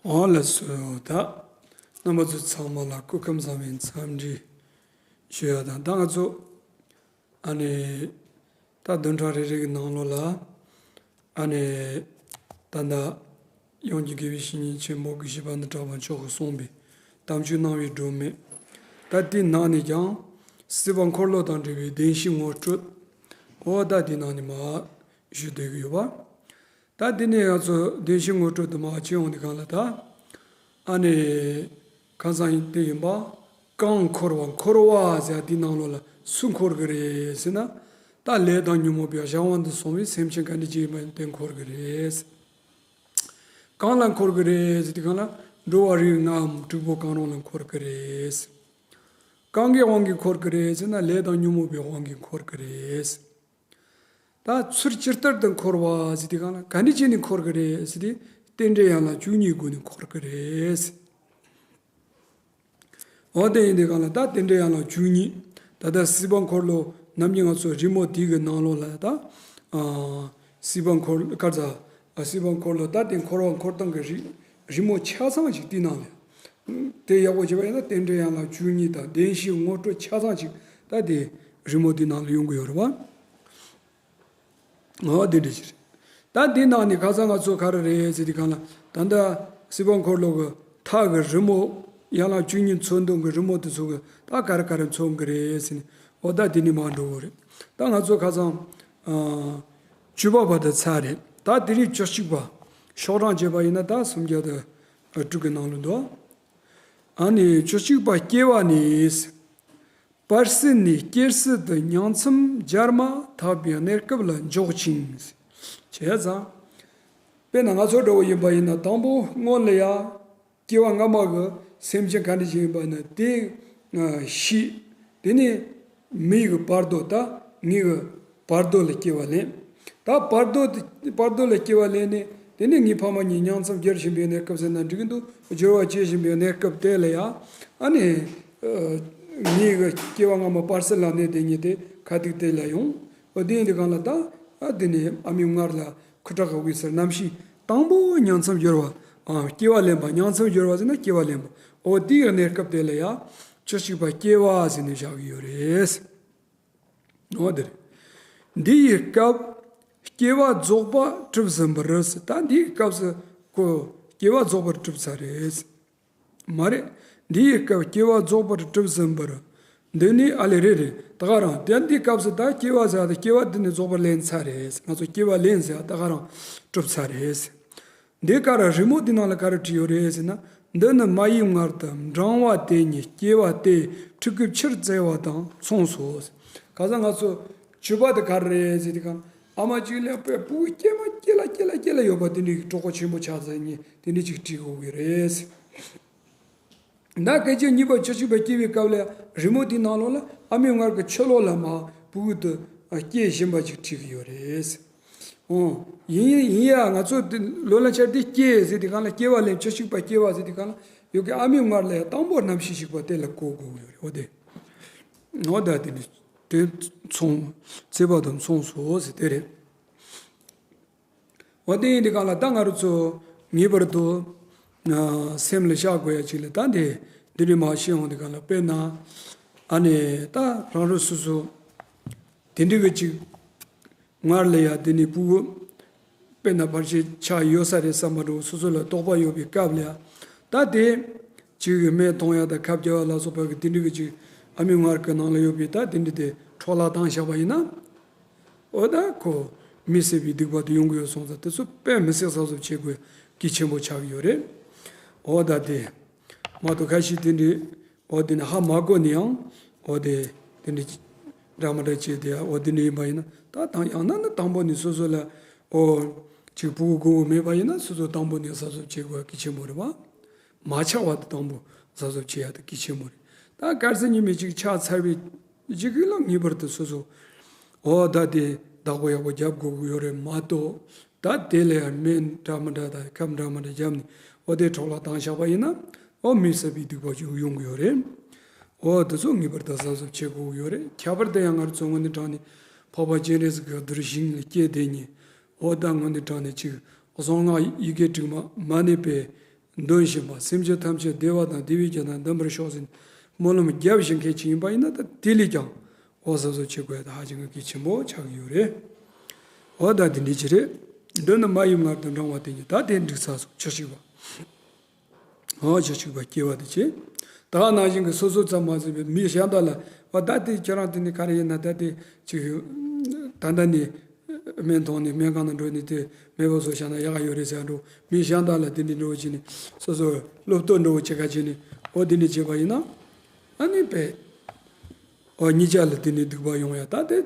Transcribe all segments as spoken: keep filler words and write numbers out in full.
འོ་ལགས་སོ། ད་རྣམ་པ་ཚོ་ཚང་མ་ལ་སྐུ་ཁམས་བཟང་བའི་འཚམས་འདྲི་ཞུ་ཡ་དང་། ད་ང་ཚོ་ཨ་ནི་ད་བདུན་ཕྲག་རེ་རེ་གི་ནང་ལོགས་ལ་ཨ་ནི་ད་ལྟ་ཡང་གི་དགེ་བའི་བཤེས་གཉེན་ཆེན་པོ་དགེ་བཤེས་པ་ཎི་གྲགས་པ་མཆོག་གིས་གསུངས་པའི་དམ་ཆོས་སྣང་བའི་སྒྲོན་མེ། ད་དེའི་ནང་ནས་ཀྱང་སྲིད་པ་འཁོར་ལོ་དང་འབྲེལ་བའི་བདེན་བཞིའི་ངོ་སྤྲོད། འོ་ད་དེའི་ནང་ནས་མར་ཞུ་སྡོད་ཀྱི་ཡོད་པ། ད་དེ་ནས་ང་ཚོ་བདེན་བཞིའི་ངོ་སྤྲོད་དུ་མར་ཕྱིན་ཡོང་དུས་སྒང་ལ་ད་ཨ་ནི་ཁ་སང་ཡིན་དེ་ཡིན་པ། གང་འཁོར་བ་འཁོར་བ་ཟེར་དེའི་ནང་ལོགས་ལ་སུ་འཁོར་གི་རེད་ཟེར་ན། ད་ལས་དང་ཉོན་མོངས་པའི་གཞན་དབང་དུ་སོང་བའི་སེམས་ཅན་ག་འདྲ་ཅིག་ཡིན་པ་དེ་འཁོར་གི་རེད། གང་ལ་འཁོར་གི་རེད་ཟེར་དུས་སྒང་ལ་འགྲོ་བ་རིགས་ལྔའམ་དྲུག་པོ་གང་རུང་ལ་འཁོར་གི་རེད། གང་གི་དབང་གིས་འཁོར་གི་རེད་ཟེར་ན། ལས་དང་ཉོན་མོངས་པའི་དབང་གིས་འཁོར་གི་རེད། ད་ཚུར་ཇི་ལྟར་དུ་འཁོར་བ་ཟེར་དུས་སྒང་ལ་ག་འདྲ་བྱས་ནས་འཁོར་གི་རེད་ཟེར་དུས། རྟེན་འབྲེལ་ཡན་ལག་བཅུ་གཉིས་སྒོ་ནས་འཁོར་གི་རེད། འོ་དེ་ཡིན་དུས་སྒང་ལ་ད་རྟེན་འབྲེལ་ཡན་ལག་བཅུ་གཉིས། ད་ལྟ་སྲིད་པ་འཁོར་ལོ་ནམ་རྒྱུན་ང་ཚོ་རི་མོ་དེ་གི་ནང་ལོགས་ལ་ད་ཨ་སྲིད་པ་འཁོར་ལོ་ག་རེ་ཟ། ཨ་སྲིད་པ་འཁོར་ལོ་ད་དེ་འཁོར་བ་འཁོར་སྟངས་ཀྱི་རི་རི་མོ་ཆ་ཚང་ཞིག་དེའི་ནང་ལ། དེ་ཡག་པོ་བྱས་པ་ཡིན་ན་རྟེན་འབྲེལ་ཡན་ལག་བཅུ་གཉིས་དང་བདེན་བཞིའི་ངོ་སྤྲོད་ཆ་ཚང་ཞིག་ད་དེ་རི་མོ་དེའི་ནང་ལ་ཡོང་གི་ཡོད་རེད་བ། འོ་དེ་འདྲ་ཞིག་རེད། ད་དེའི་ནང་ནས་ཁ་སང་ང་ཚོ་ག་རེ་རེད་ཟེར་དུས་སྒང་ལ། ད་ལྟ་སྲིད་པ་འཁོར་ལོ་གི་མཐའ་གི་རི་མོ། ཡན་ལག་བཅུ་གཉིས་མཚོན་དོན་གྱི་རི་མོ་དེ་ཚོ་གི་ད་ག་རེ་ག་རེ་མཚོན་གི་རེད་ཟེར་ནས། འོ་ད་དེ་ནས་མར་འགྲོ་གི་རེད། ད་ང་ཚོ་ཁ་སང་ཨ་བཅུ་པ་བར་དུ་ཚར་རེད། ད་དེ་རིང་བཅུ་གཅིག་པ་ཤོག་གྲངས་བྱས་པ་ཡིན་ན་ད་སུམ་བརྒྱ་དང་དྲུག་གི་ནང་ལ་འདུག་ཨ་ནི་བཅུ་གཅིག་པ། སྐྱེ་བ་ནི། པར་སྲིད་ནས་སྐྱེར་སྲིད་དུ་ཉིང་མཚམས་སྦྱར་མ་ཐག་པའི་གནས་སྐབས་ལ་འཇོག་ཅིང་། བྱས་ཙང་། དཔེར་ན་ང་ཚོ་འདྲ་བོ་ཡིན་པ་ཡིན་ན། དང་པོ་སྔོན་ལ་ཡ་སྐྱེ་བ་སྔ་མ་གི་སེམས་ཅན་ག་འདྲ་ཞིག་ཡིན་པ་ཡིན་ན་དེ་ཤི། དེ་ནས་མི་གི་བར་དོ། ད་ངེད་ཀྱི་བར་དོ་ལ་སྐྱེ་བ་ལེན། ད་བར་དོ་དེ་བར་དོ་ལ་སྐྱེ་བ་ལེན་ནས། དེ་ནས་ངའི་ཕ་མ་གཉིས་ཉིང་མཚམས་སྦྱར་བཞིན་པའི་གནས་སྐབས་ཟེར་ན་འགྲིག་གི་འདུག་སྦྱོར་བ་བྱེད་བཞིན་པའི་གནས་སྐབས་དེ་ལ་ཡང་ཨ་ནི་ངའི་གི་སྐྱེ་བ་སྔ་མ་བར་སྲིད་ལ་གནས་དེ་ཉིད་དེ་ཁ་ཐུག་དེ་ལ་ཡོང་། འོ་དེ་ཡིན་དུས་སྒང་ལ་ད་ཨ་དེ་ནས་ཨ་མྱེས་མངལ་ལ་ཁུ་ཁྲག་གི་དབུས་སུ་རྣམ་ཤེས་དང་པོ་ཉིང་མཚམས་སྦྱོར་བ། ཨ་སྐྱེ་བ་ལེན་པ། ཉིང་མཚམས་སྦྱོར་བ་ཟེར་ན་སྐྱེ་བ་ལེན་པ། འོ་དེའི་གནས་སྐབས་དེ་ལ་ཡང་བཅུ་གཅིག་པ་སྐྱེ་བ་ཟེར་ནས་བཞག་གི་ཡོད་རེད། འོ་དེ་རེད། འདི་ཡི་སྐབས་སྐྱེ་བ་རྫོགས་པ་གྲུབ་ཟིན་པར་ཟེར། ད་འདི་ཡི་སྐབས་སུ་ཁོ་སྐྱེ་བ་རྫོགས་པར་གྲུབ་ཚར་རེད། མ་རེད། འདི་ཡི་སྐབས་སྐྱེ་བ་རྫོགས་པར་གྲུབ་ཟིན་པར། འདི་ནི་ཨ་ལས་རེད་རེད། ད་ག་རང་དེ་འདི་སྐབས་སུ་ད་སྐྱེ་བ་ཟེར་ཡ་དེ་སྐྱེ་བ་འདི་ནི་རྫོགས་པར་ལེན་ཚར་རེད། ང་ཚོ་སྐྱེ་བ་ལེན་ཟེར་ཡ་ད་ག་རང་གྲུབ་ཚར་རེད། འདི་ག་ར་རི་མོ་འདི་ནང་ལ་ག་རེ་བྲིས་ཡོད་རེད་ཟེར་ན། འདི་ནི་མ་ཡི་མངལ་དུ་འབྲང་བ་དེ་ཉིད་སྐྱེ་བ་སྟེ་ཕྲུ་གུའི་ཕྱིར་བཙའ་བ་དང་མཚུངས་སོ། ཁ་སང་ང་ཚོ་བཅུ་པ་དེ་ག་རེ་རེད་ཟེར་དུས་སྒང་། ཨ་མ་གཅིག་ལ་པའི་ཕྲུ་གུ་སྐྱེས་མ་སྐྱེས་ལ་སྐྱེས་ལ་སྐྱེས་ལ་ཡོད་པ་དེ་འདྲའི་གྲོགས་པོ་ཆེན་པོ་ཆགས་ཚར་ནས་དེ་འདྲ་ཅིག་བྲིས་དགོས་ཀྱི་རེད། ད་སྐད་ཆ་གཉིས་པ་བཅུ་གཅིག་པ་སྐྱེ་བའི་སྐབས་ལ་རི་མོ་དེའི་ནང་ལོགས་ལ་ཨ་མའི་མངལ་གྱི་ཕྱི་ལོགས་ལ་མར་ཕྲུ་གུ་དེ་སྐྱེ་བཞིན་པ་ཅིག་བྲིས་ཀྱི་ཡོད་རེད། འོ། ཡིན་ཡིན་ཡ། ང་ཚོ་དེ་ལོ་ལ་ཆར་དེ་སྐྱེ་ཟེར་དུས་སྒང་ལ་སྐྱེ་བ་ལེན། བཅུ་གཅིག་པ་སྐྱེ་བ་ཟེར་དུས་སྒང་ལ་ཡོད་ཀྱི་ཨ་མའི་མངལ་ལ་ཡང་དང་པོ་རྣམ་ཤེས་ཞིག་པ་དེ་ལ་གོ་དགོས་ཀྱི་ཡོད་རེད། འོ་དེ། འོ་ད་དེ་ནི་དེ་མཚུངས་བཙས་པ་དང་མཚུངས་སོ་ཟེར་དེ་རེད། འོ་དེ་ཡིན་དུས་སྒང་ལ་ད་ང་རང་ཚོ་ངེས་པར་དུ་ཨ་སེམས་ལ་བཞག་དགོས་ཡ་ཅིག་ལ། ད་དེ་འདི་རིགས་མར་ཤེས་འོང་དུས་སྒང་ལ། དཔེར་ན་ཨ་ནི་ད་རང་རང་སོ་སོ་དེ་འདྲ་གི་ཅིག་མངལ་ལ་ཡ་དེ་ནི་ཕྲུ་གུ་དཔེར་ན་ཕལ་ཆེར་ཆགས་ཡོད་ས་རེད་བསམ་པ་འདྲ་བོ་སོ་སོ་ལ་དོགས་པ་ཡོད་པའི་སྐབས་ལ་ཡ། ད་དེ་ཅིག་སྨན་འཐུང་ཡ་དང་ཁབ་རྒྱག་ཡ་ལ་སོགས་པ་གི་དེ་འདྲ་གི་ཅིག་ཨ་མའི་མངལ་གྱི་ནང་ལ་ཡོད་པའི་ད་དེ་འདྲ་དེ་འཕྲོ་བརླག་བཏང་བཞག་པ་ཡིན་ན། འོ་ད་ཁོ་མི་བསད་པའི་སྡིག་པ་དེ་ཡོང་གི་ཡོད་སོང་ཙང་། དེ་ཚོ་དཔེ་མི་སྲིད་གཟབ་གཟབ་བྱེད་དགོས་གལ་ཆེན་པོ་ཆགས་ཀྱི་ཡོད་རེད། འོ་ད་དེ་མ་གཏོགས་ཁ་ཤས་དེ་འདྲའི་འོ་དེ་ནི་ཧ་མ་གོ་ནས་ཡང་འོ་དེ་དེ་འདྲའི་འདྲ་མི་འདྲ་བྱས་དེ་འོ་དེ་འདྲ་ཡིན་པ་ཡིན་ན། ད་དང་ཡང་ན་ནི་དང་པོ་ནས་སོ་སོ་ལ་འོ་ཅིག་ཕྲུ་གུ་དགོས་མེད་པ་ཡིན་ན་སོ་སོ་དང་པོ་ནས་གཟབ་གཟབ་བྱེད་དགོས་གལ་ཆེན་པོ་རེད་བ། མ་ཆགས་པ་དེ་དང་པོ་གཟབ་གཟབ་བྱེད་ཡ་དེ་གལ་ཆེན་པོ་རེད། ད་གལ་སྲིད་ཉི་མ་ཅིག་ཆགས་ཚར་བའི་རྗེས་ལ་ངེས་པར་དུ་སོ་སོ་འོ་ད་དེ་བདག་པོ་ཡག་པོ་རྒྱབ་དགོས་ཀྱི་ཡོད་རེད་མ་གཏོགས། ད་དེ་ལ་ཡང་སྨན་འདྲ་མི་འདྲ་དང་ཁབ་འདྲ་མི་འདྲ་བརྒྱབ་ནས་འོ་དེ་འཕྲོ་བརླག་བཏང་བཞག་པ་ཡིན་ན། འོ་མི་བསད་པའི་སྡིག་པ་ཅིག་ཡོང་གི་ཡོད་རེད། འོ་དེ་ཚོ་ངེས་པར་དུ་གཟབ་གཟབ་བྱེད་དགོས་ཀྱི་ཡོད་རེད། ཁྱད་པར་དུ་ཡང་ང་རང་ཚོ་དངོས་གནས་དྲང་གནས་འཕགས་པ་སྤྱན་རས་གཟིགས་ཀྱི་གདུལ་ཞིང་ལ་སྐྱེས་དེ་ཉིད་འོ་ད་དངོས་གནས་དྲང་གནས་ཅིག་གཟུངས་སྔགས་ཡི་གེ་དྲུག་མ་མ་ཎི་པའི་ འདོན་བཞིན་པ། སེམས་ཅན་ཐམས་ཅད་བདེ་བ་དང་བདེ་བའི་རྒྱུ་དང་ལྡན་པར་ཤོག་ཟེར་ནས་སྨོན་ལམ་རྒྱབ་བཞིན་མཁན་ཅིག་ཡིན་པ་ཡིན་ན། ད་དེ་ལས་ཀྱང་འོ་གཟབ་གཟབ་བྱེད་དགོས་ཡ་ད་ཧ་ཅང་གལ་ཆེན་པོ་ཆགས་ཀྱི་ཡོད་རེད། འོ་ད་དེ་འདྲ་ཅིག་རེད། མདུན་དུ་མ་ཡིས་མངལ་དུ་འབྲང་བ་དེ་ཉིད། ད་དེ་འགྲིག་ཚར་སོང་། ཆགས་ཞིག་པ། འོ་ཆགས་ཞིག་པ་སྐྱེ་བ་དེ་བྱེད། ད་ནང་བཞིན་གྱི་སོ་སོ་ཙམ་མ་ཟད་པའི་མི་གཞན་དག་ལ། འོ་ད་དེ་ཁྱེད་རང་དེ་ནི་ག་རེ་ཡིན་ན། ད་དེ་ཅིག་ད་ལྟ་ནས་སྨན་འཐུང་ནས་སྨན་ཁང་ནང་འགྲོ་ནས་དེ་སྨན་པ་ཚོ་བྱས་ན་ཡག་ཡོད་རེད་ཟེར་འགྲོ། མི་གཞན་དག་ལ་དེ་འདྲ་འགྲོ་བྱས་ནས་སོ་སོ་སློབ་གཏོད་འགྲོ་བྱེད་ཁ་བྱས་ནས། འོ་དེ་འདྲ་བྱས་པ་ཡིན་ན་ཨ་ནི་པས། འོ་གཉིས་ཆ་ལ་དེ་ནི་སྡིག་པ་ཡོང་ཡ་ད་དེ།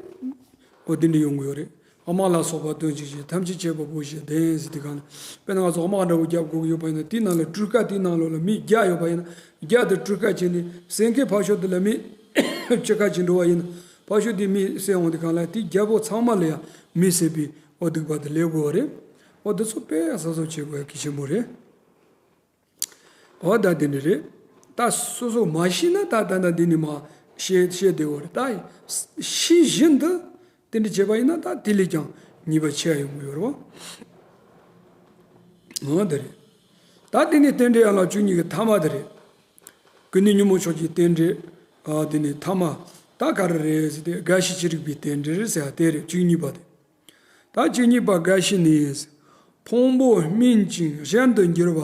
འོ་དེ་འདྲ་ཡོང་གི་ཡོད་རེད། དམག་ལ་སོགས་པ་དོན་གཅིག་བྱེད། ཐམས་ཅད་མཁྱེན་པ་བོ་ཞེས་བདེན་ཟེར་དེ་གང་ལ། དཔེར་ན་ང་ཚོ་དམག་འདྲ་བོ་རྒྱབ་དགོས་ཀྱི་ཡོད་པ་ཡིན་ན། དེའི་ནང་ལ་སྤྲུལ་སྐད་དེའི་ནང་ལོགས་ལ་མི་བརྒྱ་ཡོད་པ་ཡིན་ན། བརྒྱ་དེ་སྤྲུལ་སྐད་བྱས་ནས་གསན་མཁན་ཕར་ཕྱོགས་དེ་ལ་མི་བཅུ་ཁ་ཅིག་འགྲོ་བ་ཡིན་ན། ཕར་ཕྱོགས་དེ་མི་གསན་འོང་དེ་གང་ལ་དེ་བརྒྱ་པོ་ཚང་མ་ལ་ཡང་མི་བསད་པའི་འོ་སྡིག་པ་དེ་ལས་དགོས་པ་རེད། འོ་དེ་ཚོ་དཔེ་གཟབ་གཟབ་བྱེད་དགོས་ཡ་གལ་ཆེན་པོ་རེད། འོ་ད་དེ་འདྲ་རེད། ད་སོ་སོ་མ་ཤེས་ན་ད་ད་ད་འདི་ནི་མ་ཤེས་ཤེས་བདེ་བོ་རེད། ད་ཤེས་བཞིན་དུ་དེ་འདྲ་བྱས་པ་ཡིན་ན་ད་དེ་ལས་ཀྱང་ཉེས་པ་ཆེ་ཡོང་གི་ཡོད་རེད་བ། འོ་དེ་རེད། ད་དེ་ནི་རྟེན་འབྲེལ་ཡན་ལག་བཅུ་གཉིས་ཀྱི་ཐ་མ་དེ་རེད། ཀུན་ནས་ཉོན་མོངས་ཕྱོགས་ཀྱི་རྟེན་འབྲེལ། ཨ་དེ་ནི་ཐ་མ་ད་ག་རེ་རེད་ཟེར་ཏེ། རྒ་ཤི་ཅི་རིགས་པའི་རྟེན་འབྲེལ་ཟེར་བ་དེ་རེད། བཅུ་གཉིས་པ་དེ། ད་བཅུ་གཉིས་པ་རྒ་ཤི་ནི། ཕུང་པོ་སྨིན་ཅིང་གཞན་དུ་འགྱུར་བ་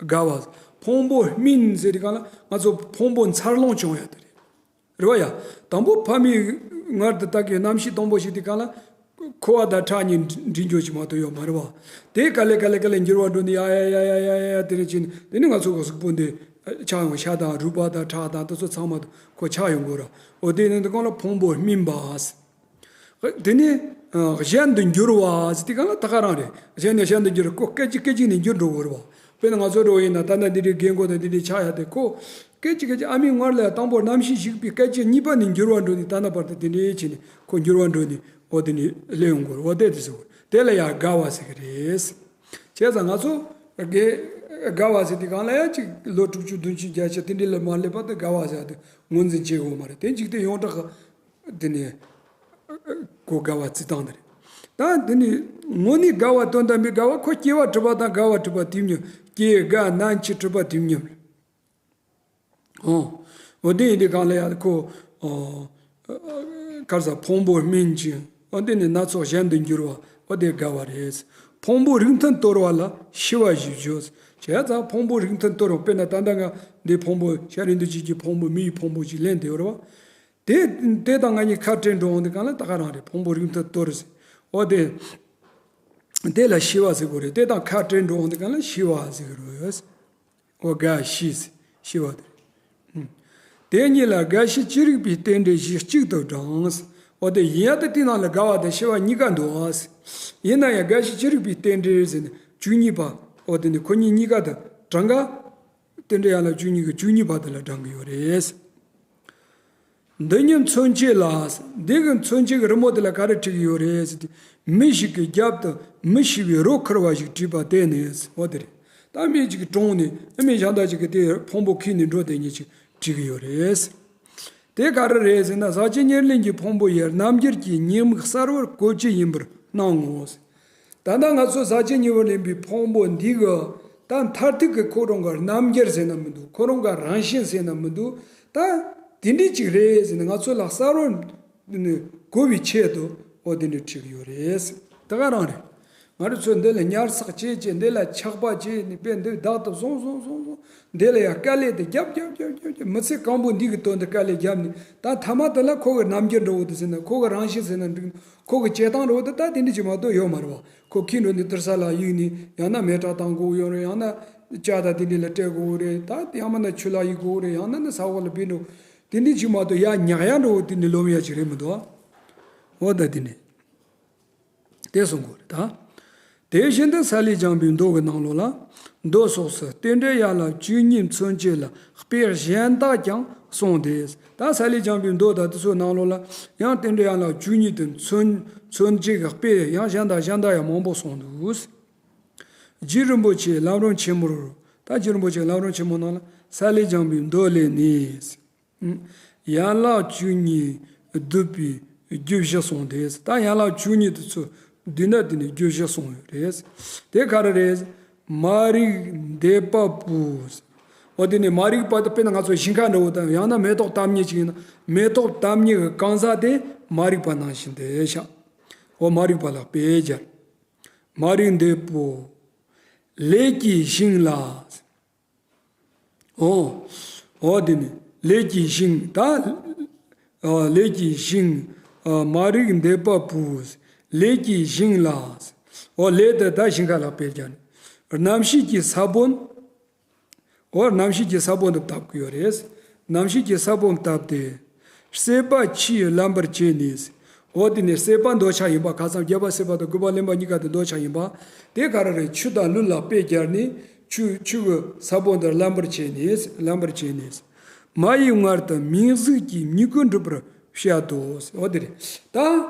རྒ་བ། ཕུང་པོ་སྨིན་ཟེར་དུས་གང་ལ་ང་ཚོ་ཕུང་པོ་འཚར་ལོངས་བྱུང་ཡ་དེ་རེད། རེད་བ་ཡ། དང་པོ་ཕ་མའི་མངལ་དུ་ད་གའི་རྣམ་ཤེས་དང་པོ་ཞིག་དུས་གང་ལ། ཁུ་བ་དང་ཁྲག་གཉིས་འདྲེས་འགྱུར་ཞིག་མ་གཏོགས་ཡོད་མ་རེད་བ། དེ་ག་ལེ་ག་ལེ་ག་ལེ་འགྱུར་བ་འགྲོ་ནས་ཡ་ཡ་ཡ་ཡ་ཡ་ཡ་དེ་རེད་ཅིང་། དེ་ནི་ང་ཚོ་གི་གཟུགས་པོ་འདི་ཆགས་ཡོང་། ཤ་དང་རུས་པ་དང་ཁྲག་དང་དེ་ཚོ་ཚང་མ་ཁོ་ཆགས་ཡོང་གི་རེད། འོ་དེ་ནི་དེ་གང་ལ་ཕུང་པོ་སྨིན་པ། དེ་ནས་ཨ་གཞན་དུ་འགྱུར་བ་ཟེར་དུས་གང་ལ་ད་ག་རང་རེད། གཞན་ནས་གཞན་དུ་འགྱུར། ཁོ་སྐད་ཅིག་སྐད་ཅིག་ནས་འགྱུར་འགྲོ་གི་རེད་བ། དཔེར་ན་ང་ཚོ་འགྲོ་བ་ཡིན་ན་ད་ནི་འདི་འདྲའི་རྒན་གོག་དང་འདི་འདྲའི་ཆགས་ཡ་དེ། ཁོ་སྐད་ཅིག་སྐད་ཅིག་ཨ་མའི་མངལ་ལ་དང་པོ་རྣམ་ཤེས་ཞིག་པའི་སྐད་ཅིག་གཉིས་པ་ནས་འགྱུར་བ་འགྲོ་ནས། ད་ལྟ་བར་དུ་དེ་འདྲའི་བྱས་ནས་ཁོ་འགྱུར་བ་འགྲོ་ནས་འོ་དེ་ནས་སླེབས་ཡོང་གི་རེད་བ། དེ་དེ་ཟེར་བ་དེ་ལ་ཡང་རྒ་བ་ཟེར་གི་རེད། བྱས་ཙང་ང་ཚོ་རྒས་རྒ་བ་ཟེར་དུས་གང་ལ་ཡང་ཅིག་ལོ་དྲུག་ཅུ་བདུན་ཅུ་བརྒྱད་ཅུ་དེ་འདྲའི་ལ་མ་སླེབས་བར་དུ་རྒ་བ་ཟེར་བ་དེ་ངོས་འཛིན་བྱེད་དགོས་མ་རེད། དེ་འཇིག་རྟེན་ཡོངས་གྲགས་དེ་ནས་གོ་དགའ་བ་རྩི་སྟངས་དེ་རེད། ད་དེ་ནི་དངོས་གནས་དགའ་བ་དོན་དམ་པའི་དགའ་བ་ཁོ་སྐྱེ་བ་གྲུབ་པ་དང་དགའ་བ་གྲུབ་པ་དེ་མཉམ། སྐྱེ་རྒ་ན་འཆི་གྲུབ་པ་དེ་མཉམ་རེད། ཨོ། འོ་དེ་ཡིན་དུས་གང་ལ་ཡང་ཁོ། ཨོ། གར་ས་ཕུང་པོ་སྨིན་ཅིང་། འོ་དེ་ནི་སྣ་ཚོགས་གཞན་དུ་འགྱུར་བ། འོ་དེ་དགའ་བ་རེད། ཕུང་པོ་རིགས་མཐུན་སྟོར་བ་ལ་ཤི་བ་ཞེས་བརྗོད། བྱས་ཙང་ཕུང་པོ་རིགས་མཐུན་སྟོར་བ། དཔེར་ན་ད་ལྟ་ང་འདི་ཕུང་པོ་ཤ་རིང་དུ་བྱེད་ཀྱི་ཕུང་པོ་མིའི་ཕུང་པོ་ཅིག་ལེན་དེ་ཡོད་རེད་བ། དེ་དེ་དང་ང་གཉིས་ཁ་བྲལ་འགྲོ་འོང་དུས་གང་ལ་ད་ག་རང་རེད། ཕུང་པོ་རིགས་མཐུན་སྟོར་ཟེར། འོ་དེ། དེ་ལ་ཤི་བ་ཟེར་དགོས་རེད། དེ་དང་ཁ་བྲལ་འགྲོ་འོང་དུས་གང་ལ་ཤི་བ་ཟེར་གི་རེད། འོ་རྒ་ཤི་ཟེར་ཤི་བ་དེ་རེད། དེ་གཉིས་ལ་རྒ་ཤི་ཅི་རིགས་པའི་རྟེན་འབྲེལ་གཞི་གཅིག་ཏུ་བགྲངས། འོ་དེ་ཡིན་ཡང་དེ་དེའི་ནང་ལ་རྒ་བ་དང་ཤི་བ་གཉིས་ཀ་འདུག་ཨ། ཡིན་ན་ཡང་རྒ་ཤི་ཅི་རིགས་པའི་རྟེན་འབྲེལ་ཟེར་ནས་བཅུ་གཉིས་པ། འོ་དེ་ནི་ཁོ་གཉིས་གཉིས་ཀ་དང་གྲངས་ཀ་རྟེན་འབྲེལ་ཡན་ལག་བཅུ་གཉིས་ཀྱི་བཅུ་གཉིས་པ་དེ་ལ་བགྲང་གི་ཡོད་རེད། འདི་ཉིད་མཚོན་བྱེད་ལ། འདི་གི་མཚོན་བྱེད་ཀྱི་རི་མོ་དེ་ལ་ག་རེ་བྲིས་ཀྱི་ཡོད་རེད་ཟེར་དུས། མི་ཞིག་གི་རྒྱབ་ཏུ་མི་ཤི་བའི་རོ་ཁུར་བ་ཞིག་བྲིས་པ་དེ་ནི། འོ་དེ་རེད། ད་མི་ཅིག་གི་གྲོངས་ནས་མི་གཞན་དག་ཅིག་གིས་དེ་ཕུང་པོ་ཁྱེར་ནས་འགྲོ་དེ་ཉིད་ཅིག་བྲིས་ཀྱི་ཡོད་རེད། དེ་ག་རེ་རེད་ཟེར་ན། ཟག་བཅས་ཉེར་ལེན་གྱི་ཕུང་པོ་ཡི་རྣམ་འགྱུར་གྱི་ཉེས་དམིགས་གསལ་བོར་བཀོད་ཀྱི་ཡིན་པར་སྣང་ངོ་། ད་ལྟ་ང་ཚོ་ཟག་བཅས་ཉེ་བར་ལེན་པའི་ཕུང་པོ་འདི་གི་ད་མཐར་ཐུག་གི་ཁོ་རང་གི་རྣམ་འགྱུར་ཟེར་ན་མི་འདུག་ཁོ་རང་གི་རང་བཞིན་ཟེར་ན་མི་འདུག་ད་དེ་འདྲ་ཅིག་རེད་ཟེར་ནས་ང་ཚོ་ལ་གསལ་བོར་གོ་བའི་ཆེད་དུ་འོ་དེ་འདྲ་བྲིས་ཀྱི་ཡོད་རེད། ད་ག་རང་རེད། ང་རང་ཚོས་འདི་ལ་ཉར་ཚགས་བྱས་བྱས། འདི་ལ་ཆགས་པ་བྱས་ནས་དཔེ་འདི་བདག་ཏུ་བཟུང་བཟུང་བཟུང་བཟུང་། འདི་ལ་ཡང་དཀའ་ལས་དེ་རྒྱབ་རྒྱབ་རྒྱབ་རྒྱབ་རྒྱབ། མི་ཚེ་གང་པོ་འདི་གི་དོན་དུ་དཀའ་ལས་བརྒྱབ་ནས། ད་མཐའ་མ་དེ་ལ་ཁོ་གི་རྣམ་འགྱུར་འདྲ་བོ་དེ་ཟེར་ན། ཁོ་གི་རང་བཞིན་ཟེར་ན་འགྲིག་ཁོ་གི་བྱེད་སྟངས་འདྲ་བོ་དེ་ད་དེ་འདྲ་ཅིག་མ་གཏོགས་ཡོད་མ་རེད་བ། ཁོ་ཁྱི་འགྲོ་ནས་དུར་ས་ལ་གཡུགས་ནས། ཡང་ན་མེ་སྲེག་བཏང་དགོས་ཡོད་རེད། ཡང་ན་ལྕགས་དང་དེ་འདྲ་ལ་སྤྲད་དགོས་རེད། ད་ཡང་མིན་ན་ཆུ་ལ་གཡུག་དགོས་རེད། ཡང་ན་ནི་ས་འོག་ལ་སྦས་འགྲོ། དེ་འདྲ་ཅིག་མ་གཏོགས་ཡ་ཉག་ཡ་འདྲ་བོ་དེ་འདྲ་ལོམ་ཡ་ཅིག་རེད་མི་འདུག་འོ་ད་དེ་འདྲ། དེ་གསུང་དགོས་རེད་ད། དེ་བཞིན་དུ་སཱ་ལུ་སྦྱངས་པའི་མདོ་གི་ནང་ལོགས་ལ། མདོ་སོགས་སུ་རྟེན་འབྲེལ་ཡན་ལག་བཅུ་གཉིས་མཚོན་བྱེད་ལ་དཔེ་གཞན་དག་ཀྱང་གསུངས་ཏེ། ད་སཱ་ལུ་སྦྱངས་པའི་མདོ་དང་དེ་ཚོའི་ནང་ལོགས་ལ་ཡང་རྟེན་འབྲེལ་ཡན་ལག་བཅུ་གཉིས་དེ་མཚོན་མཚོན་བྱེད་ཀྱི་དཔེ་ཡང་གཞན་དག་གཞན་དག་ཡང་མང་པོ་གསུངས་འདུག་རྗེ་རིན་པོ་ཆེའི་ལམ་རིམ་ཆེན་མོར། ད་རྗེ་རིན་པོ་ཆེའི་ལམ་རིམ་ཆེན་མོ་ནང་ལ་སཱ་ལུ་སྦྱངས་པའི་མདོ་ལས་ནི། ཡན་ལག་བཅུ་གཉིས་བསྡུས་པའི་རྒྱུ་བཞི་གསུངས་ཏེ། ད་ཡན་ལག་བཅུ་གཉིས་དེ་ཚོ་བསྡུས་ན་དེ་ནི་རྒྱུ་བཞི་གསུངས་ཡོད་རེད། དེ་ག་རེ་རེད། མ་རིག་འདོད་པ་པོ། འོ་དེ་ནི་མ་རིག་པ་དེ་དཔེར་ན་ང་ཚོ་ཞིང་ཁ་འདྲ་བོ་དང་ཡང་ན་མེ་ཏོག་བཏབ་མཁན་ཅིག་ཡིན་ན་མེ་ཏོག་བཏབ་མཁན་གྱི་གང་ཟག་དེ་མ་རིག་པ་ནང་བཞིན་དེ་ཤ། འོ་མ་རིག་པ་ལ་དཔེ་སྦྱར། མ་རིག་འདོད་པོ། ལས་ཀྱི་ཞིང་ལ། འོ། འོ་དེ་ནི་ལས་ཀྱི་ཞིང་ད། ཨ། ལས་ཀྱི་ཞིང་། ཨ། མ་རིག་འདོད་པ་པོ། ལས་ཀྱི་ཞིང་ལ། འོ་ལས་དེ་ད་ཞིང་ཁ་ལ་དཔེ་སྦྱར་ནས། རྣམ་ཤེས་ཀྱི་ས་བོན། འོ་རྣམ་ཤེས་ཀྱི་ས་བོན་དུ་བཏབ་ཀྱི་ཡོད་རེད། རྣམ་ཤེས་ཀྱི་ས་བོན་བཏབ་སྟེ། སྲེད་པ་ཆུས་རླན་པར་བྱས་ནས། འོ་དེ་ནས་སྲེད་པ་འདོད་ཆགས་ཡིན་པ། ཁ་སང་རྒྱལ་བ་སྲེད་པ་དང་རྒོད་པ་གླེན་པ་གཉིས་ཀ་དེ་འདོད་ཆགས་ཡིན་པ། དེ་ག་རེ་རེད། ཆུ་དང་ལུད་ལ་དཔེ་སྦྱར་ནས་ཆུ་ཆུ་གི་ས་བོན་དེ་རླན་པར་བྱས་ནས་རླན་པར་བྱས་ནས། མ་ཡི་མངལ་དུ་མིང་གཟུགས་ཀྱི་མྱུ་གུ་འགྲུབ་པར་བཤད་དོ། འོ་དེ་རེད། ད་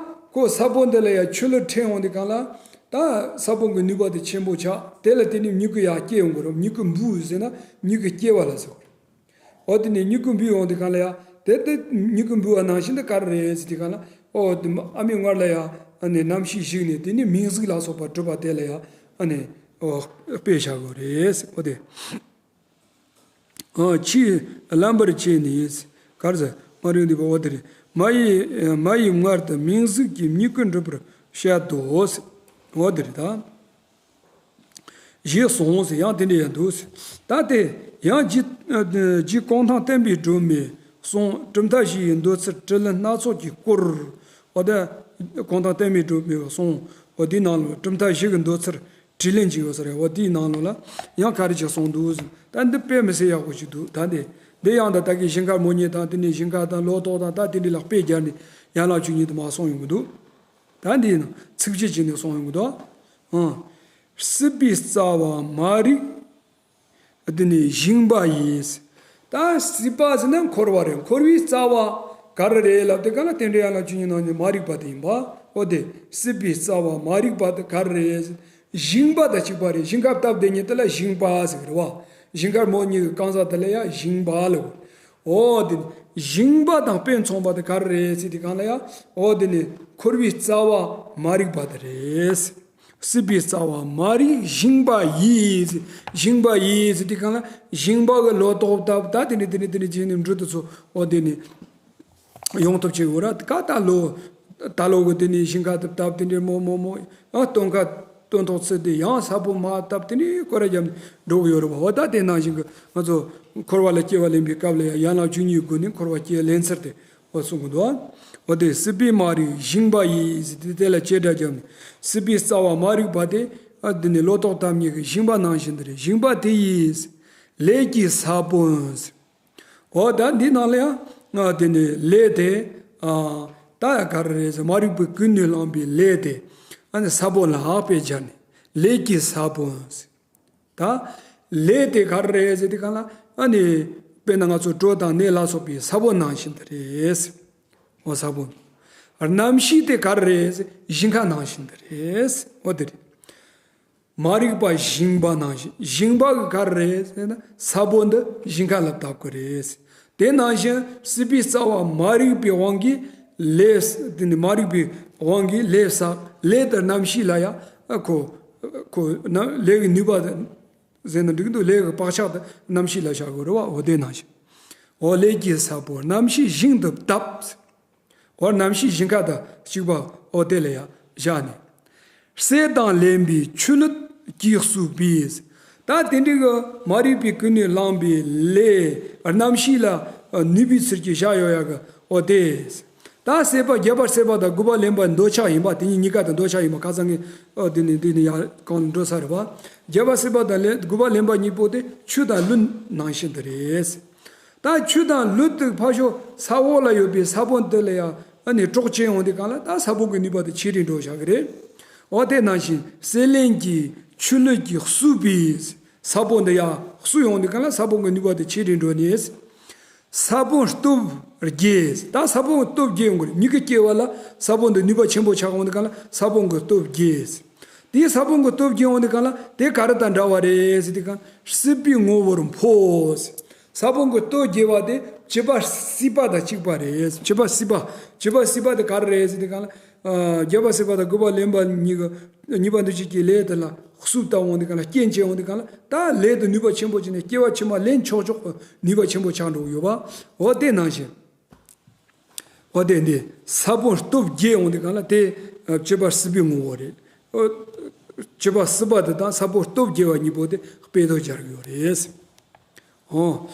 ཁོ་ས་བོན་དེ་ལ་ཡང་ཆུ་ལུད་ཕྲེང་འོང་དུས་སྒང་ལ་ད་ས་བོན་གྱི་ནུས་པ་དེ་ཆེན་པོ་ཆགས། དེ་ལ་དེ་ནས་མྱུ་གུ་ཡང་སྐྱེ་ཡོང་གི་རེད། མྱུ་གུ་འབུས་ཟེར་ན་མྱུ་གུ་སྐྱེ་བ་ལ་ཟེར་གི་རེད། འོ་དེ་ནས་མྱུ་གུ་འབུས་ཡོང་དུས་སྒང་ལ་ཡང་དེ་དེ་མྱུ་གུ་འབུས་པ་ནང་བཞིན་དུ་ག་རེ་རེད་ཟེར་དུས་སྒང་ལ། འོ་དེ་ཨ་མའི་མངལ་ལ་ཡང་ཨ་ནི་རྣམ་ཤེས་ཞུགས་ནས་དེ་ནས་མིང་གཟུགས་ལ་སོགས་པ་གྲུབ་པ་དེ་ལ་ཡང་ཨ་ནི་འོ་དཔེ་བཞག་གི་རེད། འོ་དེ། ཨ། ཆུས་རླན་པར་བྱས་ནས། ག་རེ་ཟེར། མ་རིག་འདོད་པ། འོ་དེ་རེད། མ་ཡི་མ་ཡི་མངལ་དུ་མིང་གཟུགས་ཀྱི་མྱུ་གུ་འགྲུབ་པར་བཤད་དོ། འོ་དེ་རེད་ད། ཞེས་གསུངས་ཟེར། ཡང་དེ་འདྲ་ཡང་འདུག་ད་དེ་ཡང་རྗེ་རྗེ་གུང་ཐང་བསྟན་པའི་སྒྲོན་མེས་གསུངས། གྲུབ་མཐའ་བཞི་ཡི་འདོད་ཚུལ་དྲི་ལན་སྣ་ཚོགས་ཀྱིས་བསྐོར། འོ་ད་གུང་ཐང་བསྟན་པའི་སྒྲོན་མེས་གསུངས། འོ་དེའི་ནང་ལ་གྲུབ་མཐའ་བཞི་གི་འདོད་ཚུལ་དྲི་ལན་ཅིག་ཡོད་ས་རེད། འོ་དེའི་ནང་ལོགས་ལ་ཡང་ག་རེ་ཅིག་གསུངས་འདུག་ད་འདི་དཔེ་མི་སྲིད་ཡག་པོ་ཅིག་འདུག་ད་འདི་འདི་ཡང་ད་ད་གིན་ཞིང་ཁར་མོ་ཉེས་དང་དེ་ནས་ཞིང་ཁ་དང་ལོ་ཏོག་དང་ད་དེ་འདྲ་ལ་དཔེ་སྦྱར་ནས་ཡན་ལག་བཅུ་གཉིས་དུ་མ་གསུངས་ཡོང་གི་འདུག་ད་འདི་ཡིན་ན་ཚིགས་བཅད་ཅིག་ནས་གསུངས་ཡོང་གི་འདུག་ཨང་། སྲིད་པའི་རྩ་བ་མ་རིག་དེ་ནས་ཞིང་པ་ཡིས། ད་སྲིད་པ་ཟེར་ན་འཁོར་བ་རེད། འཁོར་བའི་རྩ་བ་ག་རེ་རེད་ལབ་དུས་སྒང་ལ་རྟེན་འབྲེལ་ཡན་ལག་བཅུ་གཉིས་ནང་ནས་མ་རིག་པ་དེ་ཡིན་པ། འོ་དེ་སྲིད་པའི་རྩ་བ་མ་རིག་པ་དེ་ག་རེ་རེད། ཞིང་པ་དང་གཅིག་པ་རེད། ཞིང་ཁར་བཏབ་བསྡད་མཁན་དེ་ལ་ཞིང་པ་ཟེར་གི་རེད་བ། ཞིང་ཁར་མོ་ཉེས་གི་གང་ཟག་དེ་ལ་ཡང་ཞིང་པ་ལབ། འོ་དེ་ནི་ཞིང་པ་དང་དཔེ་མཚུངས་པ་དེ་ག་རེ་རེད་ཟེར་དུས་སྒང་ལ་ཡང་འོ་དེ་ནི་འཁོར་བའི་རྩ་བ་མ་རིག་པ་དེ་རེད། སྲིད་པའི་རྩ་བ་མ་རིག་ཞིང་པ་ཡིས། ཞིང་པ་ཡིས་ཟེར་དུས་སྒང་ལ་ཞིང་པ་གི་ལོ་ཏོག་བཏབ། ད་དེ་ནས་དེ་ནས་དེ་ནས་བྱས་ནས་འབྲུ་དེ་ཚོ་འོ་དེ་ནས་ཡོང་ཐབས་བྱེད་དགོས་ར། ད་ག་ད་ལོ་ད་ལོ་གི་དེ་ནས་ཞིང་ཁ་དེ་བཏབ། དེ་ནས་མོ་མོ་མོ་ཡང་སྟོན་ཁ་སྟོན་ཐོག་ཚུད་དེ་ཡང་ས་བོན་མར་བཏབ། དེ་ནས་སྐོར་ར་བརྒྱབ་ནས་འགྲོ་གི་ཡོད་རེད་བ། འོ་ད་དེ་ནང་བཞིན་གི་ང་ཚོ་འཁོར་བ་ལ་སྐྱེ་བ་ལེན་པའི་སྐབས་ལ་ཡང་ཡན་ལག་བཅུ་གཉིས་སྒོ་ནས་འཁོར་བ་སྐྱེ་ལེན་ཚུལ་དེ། འོ་གསུང་གི་འདུག་འོ་དེ་སྲིད་པའི་མ་རིག་ཞིང་པ་ཡིས་ཟེར་དེ་དེ་ལ་བྱེད་སྒྲ་བརྒྱབ་ནས་སྲིད་པའི་རྩ་བ་མ་རིག་པ་དེ། ཨ། འདི་ནི་ལོ་ཏོག་བཏབ་མཁན་གྱི་ཞིང་པ་ནང་བཞིན་དུ་རེད། ཞིང་པ་དེ་ཡིས་ལས་ཀྱི་ས་བོན། འོ་ད་འདི་ནང་ལ་ཡང་ཨ་དེ་ནི་ལས་དེ་ཨ་ད་ཡང་ག་རེ་རེད་ཟེར། མ་རིག་པའི་ཀུན་ནས་བསླངས་པའི་ལས་དེ་ཨ་ནི་ས་བོན་ལ་ཧ་དཔེ་སྦྱར་ནས་ལས་ཀྱི་ས་བོན། ད་ལས་དེ་ག་རེ་རེད་ཟེར་དུས་སྒང་ལ་ཨ་ནི་དཔེར་ན་ང་ཚོ་གྲོད་དང་ནད་ལ་སོགས་པའི་ས་བོན་ནང་བཞིན་དུ་རེད། འོ་ས་བོན། རྣམ་ཤེས་དེ་ག་རེ་རེད་ཟེར། ཞིང་ཁ་ནང་བཞིན་དུ་རེད། འོ་དེ་རེད། མ་རིག་པ་ཞིང་པ་ནང་བཞིན། ཞིང་པ་གི་ག་རེ་རེད་ཟེར་ན་ས་བོན་འདི་ཞིང་ཁ་ལ་བཏབ་དགོས་རེད། དེ་ནང་བཞིན་སྲིད་པའི་རྩ་བ་མ་རིག་པའི་དབང་གིས་ལས། དེ་ནི་མ་རིག་པའི་དབང་གིས་ལས་བསགས། ལས་དེ་རྣམ་ཤེས་ལ་ཡང་ཁོ་ཁོ་རྣམ་ལས་ཀྱི་ནུས་པ་དེ་ཟེར་ན་འགྲིག་འདུག་ལས་ཀྱི་བག་ཆགས་དེ་རྣམ་ཤེས་ལ་བཞག་དགོས་རེད་བ། འོ་དེ་ནང་བཞིན། འོ་ལས་ཀྱི་ས་བོན་རྣམ་ཤེས་ཞིང་དུ་བཏབ། འོ་རྣམ་ཤེས་ཞིང་ཁ་དང་གཅིག་པ་འོ་དེ་ལ་ཡང་བཞག་ནས། སྲེད་དང་ལེན་པའི་ཆུ་ལུད་ཀྱིས་བསྲུབས་པས། ད་དེ་འདྲའི་གི་མ་རིག་པའི་ཀུན་ནས་བསླངས་པའི་ལས་རྣམ་ཤེས་ལ་ནུས་པའི་ཚུལ་གྱིས་བཞག་ཡོད་ཡ་གི་འོ་དེ། ད་སྲེད་པ་རྒྱལ་བ་སྲེད་པ་དང་རྒོད་པ་གླེན་པ་འདོད་ཆགས་ཡིན་པ། དེ་གཉིས་གཉིས་ཀ་དང་འདོད་ཆགས་ཡིན་པ། ཁ་སང་གི་འོ་དེ་ནི་འདི་ནི་ཡང་གང་འགྲོ་ས་རེད་བ། རྒྱལ་བ་སྲེད་པ་དང་ལེན་རྒོད་པ་གླེན་པ་གཉིས་པོ་དེ་ཆུ་དང་ལུད་ནང་བཞིན་དུ་རེད། ད་ཆུ་དང་ལུད་དེ་ཕར་ཕྱོགས་ས་འོག་ལ་ཡོད་པའི་ས་བོན་དེ་ལ་ཡང་ཨ་ནི་གྲོགས་བྱེད་ཡོང་དུས་སྒང་ལ་ད་ས་བོན་གྱི་ནུས་པ་དེ་ཆེ་རུ་འགྲོ་བཞག་གི་རེད། འོ་དེ་ནང་བཞིན་སྲེད་ལེན་གྱི་ཆུ་ལུད་ཀྱིས་བསྲུབས་པས། ས་བོན་དེ་ཡང་བསྲུབས་ཡོང་དུས་སྒང་ལ་ས་བོན་གྱི་ནུས་པ་དེ་ཆེ་རུ་འགྲོ་ནས། ས་བོན་སྟོབས་རྒྱས། ད་ས་བོན་སྟོབས་རྒྱས་ཡོང་གི་རེད། མྱུ་གུ་སྐྱེ་བ་ལ་ས་བོན་དེ་ནུས་པ་ཆེན་པོ་ཆགས་ཡོང་དུས་སྒང་ལ་ས་བོན་གྱི་སྟོབས་རྒྱས། དེའི་ས་བོན་གྱི་སྟོབས་རྒྱས་ཡོང་དུས་སྒང་ལ་དེ་ག་རེ་དང་འདྲ་བ་རེད་ཟེར་དུས་སྒང་། སྲིད་པའི་ངོ་བོར་འཕོ། ས་བོན་གྱི་སྟོབས་རྒྱས་པ་དེ་བྱེད་པ་སྲིད་པ་དང་གཅིག་པ་རེད། བྱེད་པ་སྲིད་པ། བྱེད་པ་སྲིད་པ་དེ་ག་རེ་རེད་ཟེར་དུས་སྒང་ལ། ཨ། རྒྱལ་བ་སྲིད་པ་དང་རྒོད་པ་གླེན་པ་གཉིས་ཀྱི་གཉིས་པ་འདུ་བྱེད་ཀྱི་ལས་དེ་ལ་ གསུབ་བཏབ་འོང་དུས་གང་ལ། རྐྱེན་བྱས་འོང་དུས་གང་ལ། ད་ལས་དེ་ནུས་པ་ཆེན་པོ་བྱས་ནས་སྐྱེ་བ་ཕྱི་མ་ལེན་ཆོག་ཆོག་གི་ནུས་པ་ཆེན་པོ་ཆགས་འགྲོ་གི་ཡོད་པ། འོ་དེ་ནང་བཞིན། འོ་དེ་འདི་ས་བོན་སྟོབས་རྒྱས་འོང་དུས་གང་ལ། དེ་ཨ་བཅུ་པ་སྲིད་པའི་ངོ་བོ་རེད། འོ་བཅུ་པ་སྲིད་པ་དེ་དང་ས་བོན་སྟོབས་རྒྱས་པ་གཉིས་པོ་དེ་སྤེལ་དོ་སྦྱར་གི་ཡོད་རེད། འོ།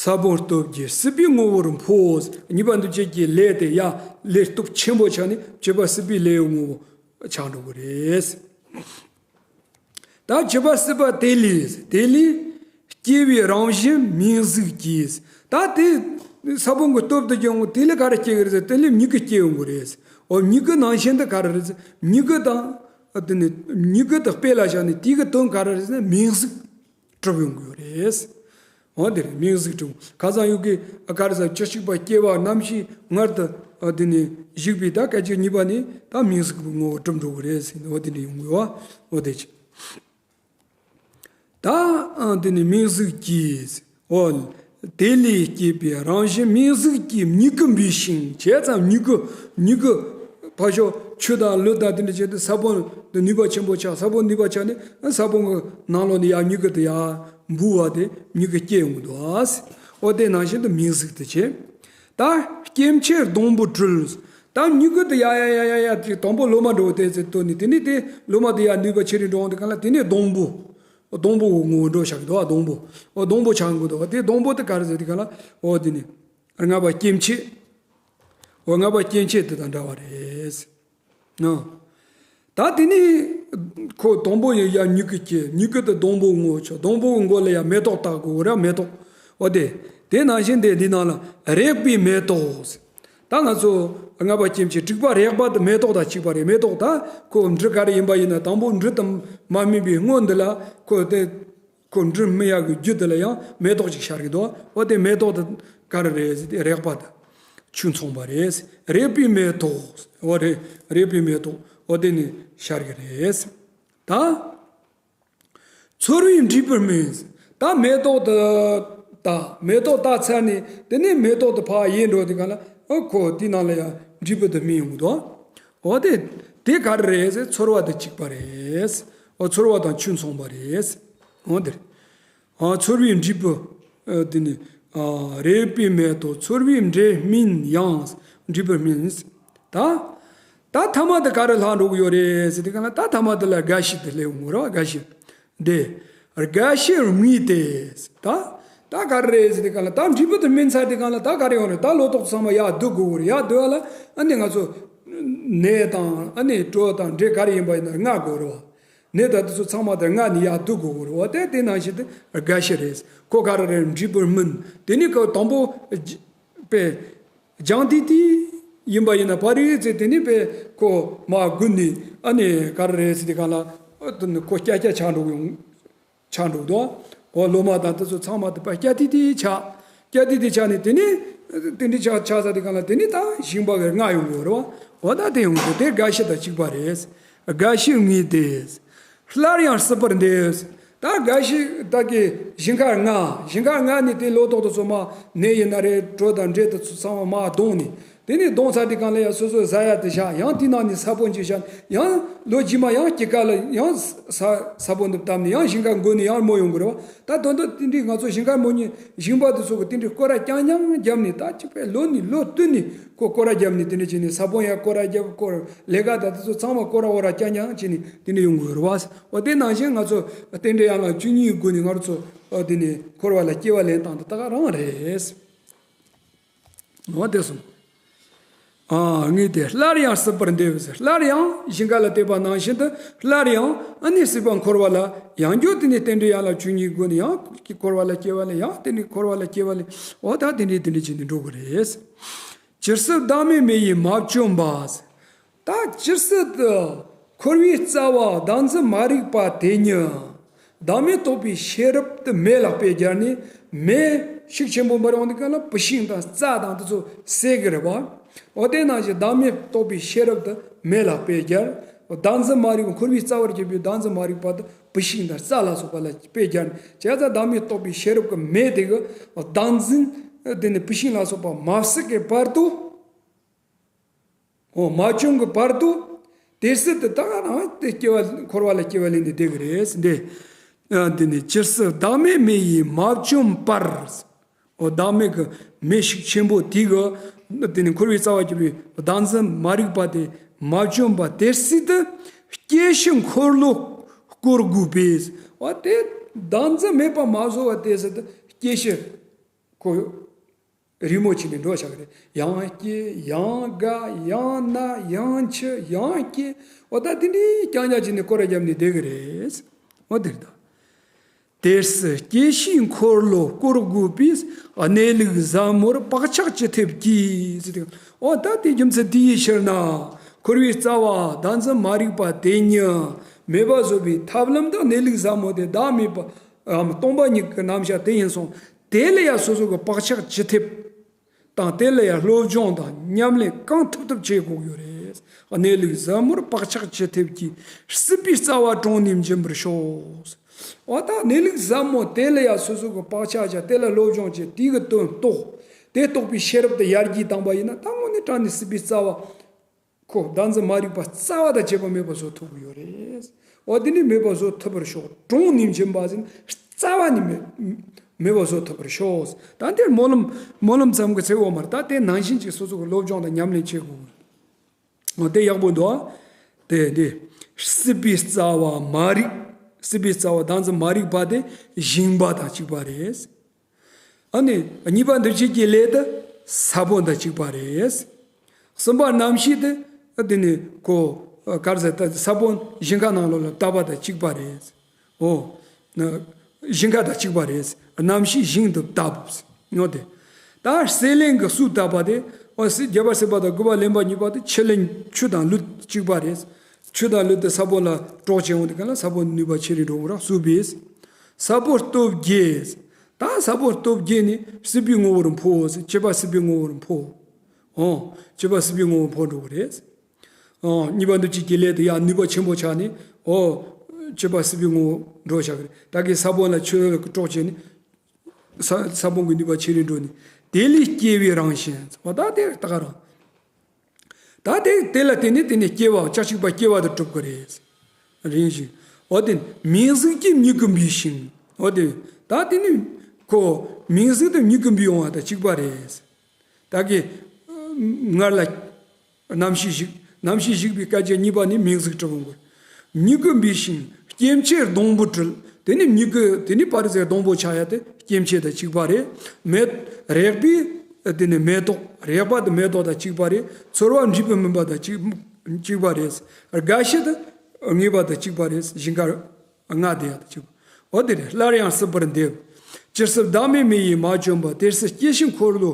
ས་བོན་སྟོབས་ཀྱིས་སྲིད་པའི་ངོ་བོར་འཕོ། གཉིས་པ་འདུ་བྱེད་ཀྱི་ལས་དེ་ཡང་ལས་སྟོབས་ཆེན་པོ་ཆགས་ནས་བཅུ་པ་སྲིད་པའི་ལས་ངོ་བོ་ཆགས་འགྲོ་གི་རེད། ད་བཅུ་པ་སྲིད་པ་དེ་ལས། དེ་ལས་སྐྱེ་བའི་རང་བཞིན་མིང་གཟུགས་ཀྱིས། ད་དེ་ས་བོན་གྱི་སྟོབས་དེ་ཀྱང་དེ་ལས་ག་རེ་སྐྱེ་གི་རེད་ཟེར། དེ་ལས་མྱུ་གུ་སྐྱེ་ཡོང་གི་རེད། འོ་མྱུ་གུ་ནང་བཞིན་དུ་ག་རེ་རེད་ཟེར། མྱུ་གུ་དང་དེ་ནི་མྱུ་གུ་དེ་སྤེལ་ལ་བཞག་ནས་དེ་གི་དོན་ག་རེ་རེད་ཟེར་ན་མིང་གཟུགས་གྲུབ་ཡོང་གི་ཡོད་རེད། འོ་དེ་རེད། མིང་གཟུགས་གྲུབ། ཁ་སང་ཡོད་ཀྱི་ག་རེ་ཟེར། བཅུ་གཅིག་པ་སྐྱེ་བ་རྣམ་ཤེས་མངལ་དུ་འདི་ནས་ཞུགས་པའི་ད་སྐད་ཅིག་གཉིས་པ་ནས་ད་མིང་གཟུགས་ཀྱི་ངོ་བོ་གྲུབ་འགྲོ་གི་རེད་ཟེར་ནས། འོ་དེ་འདྲ་ཡོང་གི་ཡོད། འོ་དེ་ཅི། ད་འདི་ནས་མིང་གཟུགས་ཀྱིས། འོ། དེ་ལས་སྐྱེས་པའི་རང་བཞིན་མིང་གཟུགས་ཀྱི་མྱུ་གུ་འབུས་ཤིང་། བྱས་ཙང་མྱུ་གུ། མྱུ་གུ་ཕར་ཕྱོགས་ཆུ་དང་ལུད་དང་དེ་འདྲ་བྱས་ཏེ་ས་བོན་དེ་ནུས་པ་ཆེན་པོ་ཆགས། ས་བོན་ནུས་པ་ཆགས་ནས་ས་བོན་གྱི་ནང་ལོགས་ནས་ཡར་མྱུ་གུ་དེ་ཡར་འབུ་བ་དེ་མྱུ་གུ་སྐྱེ་ཡོང་གི་འདུག། འོ་དེ་ནང་བཞིན་དུ་མིང་གཟུགས་དེ་བྱས། ད་སྐྱེ་མཆེད་སྡོང་པོ་སྤྲུལ། ད་མྱུ་གུ་དེ་ཡར་ཡར་ཡར་ཡར་ཡར་དེ་དང་པོ་ལོ་མ་འགྲོ་བ་དེ་ཚེ་བཏོན་ནས། དེ་ནས་དེ་ལོ་མ་དེ་ཡར་ནུས་པ་ཆེ་རུ་འགྲོ་འོང་དུས་གང་ལ། དེ་ནས་སྡོང་པོ། སྡོང་པོ་གི་ངོ་བོ་འགྲོ་བཞག་གི་འདུག། སྡོང་པོ། འོ་སྡོང་པོ་ཆགས་གི་འདུག། དེ་སྡོང་པོ་དེ་ག་རེ་ཟེར་དུས་གང་ལ། འོ་དེ་ནི་ལྔ་པ་སྐྱེ་མཆེད། འོ་ལྔ་པ་སྐྱེ་མཆེད་དེ་དང་འདྲ་བ་རེད། ཨ། ད་དེ་ནི་ཁོ་སྡོང་པོ་ཡི་ཡར་མྱུ་གུ་སྐྱེ། མྱུ་གུ་དེ་སྡོང་པོའི་ངོ་བོ་ཆགས། སྡོང་པོའི་མགོ་ལ་ཡར་མེ་ཏོག་བཏགས་དགོས་རེད། མེ་ཏོག། འོ་དེ། དེ་ནང་བཞིན་དེ་འདི་ནང་ལ་རེག་པའི་མེ་ཏོག། ད་ང་ཚོ་ལྔ་པ་སྐྱེ་མཆེད་དྲུག་པ་རེག་པ་དེ་མེ་ཏོག་དང་གཅིག་པ་རེད། མེ་ཏོག་ད་ཁོ་འབྲུ་ག་རེ་ཡིན་པ་ཡིན་ན། དང་པོ་འབྲུ་དེ་མ་སྨིན་པའི་སྔོན་འདི་ལ་ཁོ་དེ། ཁོ་འབྲུ་སྨིན་ཡག་གི་རྒྱུ་དེ་ལ་ཡང་མེ་ཏོག་ཅིག་ཤར་གི་འདུག། འོ་དེ་མེ་ཏོག་དེ་ག་རེ་རེད་ཟེར་དུས། རེག་པ་དང་ཆོས་མཚུངས་པ་རེད། རེག་པའི་མེ་ཏོག། འོ་རེད། རེག་པའི་མེ་ཏོག། འོ་དེ་ནི་ཤར་གི་རེད། ད་ཚོར་བའི་འབྲས་བུ་སྨིན། ད་མེ་ཏོག་དེ། ད་མེ་ཏོག་བཏགས་ཚར་ནས་དེ་ནས་མེ་ཏོག་དེ་ཕར་ཡལ་འགྲོ་དུས་གང་ལ། ཨ་ཁོ་དེ་ནང་ལ་ཡང་འབྲས་བུ་དེ་སྨིན་ཡོང་གི་འདུག། འོ་དེ། དེ་ག་རེ་རེད་ཟེར། ཚོར་བ་དང་གཅིག་པ་རེད། འོ་ཚོར་བ་དང་ཆོས་མཚུངས་པ་རེད། འོ་དེ་རེད། ཨ་ཚོར་བའི་འབྲས་བུ། ཨ་དེ་ནི། ཨ་རེག་པའི་མེ་ཏོག། ཚོར་བའི་འབྲས་སྨིན་ཡང་། འབྲས་བུ་སྨིན། ད། ད་ཐ་མ་དེ་ག་རེ་ལྷག་འགྲོ་གི་ཡོད་རེད་ཟེར་དུས་གང་ལ། ད་ཐ་མ་དེ་ལ་རྒ་ཤི་དེ་སླེབས་ཡོང་གི་རེད་པ། རྒ་ཤི། དེ། རྒ་ཤི་རྨིས་ཏེ། ད། ད་ག་རེ་རེད་ཟེར་དུས་གང་ལ། ད་འབྲས་བུ་དེ་སྨིན་ཚར་དུས་གང་ལ། ད་ག་རེ་ཡོང་རེད། ད་ལོ་ཏོག་ཚང་མ་ཡར་བསྡུ་དགོས་རེད། ཡར་བསྡུ་བ་ལ་ཨ་ནི་ང་ཚོ་ནས་དང་ཨ་ནི་དྲོད་དང་འབྲས་ག་རེ་ཡིན་པ་ཡིན་ན་བརྔ་དགོས་རེད་པ། ནས་དང་དེ་ཚོ་ཚང་མ་དེ་བརྔ་ནས་ཡར་བསྡུ་དགོས་རེད་པ། དེ་དེ་ནང་བཞིན་དུ་རྒ་ཤི་རེད། ཁོ་ག་རེ་རེད། འབྲས་བུ་སྨིན། དེ་ནི་ཁོ་དང་པོ་པས། སྦྱངས་ཏེ་དེ་ཡིན་པ་ཡིན་ན་ཕ་རི་ཚེ་དེ་ནི་པས་ཁོ་མར་དགུ་ནི་ཨ་ནི་ག་རེ་རེད་ཟེར་དུས་གང་ལ། ཨ་དེ་ནི་ཁོ་སྐྱ་སྐྱ་ཆགས་འགྲོ་ཡོང་། ཆགས་འགྲོ་འདུག། འོ་ལོ་མ་དང་དེ་ཚོ་ཚང་མ་དེ་པ་སྐྱ་ཏི་ཏི་ཆགས། སྐྱ་ཏི་ཏི་ཆགས་ནས་དེ་ནི་དེ་འདྲ་ཆགས་ཆགས་ས་དེ་གང་ལ། དེ་ནི་ད་ཞིང་པ་གི་བརྔ་ཡོང་གི་རེད་པ། འོ་ད་དེ་ཡོང་གི། དེ་རྒ་ཤི་དང་གཅིག་པ་རེད། རྒ་ཤི་རྨིས་ཏེ། སླར་ཡང་སྲིད་པར་འདེབས། ད་རྒ་ཤི་ད་གི་ཞིང་ཁར་བརྔ། ཞིང་ཁར་བརྔ་ནས་དེ་ལོ་ཏོག་དེ་ཚོ་མར་ནས་ཡིན་ན་རེད། དྲོད་དང་འབྲས་དེ་ཚོ་ཚང་མ་མར་བསྡོངས་ནས། དེ་ནས་བསྡོངས་ཚར་དུས་གང་ལ་ཡང་སོ་སོའི་ཟ་ཡ་དེ་བཞག། ཡང་དེ་ནང་ནས་ས་བོན་ཅིག་བཞག། ཡང་ལོ་རྗེས་མ་ཡང་དཀྱིལ་ཁ་ལ་ཡང་ས་ས་བོན་དེ་བཏབ་ནས་ཡང་ཞིང་ཁར་འགོ་ནས་ཡང་རྨོ་ཡོང་གི་རེད་པ། ད་དོན་དུ་དེ་འདྲའི་ང་ཚོ་ཞིང་ཁར་རྨོ་མཁན་ཞིང་པ་དེ་ཚོ་གིས་དེ་འདྲའི་སྐོར་ར་རྐྱང་རྐྱང་བརྒྱབ་ནས། ད་གཅིག་པའི་ལོ་ནས་ལོ་བསྟུད་ནས་ཁོ་སྐོར་ར་བརྒྱབ་ནས། དེ་འདྲ་བྱས་ནས་ས་བོན་ཡང་སྐོར་ར་བརྒྱབ། སྐོར་ལས་ཀ་ད་དེ་ཚོ་ཚང་མ་སྐོར་ར་སྐོར་ར་རྐྱང་རྐྱང་བྱས་ནས་དེ་འདྲ་ཡོང་གི་ཡོད་རེད་པ། འོ་དེ་ནང་བཞིན་ང་ཚོ་རྟེན་འབྲེལ་ཡན་ལག་བཅུ་གཉིས་སྒོ་ནས་ང་ཚོ་འོ་དེ་ནས་འཁོར་བ་ལ་སྐྱེ་བ་ལེན་སྟངས་དེ་ད་ག་རང་རེད། འོ་དེ་སོང་། ཨ་ངས་དེ་སླར་ཡང་སྲིད་པར་འདེབས་ཟེར། སླར་ཡང་ཞིང་ཁ་ལ་བལྟས་པ་ནང་བཞིན་དུ་སླར་ཡང་ཨ་ནི་སྲིད་པ་འཁོར་བ་ལ་ཡང་བསྐྱར་དེ་ནས་རྟེན་འབྲེལ་ཡན་ལག་བཅུ་གཉིས་སྒོ་ནས་ཡང་འཁོར་བ་ལ་སྐྱེ་བ་ལེན། ཡང་དེ་ནས་འཁོར་བ་ལ་སྐྱེ་བ་ལེན། འོ་ད་དེ་འདྲས་དེ་འདྲས་བྱས་ནས་འགྲོ་གི་རེད། སྤྱིར་སྲིད་བདག་མེད་མེ་ཡིས་མ་བཅོམ་པ། ད་སྤྱིར་སྲིད་དུ་འཁོར་བའི་རྩ་བ་བདག་འཛིན་མ་རིག་པ་དེ་ཉིད་བདག་མེད་རྟོགས་པའི་ཤེས་རབ་དེ་མེ་ལ་དཔེ་སྦྱར་ནས། མེ་ཤུགས་ཆེན་པོ་འབར་ཡོང་དུས་གང་ལ་བུད་ཤིང་དང་རྩྭ་དང་དེ་ཚོ་བསྲེག་གི་རེད་པ། འོ་དེ་ནང་བཞིན་བདག་མེད་རྟོགས་པའི་ཤེས་རབ་དེ་མེ་ལ་དཔེ་སྦྱར། བདག་འཛིན་མ་རིག་པ། འཁོར་བའི་རྩ་བར་གྱུར་པའི་བདག་འཛིན་མ་རིག་པ་དེ་བུད་ཤིང་དང་རྩྭ་ལ་སོགས་པ་ལ་དཔེ་སྦྱར་ནས། བྱས་ཙང་བདག་མེད་རྟོགས་པའི་ཤེས་རབ་ཀྱི་མེ་དེ་གིས་བདག་འཛིན་དེ་ནི་བུད་ཤིང་ལ་སོགས་པ་མ་བསྲེག་གི་བར་དུ། འོ་མ་བཅོམ་གྱི་བར་དུ། དེ་སྲིད་དུ་ད་ག་རང་དེ་སྐྱེ་བ་འཁོར་བ་ལ་སྐྱེ་བ་ལེན་ནས་བསྡད་ཀྱི་རེད་འདི། ཨ། འདི་ནི་སྤྱིར་སུ་བདག་མེད་མེ་ཡིས་མ་བཅོམ་པར། འོ། བདག་མེད་ཀྱི་མེ་ཤུགས་ཆེན་པོ་དེ་གིས་དེ་ནི་འཁོར་བའི་རྩ་བ་གཅོད་པའི་བདག་འཛིན་མ་རིག་པ་དེ་མ་བཅོམ་པ་དེ་སྲིད་དུ་སྐྱེ་ཤི་འཁོར་ལོ་བསྐོར་དགོས་པས། འོ། དེ་བདག་འཛིན་མེད་པ་མ་བཟོ་བ་དེ་སྲིད་དུ་སྐྱེ་ཤི་ཁོ་རི་མོ་བྱས་ནས་འགྲོ་བཞག་གི་རེད། ཡང་སྐྱེ་ཡང་རྒ་ཡང་ན་ཡང་འཆི་ཡང་སྐྱེ། འོ། ད་དེ་འདྲའི་རྐྱང་རྐྱང་བྱས་ནས་སྐོར་ར་བརྒྱབ་ནས་བསྡད་ཀྱི་རེད། འོ། དེ་རེད་ད། དེ་སྲིད་སྐྱེ་ཤིའི་འཁོར་ལོ་བསྐོར་དགོས་པས། གནས་ལུགས་ཟབ་མོར་བག་ཆགས་ཅི་ཐེབས་ཀྱིས་ཟེར་ཏེ། འོ། ད་དེ་རྒྱུ་མཚན་དེ་ཡི་ཕྱིར་ན། འཁོར་བའི་རྩ་བ་བདག་འཛིན་མ་རིག་པ་དེ་ཉིད་མེད་པ་བཟོ་བའི་ཐབས་ལམ་དང་གནས་ལུགས་ཟབ་མོ་དེ་བདག་མེད་པའམ་སྟོང་པ་ཉིད་ཀྱི་རྣམ་གཞག་དེ་ཡིན་སོང་། དེ་ལ་ཡང་སོ་སོ་གི་བག་ཆགས་ཅི་ཐེབས་དང་། དེ་ལ་ཡང་སློབ་སྦྱོང་དང་ཉམས་ལེན་གང་ཐུབ་ཐུབ་བྱེད་དགོས་ཡོད་རེད། གནས་ལུགས་ཟབ་མོར་བག་ཆགས་ཅི་ཐེབས་ཀྱིས། སྲིད་པའི་རྩ་བ་དྲུངས་ནས་འབྱིན་པར་ཤོག། འོ། ད་གནས་ལུགས་ཟབ་མོ་དེ་ལ་ཡང་སོ་སོ་གི་བག་ཆགས་བྱས། དེ་ལ་སློབ་སྦྱོང་བྱས། དེ་གི་དོན་རྟོགས། དེ་རྟོགས་པའི་ཤེས་རབ་དེ་ཡར་རྒྱས་བཏང་པ་ཡིན་ན། ད་དངོས་གནས་དྲང་གནས་སྲིད་པའི་རྩ་བ། ཁོ་བདག་འཛིན་མ་རིག་པ་རྩ་བ་དང་བཅས་པ་མེད་པ་བཟོ་ཐུབ་ཀྱི་ཡོད་རེད། འོ། དེ་ནི་མེད་པ་བཟོ་ཐུབ་པར་ཤོག། དྲུངས་ནས་འབྱིན་པ་ཟེར་ན་རྩ་བ་ནས་མེད་མེད་པ་བཟོ་ཐུབ་པར་ཤོག། ད་འདིར་སྨོན་ལམ་སྨོན་ལམ་ཙམ་གྱི་ཚིག་ཡོད་མ་རེད། ད་དེ་ནང་བཞིན་གྱི་སོ་སོ་གི་སློབ་སྦྱོང་དང་ཉམས་ལེན་བྱེད་དགོས། འོ། དེ་ཡག་པོ་འདུག། དེ་དེ་སྲིད་པའི་རྩ་བ་མ་རིག་སྲིད་པའི་རྩ་བ་བདག་འཛིན་མ་རིག་པ་དེ་ཞིང་པ་དང་གཅིག་པ་རེད། ཨ་ནི་གཉིས་པ་འདུ་བྱེད་ཀྱི་ལས་དེ་ས་བོན་དང་གཅིག་པ་རེད། གསུམ་པ་རྣམ་ཤེས་དེ་དེ་ནི་ཁོ་ག་རེ་ཟེར། ད་ས་བོན་ཞིང་ཁ་ནང་ལོགས་ལ་བཏབ་པ་དང་གཅིག་པ་རེད། འོ། ཞིང་ཁ་དང་གཅིག་པ་རེད། རྣམ་ཤེས་ཞིང་དུ་བཏབ། འོ་དེ། ད་སྲེད་ལེན་གྱི་གསུས་བཏབ་པ་དེ། འོ། སྲེད། རྒྱས་པར་སྲེད་པ་དང་རྒོད་པ་ལེན་པ་གཉིས་པ་དེ་ཆུ་ལེན། ཆུ་དང་ལུད་གཅིག་པ་རེད། ཆུ་དང་ལུད་དེ་ས་བོན་ལ་གྲོགས་བྱས་འོང་དུས་སྒང་ལ་ས་བོན་ནུས་པ་ཆེ་རུ་འགྲོ་གི་རེད། གསུས་པས། ས་བོན་སྟོབས་བརྒྱད། ད་ས་བོན་སྟོབས་བརྒྱད་ནི་སྲིད་པའི་ངོ་བོར་འཕོ། སྲིད་པ་སྲིད་པའི་ངོ་བོར་འཕོ། འོ། སྲིད་པ་སྲིད་པའི་ངོ་བོར་འཕོ་འགྲོ་གི་རེད། འོ། གཉིས་པ་འདུ་བྱེད་ཀྱི་ལས་དེ་ཡང་ནུས་པ་ཆེན་པོ་ཆགས་ནས། འོ། སྲིད་པ་སྲིད་པའི་ངོ་བོར་འགྲོ་བཞག་གི་རེད། ད་གིན་ས་བོན་ལ་ཆུ་ལ་གྲོགས་བྱས་ནས། ས་ས་བོན་གྱི་ནུས་པ་ཆེ་རུ་འགྲོ་ནས། དེ་ལས་སྐྱེ་བའི་རང་བཞིན། འོ། ད་དེ་ད་ག་རང་། ད་དེ་དེ་ལ་བརྟེན་ནས་དེ་ནས་སྐྱེ་བ་ཆགས་ཞིག་པ་སྐྱེ་བ་དང་གྲུབ་ཀྱི་རེད། རིང་ཞིང་། འོ་དེ་མིང་གཟུགས་ཀྱི་མྱུ་གུ་འབུས་ཤིང་། འོ་དེ། ད་དེ་ནི་ཁོ་མིང་གཟུགས་དེ་མྱུ་གུ་འབུས་འོང་བ་དང་གཅིག་པ་རེད། ད་གིན་སྔར་ལ་རྣམ་ཤེས་ཞིག་རྣམ་ཤེས་ཞིག་པའི་སྐད་ཅིག་གཉིས་པ་ནི་མིང་གཟུགས་གྲུབ་འོང་གི། མྱུ་གུ་འབུས་ཤིང་སྐྱེ་མཆེད་སྡོང་པོ་སྤྲུལ། དེ་ནི་མྱུ་གུ་དེ་ནི་ཕ་རི་ཟེར་སྡོང་པོ་ཆགས་ཡ་དེ་སྐྱེ་མཆེད་དང་གཅིག་པ་རེད། མེ་རེག་པའི་དེ་ནི་མེ་ཏོག་རེག་པ་དེ་མེ་ཏོག་དང་གཅིག་པ་རེད། ཚོར་བ་འདྲིས་པའི་མུན་པ་དང་གཅིག་གཅིག་པ་རེད། རྒ་ཤི་དེ་ངེས་པ་དང་གཅིག་པ་རེད། ཞིང་ཁར་ལྔ་དེ་ཡང་དང་གཅིག་པ། འོ་དེ་རེད། སླར་ཡང་སྲིད་པར་འདེབས། སྤྱིར་སྲིད་བདག་མེད་མེ་ཡིས་མ་བཅོམ་པ། དེ་སྲིད་སྐྱེ་ཤི་འཁོར་ལོ་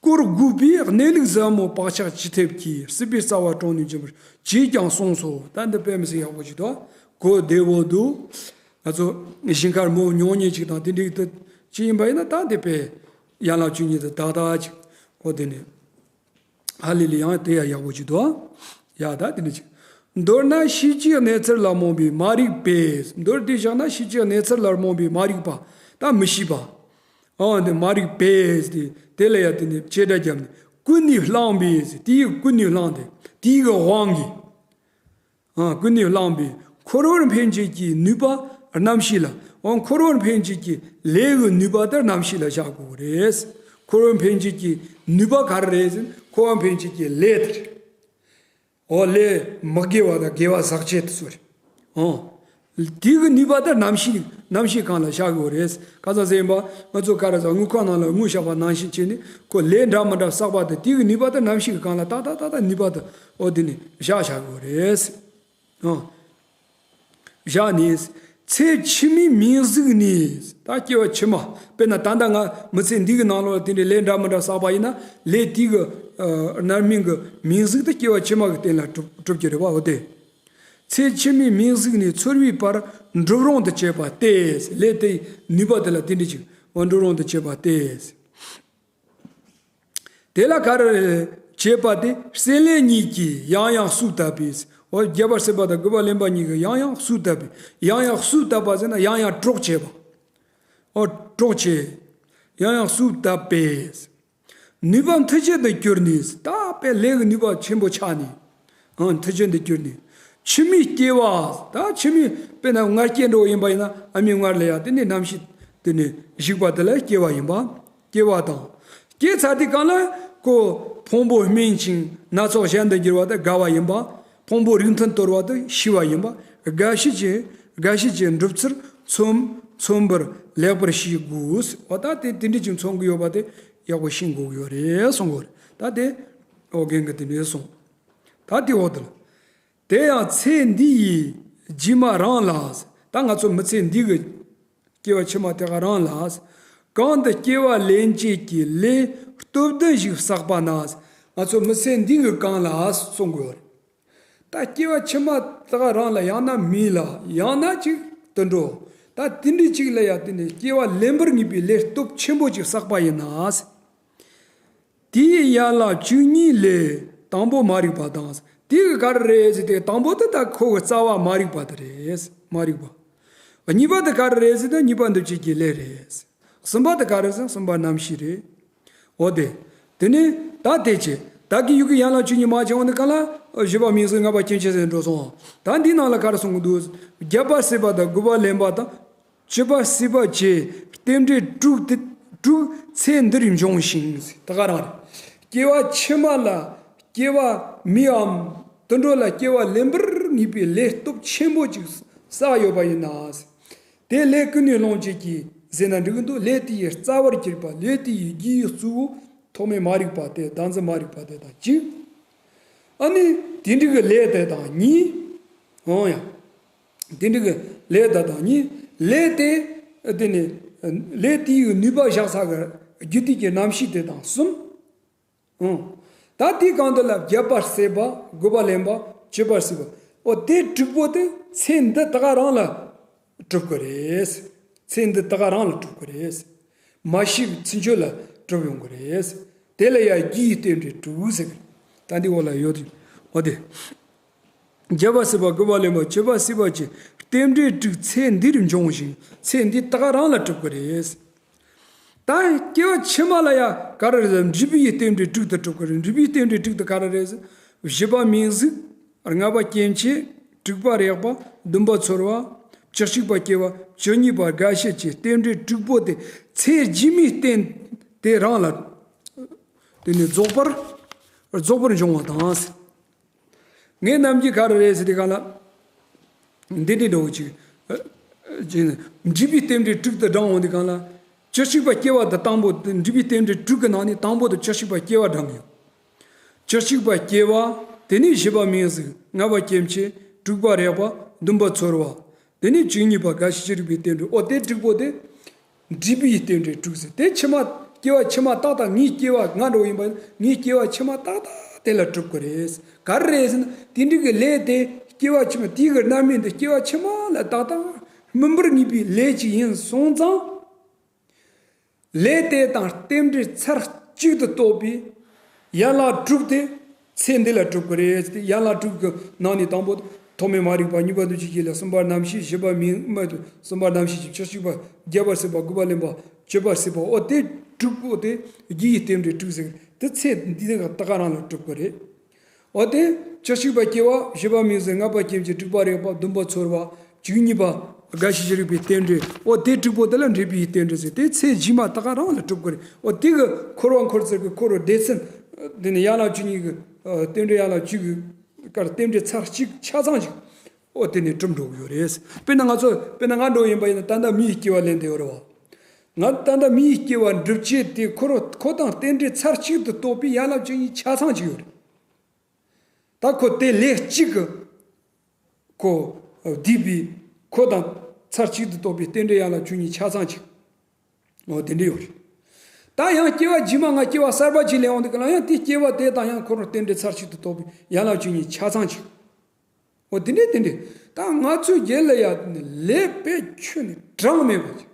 བསྐོར་དགོས་པས། གནས་ལུགས་ཟབ་མོ་བག་ཆགས་ཅི་ཐེབས་ཀྱིས། སྲིད་པའི་རྩ་བ་དྲུངས་ནས་འབྱིན་པར་ཅིས་ཀྱང་གསུངས་སོ། ད་འདི་དཔེ་མི་སྲིད་ཡག་པོ་ཅིག་འདུག། གོ་བདེ་བོ་འདུག། ང་ཚོ་ཞིང་ཁར་མོ་ཉོ་མཁན་ཅིག་དང་དེ་འདྲའི་དུ་ཅིག་ཡིན་པ་ཡིན་ན། ད་འདི་དཔེ་ཡན་ལག་བཅུ་གཉིས་དུ་ཏག་ཏག་ཅིག་གོ། དེ་ནས་ཧ་ལས་ལས་ཡང་དེ་ཡང་ཡག་པོ་ཅིག་འདུག། ཡ། ད་དེ་འདྲ་ཅིག། མདོར་ན་ཤེས་བྱའི་གནས་ཚུལ་ལ་རྨོངས་པའི་མ་རིག་པས། མདོར་བསྡུས་བཞག་ན་ཤེས་བྱའི་གནས་ཚུལ་ལ་རྨོངས་པའི་མ་རིག་པ། ད་མི་ཤེས་པ། ཨ། འདི་མ་རིག་པས་དེ། དེ་ལ་ཡང་དེ་ནས་བྱེད་སྒྲ་བརྒྱབ་ནས། ཀུན་ནས་བསླངས་པས། དེ་ཡི་ཀུན་ནས་བསླངས་ཏེ། དེ་ཡི་དབང་གིས། ཨ། ཀུན་ནས་བསླངས་པས། འཁོར་བར་འཕེན་བྱེད་ཀྱི་ནུས་པ་རྣམ་ཤེས་ལ། འོ། འཁོར་བར་འཕེན་བྱེད་ཀྱི་ལས་ཀྱི་ནུས་པ་དེ་རྣམ་ཤེས་ལ་བཞག་དགོས་རེད། འཁོར་བར་འཕེན་བྱེད་ཀྱི་ནུས་པ་ག་རེ་རེད་ཟེར་ན། འཁོར་བར་འཕེན་བྱེད་ཀྱི་ལས་དེ་རེད། འོ། ལས་མི་དགེ་བ་དང་དགེ་བ་ཟག་བཅས་དེ་ཚོ་རེད། འོ། དེ་གི་ནུས་པ་དེ་རྣམ་ཤེས་རྣམ་ཤེས་སྒང་ལ་བཞག་དགོས་རེད། ག་ཚོད་ཟེར་ཡིན་པ། ང་ཚོ་ག་རེ་ཟེར། དངུལ་ཁང་ནང་ལ་དངུལ་བཞག་པ་ནང་བཞིན་བྱས་ནས། ཁོ་ལས་འདྲ་མི་འདྲ་བསགས་པ་དེ། དེ་གི་ནུས་པ་དེ་རྣམ་ཤེས་ཀྱི་སྒང་ལ་ཏག་ཏག་ཏག་ཏག་ནུས་པ་དེ། འོ། དེ་ནས་བཞག་བཞག་དགོས་རེད། འོ། བཞག་ནས། ཚེ་ཕྱི་མའི་མིང་གཟུགས་ནི། ད་སྐྱེ་བ་ཕྱི་མ། དཔེར་ན་ད་ལྟ་ང་མི་ཚེ་འདི་གི་ནང་ལོགས་ལ་དེ་འདྲའི་ལས་འདྲ་མི་འདྲ་བསགས་པ་ཡིན་ན། ལས་དེ་གི། ཨ། རྣམ་སྨིན་གྱི་མིང་གཟུགས་དེ་སྐྱེ་བ་ཕྱི་མ་གི་སྟེང་ལ་གྲུབ་གྲུབ་ཀྱི་རེད་པ། འོ་དེ། ཚེ་ཕྱི་མའི་མིང་གཟུགས་ནི། ཚོར་བའི་བར་འགྲུབ་རུང་དུ་བྱེད་པ་སྟེ། ལས་དེའི་ནུས་པ་དེ་ལ་དེ་འདྲ་ཅིག། འོ། འགྲུབ་རུང་དུ་བྱེད་པ་སྟེ། དེ་ལ་ག་རེ་བྱེད་པ་དེ། སྲེད་ལེན་གཉིས་ཀྱིས་ཡང་ཡང་གསོས་བཏབ་པས། འོ། རྒྱས་པར་སྲེད་པ་དང་རྒོད་པ་ལེན་པ་གཉིས་ཀྱིས་ཡང་ཡང་གསོས་བཏབ་པས། ཡང་ཡང་གསོས་བཏབ་པ་ཟེར་ན་ཡང་ཡང་གྲོགས་བྱེད་པ། འོ། གྲོགས་བྱེད། ཡང་ཡང་གསོས་བཏབ་པས། ནུས་པ་མཐུ་ཆེན་དུ་གྱུར་ནས། ད་དཔེ་ལས་ཀྱི་ནུས་པ་ཆེན་པོ་ཆགས་ནས། ཨང་། མཐུ་ཆེན་དུ་གྱུར་ནས། འཆི་མེད་སྐྱེ་བ། ད་འཆི་མེད་དཔེར་ན་མངལ་སྐྱེས་འགྲོ་བ་ཡིན་པ་ཡིན་ན། ཨ་མའི་མངལ་ལ་ཡང་དེ་ནས་རྣམ་ཤེས་དེ་ནས་ཞུགས་པ་དེ་ལ་སྐྱེ་བ་ཡིན་པ། སྐྱེ་བ་དང་། སྐྱེས་ཚར་དུས་གང་ལ་ཁོ་ཕུང་པོ་སྨིན་ཅིང་སྣ་ཚོགས་གཞན་དུ་འགྱུར་བ་དེ་རྒ་བ་ཡིན་པ། ཕུང་པོ་རིགས་མཐུན་དོར་བ་དེ་ཤི་བ་ཡིན་པ། རྒ་ཤི་ཅེས་རྒ་ཤི་ཅེས་འགྲུབ་ཚུལ་མཚོན་མཚོན་པར་ལེགས་པར་ཤེས་དགོས། འོ་ད་དེ་དེ་འདྲ་ཅིག་མཚོན་གྱི་ཡོད་པ་དེ་ཡག་པོ་ཤེས་དགོས་ཀྱི་ཡོད་རེད་གསུང་གི་ཡོད་རེད། ད་དེ་ཨོ་རྒན་གྱིས་དེ་འདྲ་གསུངས། ད་དེ་འོག་ཏུ་ལ། དེ་ཡང་ཚེ་འདི་ཡི་རྗེས་མ་རང་ལ། ད་ང་ཚོ་མི་ཚེ་འདི་གི་སྐྱེ་བ་ཕྱི་མ་དེ་ག་རང་ལ། གང་དུ་སྐྱེ་བ་ལེན་བྱེད་ཀྱི་ལས་སྟོབས་ལྡན་ཞིག་བསགས་པ་ན། ང་ཚོ་མི་ཚེ་འདི་གི་གང་ལ་གསུང་དགོས་རེད། ད་སྐྱེ་བ་ཕྱི་མ་དེ་ག་རང་ལ། ཡང་ན་མི་ལ། ཡང་ན་ཅིག་དུད་འགྲོ། ད་དེ་འདྲ་ཅིག་ལ་ཡང་དེ་ནས་སྐྱེ་བ་ལེན་པར་ངེས་པའི་ལས་སྟོབས་ཆེན་པོ་ཅིག་བསགས་པ་ཡིན་ན། དེའི་ཡན་ལག་བཅུ་གཉིས་ལས་དང་པོ་མ་རིག་པ་དང་། དེ་གི་ག་རེ་རེད་ཟེར་ཏེ། དང་པོ་དེ་ད་ཁོ་གི་རྩ་བ་མ་རིག་པ་དེ་རེད། མ་རིག་པ། གཉིས་པ་དེ་ག་རེ་རེད་ཟེར་ཏེ། གཉིས་པ་འདུ་བྱེད་ཀྱི་ལས་རེད། གསུམ་པ་དེ་ག་རེ་ཟེར། གསུམ་པ་རྣམ་ཤེས་རེད། འོ་དེ། དེ་ནས་ད་དེ་བྱས། ད་གི་ཡུལ་གྱི་ཡན་ལག་བཅུ་གཉིས་མ་བྱས་འོང་དེ་ག་ལ། བཞི་པ་མིང་གཟུགས། ལྔ་པ་སྐྱེ་མཆེད་ཟེར་འགྲོ་སོང་། ད་འདི་ནང་ལ་ག་རེ་གསུང་གི་འདུག་རྒྱས་པར་སྲིད་པ་དང་དགུ་པ་ལེན་པ་དང་། བཅུ་པ་སྲིད་པ་བཅས་རྟེན་འབྲེལ་དྲུག་དེ་དྲུག་ཚེ་འདིར་འབྱུང་ཞིང་། ད་ག་རང་རེད། སྐྱེ་བ་ཕྱི་མ་ལ་སྐྱེ་བ་མིའམ་དུད་འགྲོ་ལ་སྐྱེ་བ་ལེན་པར་ངེས་པའི་ལས་སྟོབས་ཆེན་པོ་ཅིག་བསགས་ཡོད་པ་ཡིན་ན། དེ་ལས་ཀུན་ནས་སློང་བྱེད་ཀྱི་ཟེར་ན་འགྲིག་གི་འདུག་ལས་དེ་ཡི་རྩ་བར་གྱུར་པ། ལས་དེ་ཡི་རྒྱུའི་གཙོ་བོ་ཐོག་མའི་མ་རིག་པ་དེ། བདག་འཛིན་མ་རིག་པ་དེ་དང་གཅིག་ཨ་ནི་དེ་འདྲ་གི་ལས་དེ་དང་གཉིས། འོང་ཡང་། དེ་འདྲ་གི་ལས་དེ་དང་གཉིས། ལས་དེ། དེ་ནི་ལས་དེའི་ནུས་པ་བཞག་ས་གི་རྒྱུ་དེ་གི་རྣམ་ཤེས་དེ་དང་གསུམ། ཨང་། ད་དེའི་གང་དུ་ལ་རྒྱས་པར་སྲིད་པ། དགུ་པ་ལེན་པ། བཅུ་པར་སྲིད་པ། འོ་དེ་དྲུག་པོ་དེ་ཚེ་འདི་དག་རང་ལ་གྲུབ་ཀྱི་རེད། ཚེ་འདི་དག་རང་ལ་གྲུབ་ཀྱི་རེད། མ་ཤི་བའི་ཚུན་ཆོད་ལ་གྲུབ་ཡོང་གི་རེད། དེ་ལ་ཡང་རྒྱུ་ཡི་རྟེན་འབྲེལ་དྲུག་ཟེར་གི། ད་འདི་འོག་ལ་ཡོད་དེ། འོ་དེ། རྒྱས་པར་སྲིད་པ། དགུ་པ་ལེན་པ། བཅུ་པར་སྲིད་པ་བཅས་རྟེན་འབྲེལ་དྲུག་ཚེ་འདིར་འབྱུང་ཞིང་ཚེ་འདི་དག་རང་ལ་གྲུབ་ཀྱི་རེད། ད་སྐྱེ་བ་ཕྱི་མ་ལ་ཡང་ག་རེ་རེད། འབྲས་བུ་ཡི་རྟེན་འབྲེལ་དྲུག་ཏུ་གྲུབ་ཀྱི་རེད། འབྲས་བུ་ཡི་རྟེན་འབྲེལ་དྲུག་ཏུ་ག་རེ་རེད། བཞི་པ་མིང་གཟུགས། ལྔ་པ་སྐྱེ་མཆེད། དྲུག་པ་རེག་པ། བདུན་པ་ཚོར་བ། བཅུ་གཅིག་པ་སྐྱེ་བ། བཅུ་གཉིས་པ་རྒ་ཤི་བཅས་རྟེན་འབྲེལ་དྲུག་པོ་དེ་ཚེ་རྗེས་མའི་རྟེན་དེ་རང་ལ་དེ་ནི་རྫོགས་པར་རྫོགས་པར་འབྱུང་བ་དང་། ངས་ནམ་རྒྱུན་ག་རེ་རེད་ཟེར་དུས་གང་ལ། འདི་འདྲའི་འདྲ་བོ་ཅིག་ཅིག་འབྲས་བུའི་རྟེན་འབྲེལ་དྲུག་ཏུ་བགྲང་འོང་དུས་གང་ལ། བཅུ་གཅིག་པ་སྐྱེ་བ་དེ་དང་པོ། འབྲས་བུའི་རྟེན་འབྲེལ་དྲུག་གི་ནང་ནས་དང་པོ་དེ་བཅུ་གཅིག་པ་སྐྱེ་བ་བགྲང་གི་ཡོད། བཅུ་གཅིག་པ་སྐྱེ་བ། དེ་ནས་བཞི་པ་མིང་གཟུགས། ལྔ་པ་སྐྱེ་མཆེད། དྲུག་པ་རེག་པ། བདུན་པ་ཚོར་བ། དེ་ནས་བཅུ་གཉིས་པ་རྒ་ཤི་ཅི་རིགས་པའི་རྟེན་འབྲེལ། འོ་དེ་དྲུག་པོ་དེ། འབྲས་བུའི་རྟེན་འབྲེལ་དྲུག་ཟེར། དེ་ཕྱི་མ་སྐྱེ་བ་ཕྱི་མ་ཏག་ཏག་ངའི་སྐྱེ་བ་ང་འགྲོ་ཡིན་པ་ཡིན་ན། ངའི་སྐྱེ་བ་ཕྱི་མ་ཏག་ཏག་དེ་ལ་གྲུབ་ཀྱི་རེད། ག་རེ་རེད་ཟེར་ན། དེ་འདྲ་གི་ལས་དེ་སྐྱེ་བ་ཕྱི་མ་དེའི་གི་རྣམ་སྨིན་དེ་སྐྱེ་བ་ཕྱི་མ་ལ་ཏག་ཏག་སྨིན་པར་ངེས་པའི་ལས་ཅིག་ཡིན་སོང་ཙང་། ལས་དེ་དང་རྟེན་འབྲེལ་ཚར་གཅིག་ཏུ་གཏོགས་པའི་ཡན་ལག་དྲུག་དེ་ཚེ་འདི་ལ་གྲུབ་ཀྱི་རེད་ཟེར་ཏེ། ཡན་ལག་དྲུག་གི་ནང་ནས་དང་པོ་ཐོག་མའི་མ་རིག་པ། གཉིས་པ་འདུ་བྱེད་ཀྱི་ལས། གསུམ་པ་རྣམ་ཤེས། བཞི་པ་མིང་མ་དུ། གསུམ་པ་རྣམ་ཤེས་ཀྱི། བཅུ་གཅིག་པ་རྒྱས་པར་སྲིད་པ། དགུ་པ་ལེན་པ། བཅུ་པར་སྲིད་པ། འོ་དེ་དྲུག་པོ་དེ་རྒྱུ་ཡི་རྟེན་འབྲེལ་དྲུག་ཟེར་གི། དེ་ཚེ་འདི་དག་ད་ག་རང་ལ་གྲུབ་ཀྱི་རེད། འོ་དེ་བཅུ་གཅིག་པ་སྐྱེ་བ། བཞི་པ་མིང་གཟུགས། ལྔ་པ་སྐྱེ་མཆེད། དྲུག་པ་རེག་པ། བདུན་པ་ཚོར་བ། བཅུ་གཉིས་པ་རྒ་ཤི་ཅི་རིགས་པའི་རྟེན་འབྲེལ། འོ་དེ་དྲུག་པོ་དེ་ལ་འབྲས་བུའི་རྟེན་འབྲེལ་ཟེར། དེ་ཚེ་རྗེས་མ་ད་ག་རང་ལ་གྲུབ་ཀྱི་རེད། འོ་དེ་གི་འཁོར་བ་འཁོར་ཚུལ་གྱི་འཁོར་བའི་སྡེ་ཚན། དེ་ནི་ཡན་ལག་བཅུ་གཉིས་ཀྱི་རྟེན་འབྲེལ། ཡན་ལག་བཅུ་གི་ཀར་རྟེན་འབྲེལ་ཚར་གཅིག་ཆ་ཚང་ཅིག་འོ་དེ་ནས་གྲུབ་འགྲོ་གི་ཡོད་རེད། དཔེར་ན་ང་ཚོ། དཔེར་ན་ང་འགྲོ་ཡིན་པ་ཡིན་ན། ད་ལྟ་མིའི་སྐྱེ་བ་ལེན་བསྡད་ཡོད་རེད་བ། ང་ད་ལྟ་མིའི་སྐྱེ་བ་འགྲུབ་བྱེད་དེ་འཁོར་བ་ཁོ་དང་རྟེན་འབྲེལ་ཚར་གཅིག་ཏུ་གཏོགས་པའི་ཡན་ལག་བཅུ་གཉིས་ཆ་ཚང་ཅིག་ཡོད་རེད། ད་ཁོ་དེ་ལས་གཅིག་གི་ཁོ་བསྡུས་པའི་ཁོ་དང་ཚར་གཅིག་ཏུ་གཏོགས་པའི་རྟེན་འབྲེལ་ཡན་ལག་བཅུ་གཉིས་ཆ་ཚང་ཅིག་འོ་དེ་འདྲ་ཡོད་རེད། ད་ཡང་སྐྱེ་བ་རྗེས་མ་ང་སྐྱེ་བ་གསར་པ་ཅིག་ལེན་འོང་དུས་ག་ལ་ཡང་དེའི་སྐྱེ་བ་དེ་དང་ཡང་ཁོ་རང་རྟེན་འབྲེལ་ཚར་གཅིག་ཏུ་གཏོགས་པའི་ཡན་ལག་བཅུ་གཉིས་ཆ་ཚང་ཅིག་འོ་དེ་འདྲ་དེ་འདྲ། ད་ང་ཚོའི་རྒྱལ་ལ་ཡ་ལས་དཔེ་ཁྱོན་ནས་གྲངས་མེད་པ་ཅིག་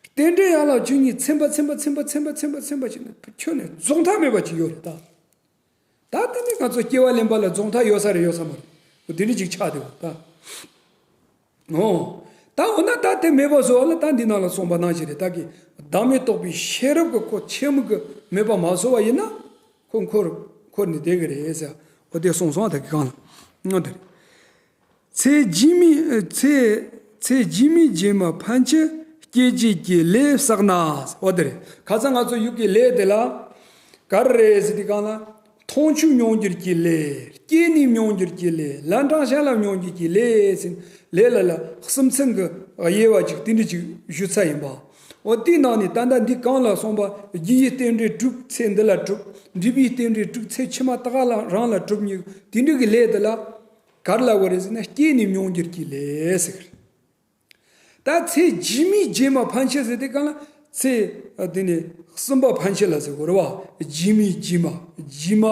རྟེན་འབྲེལ་ཡན་ལག་བཅུ་གཉིས་ཚན་པ་ཚན་པ་ཚན་པ་ཚན་པ་ཚན་པ་ཚན་པ་ཅིག་ནི་ཁྱོན་ནས་རྫོགས་མཐའ་མེད་པ་ཅིག་ཡོད་རེད་ད། ད་དེ་ནི་ང་ཚོ་སྐྱེ་བ་ལེན་པ་ལ་རྫོགས་མཐའ་ཡོད་ས་རེད་ཡོད་ས་མ་རེད། འོ་དེ་འདྲ་ཅིག་ཆགས་བསྡད་ཡོད་ད། འོ། ད་འོ་ན་ད་དེ་མེད་པ་བཟོ་བ་ལ་ད་འདི་ནང་ལ་གསུངས་པ་ནང་བཞིན་རེད། ད་གི་བདག་མེད་རྟོགས་པའི་ཤེས་རབ་ཀྱི་ཁོ་ཆེན་མོ་གི་མེད་པ་མ་བཟོ་བ་ཡིན་ན། ཁོ་འཁོར་འཁོར་ནས་བསྡད་གི་རེད་ཟེར། འོ་དེ་སོང་སོང་ད་གི་གང་ལ། འོ་དེ་རེད། ཚེ་རྗེས་མའི་ཚེ་ཚེ་རྗེས་མའི་རྗེས་མ་ཕན་ཆད་སྐྱེ་བྱེད་ཀྱི་ལས་བསགས་ན། འོ་དེ་རེད། ཁ་སང་ང་ཚོ་ཡུག་གི་ལས་དེ་ལ་ག་རེ་རེད་ཟེར་དུས་གང་ལ། མཐོང་ཆོས་མྱོང་འགྱུར་གྱི་ལས། སྐྱེས་ནས་མྱོང་འགྱུར་གྱི་ལས། ལན་གྲངས་གཞན་ལ་མྱོང་འགྱུར་གྱི་ལས་ཟེར། ལས་ལ་ལ་གསུམ་ཚན་གྱི་དབྱེ་བ་ཅིག་དེ་འདྲ་ཅིག་ཞུ་ཚར་ཡིན་པ། འོ་དེའི་ནང་ནས་ད་ལྟ་འདི་གང་ལ་སོང་པ། རྒྱུ་ཡི་རྟེན་འབྲེལ་དྲུག་ཚེ་འདི་ལ་གྲུབ། འབྲས་བུའི་རྟེན་འབྲེལ་དྲུག་ཚེ་ཕྱི་མ་ད་ག་ལ་རང་ལ་གྲུབ་ནི་དེ་འདྲ་གི་ལས་དེ་ལ་ག་རེ་ལབ་དགོས་རེད་ཟེར་ན། སྐྱེས་ནས་མྱོང་འགྱུར་གྱི་ལས་ཟེར། ད་ཚེ་རྗེས་མའི་རྗེས་མ་ཕན་ཆད་ཟེར་དུས་གང་ལ། ཚེ་དེ་ནས་གསུམ་པ་ཕན་ཆད་ལ་ཟེར་དགོས་རེད་བ། རྗེས་མའི་རྗེས་མ། རྗེས་མ་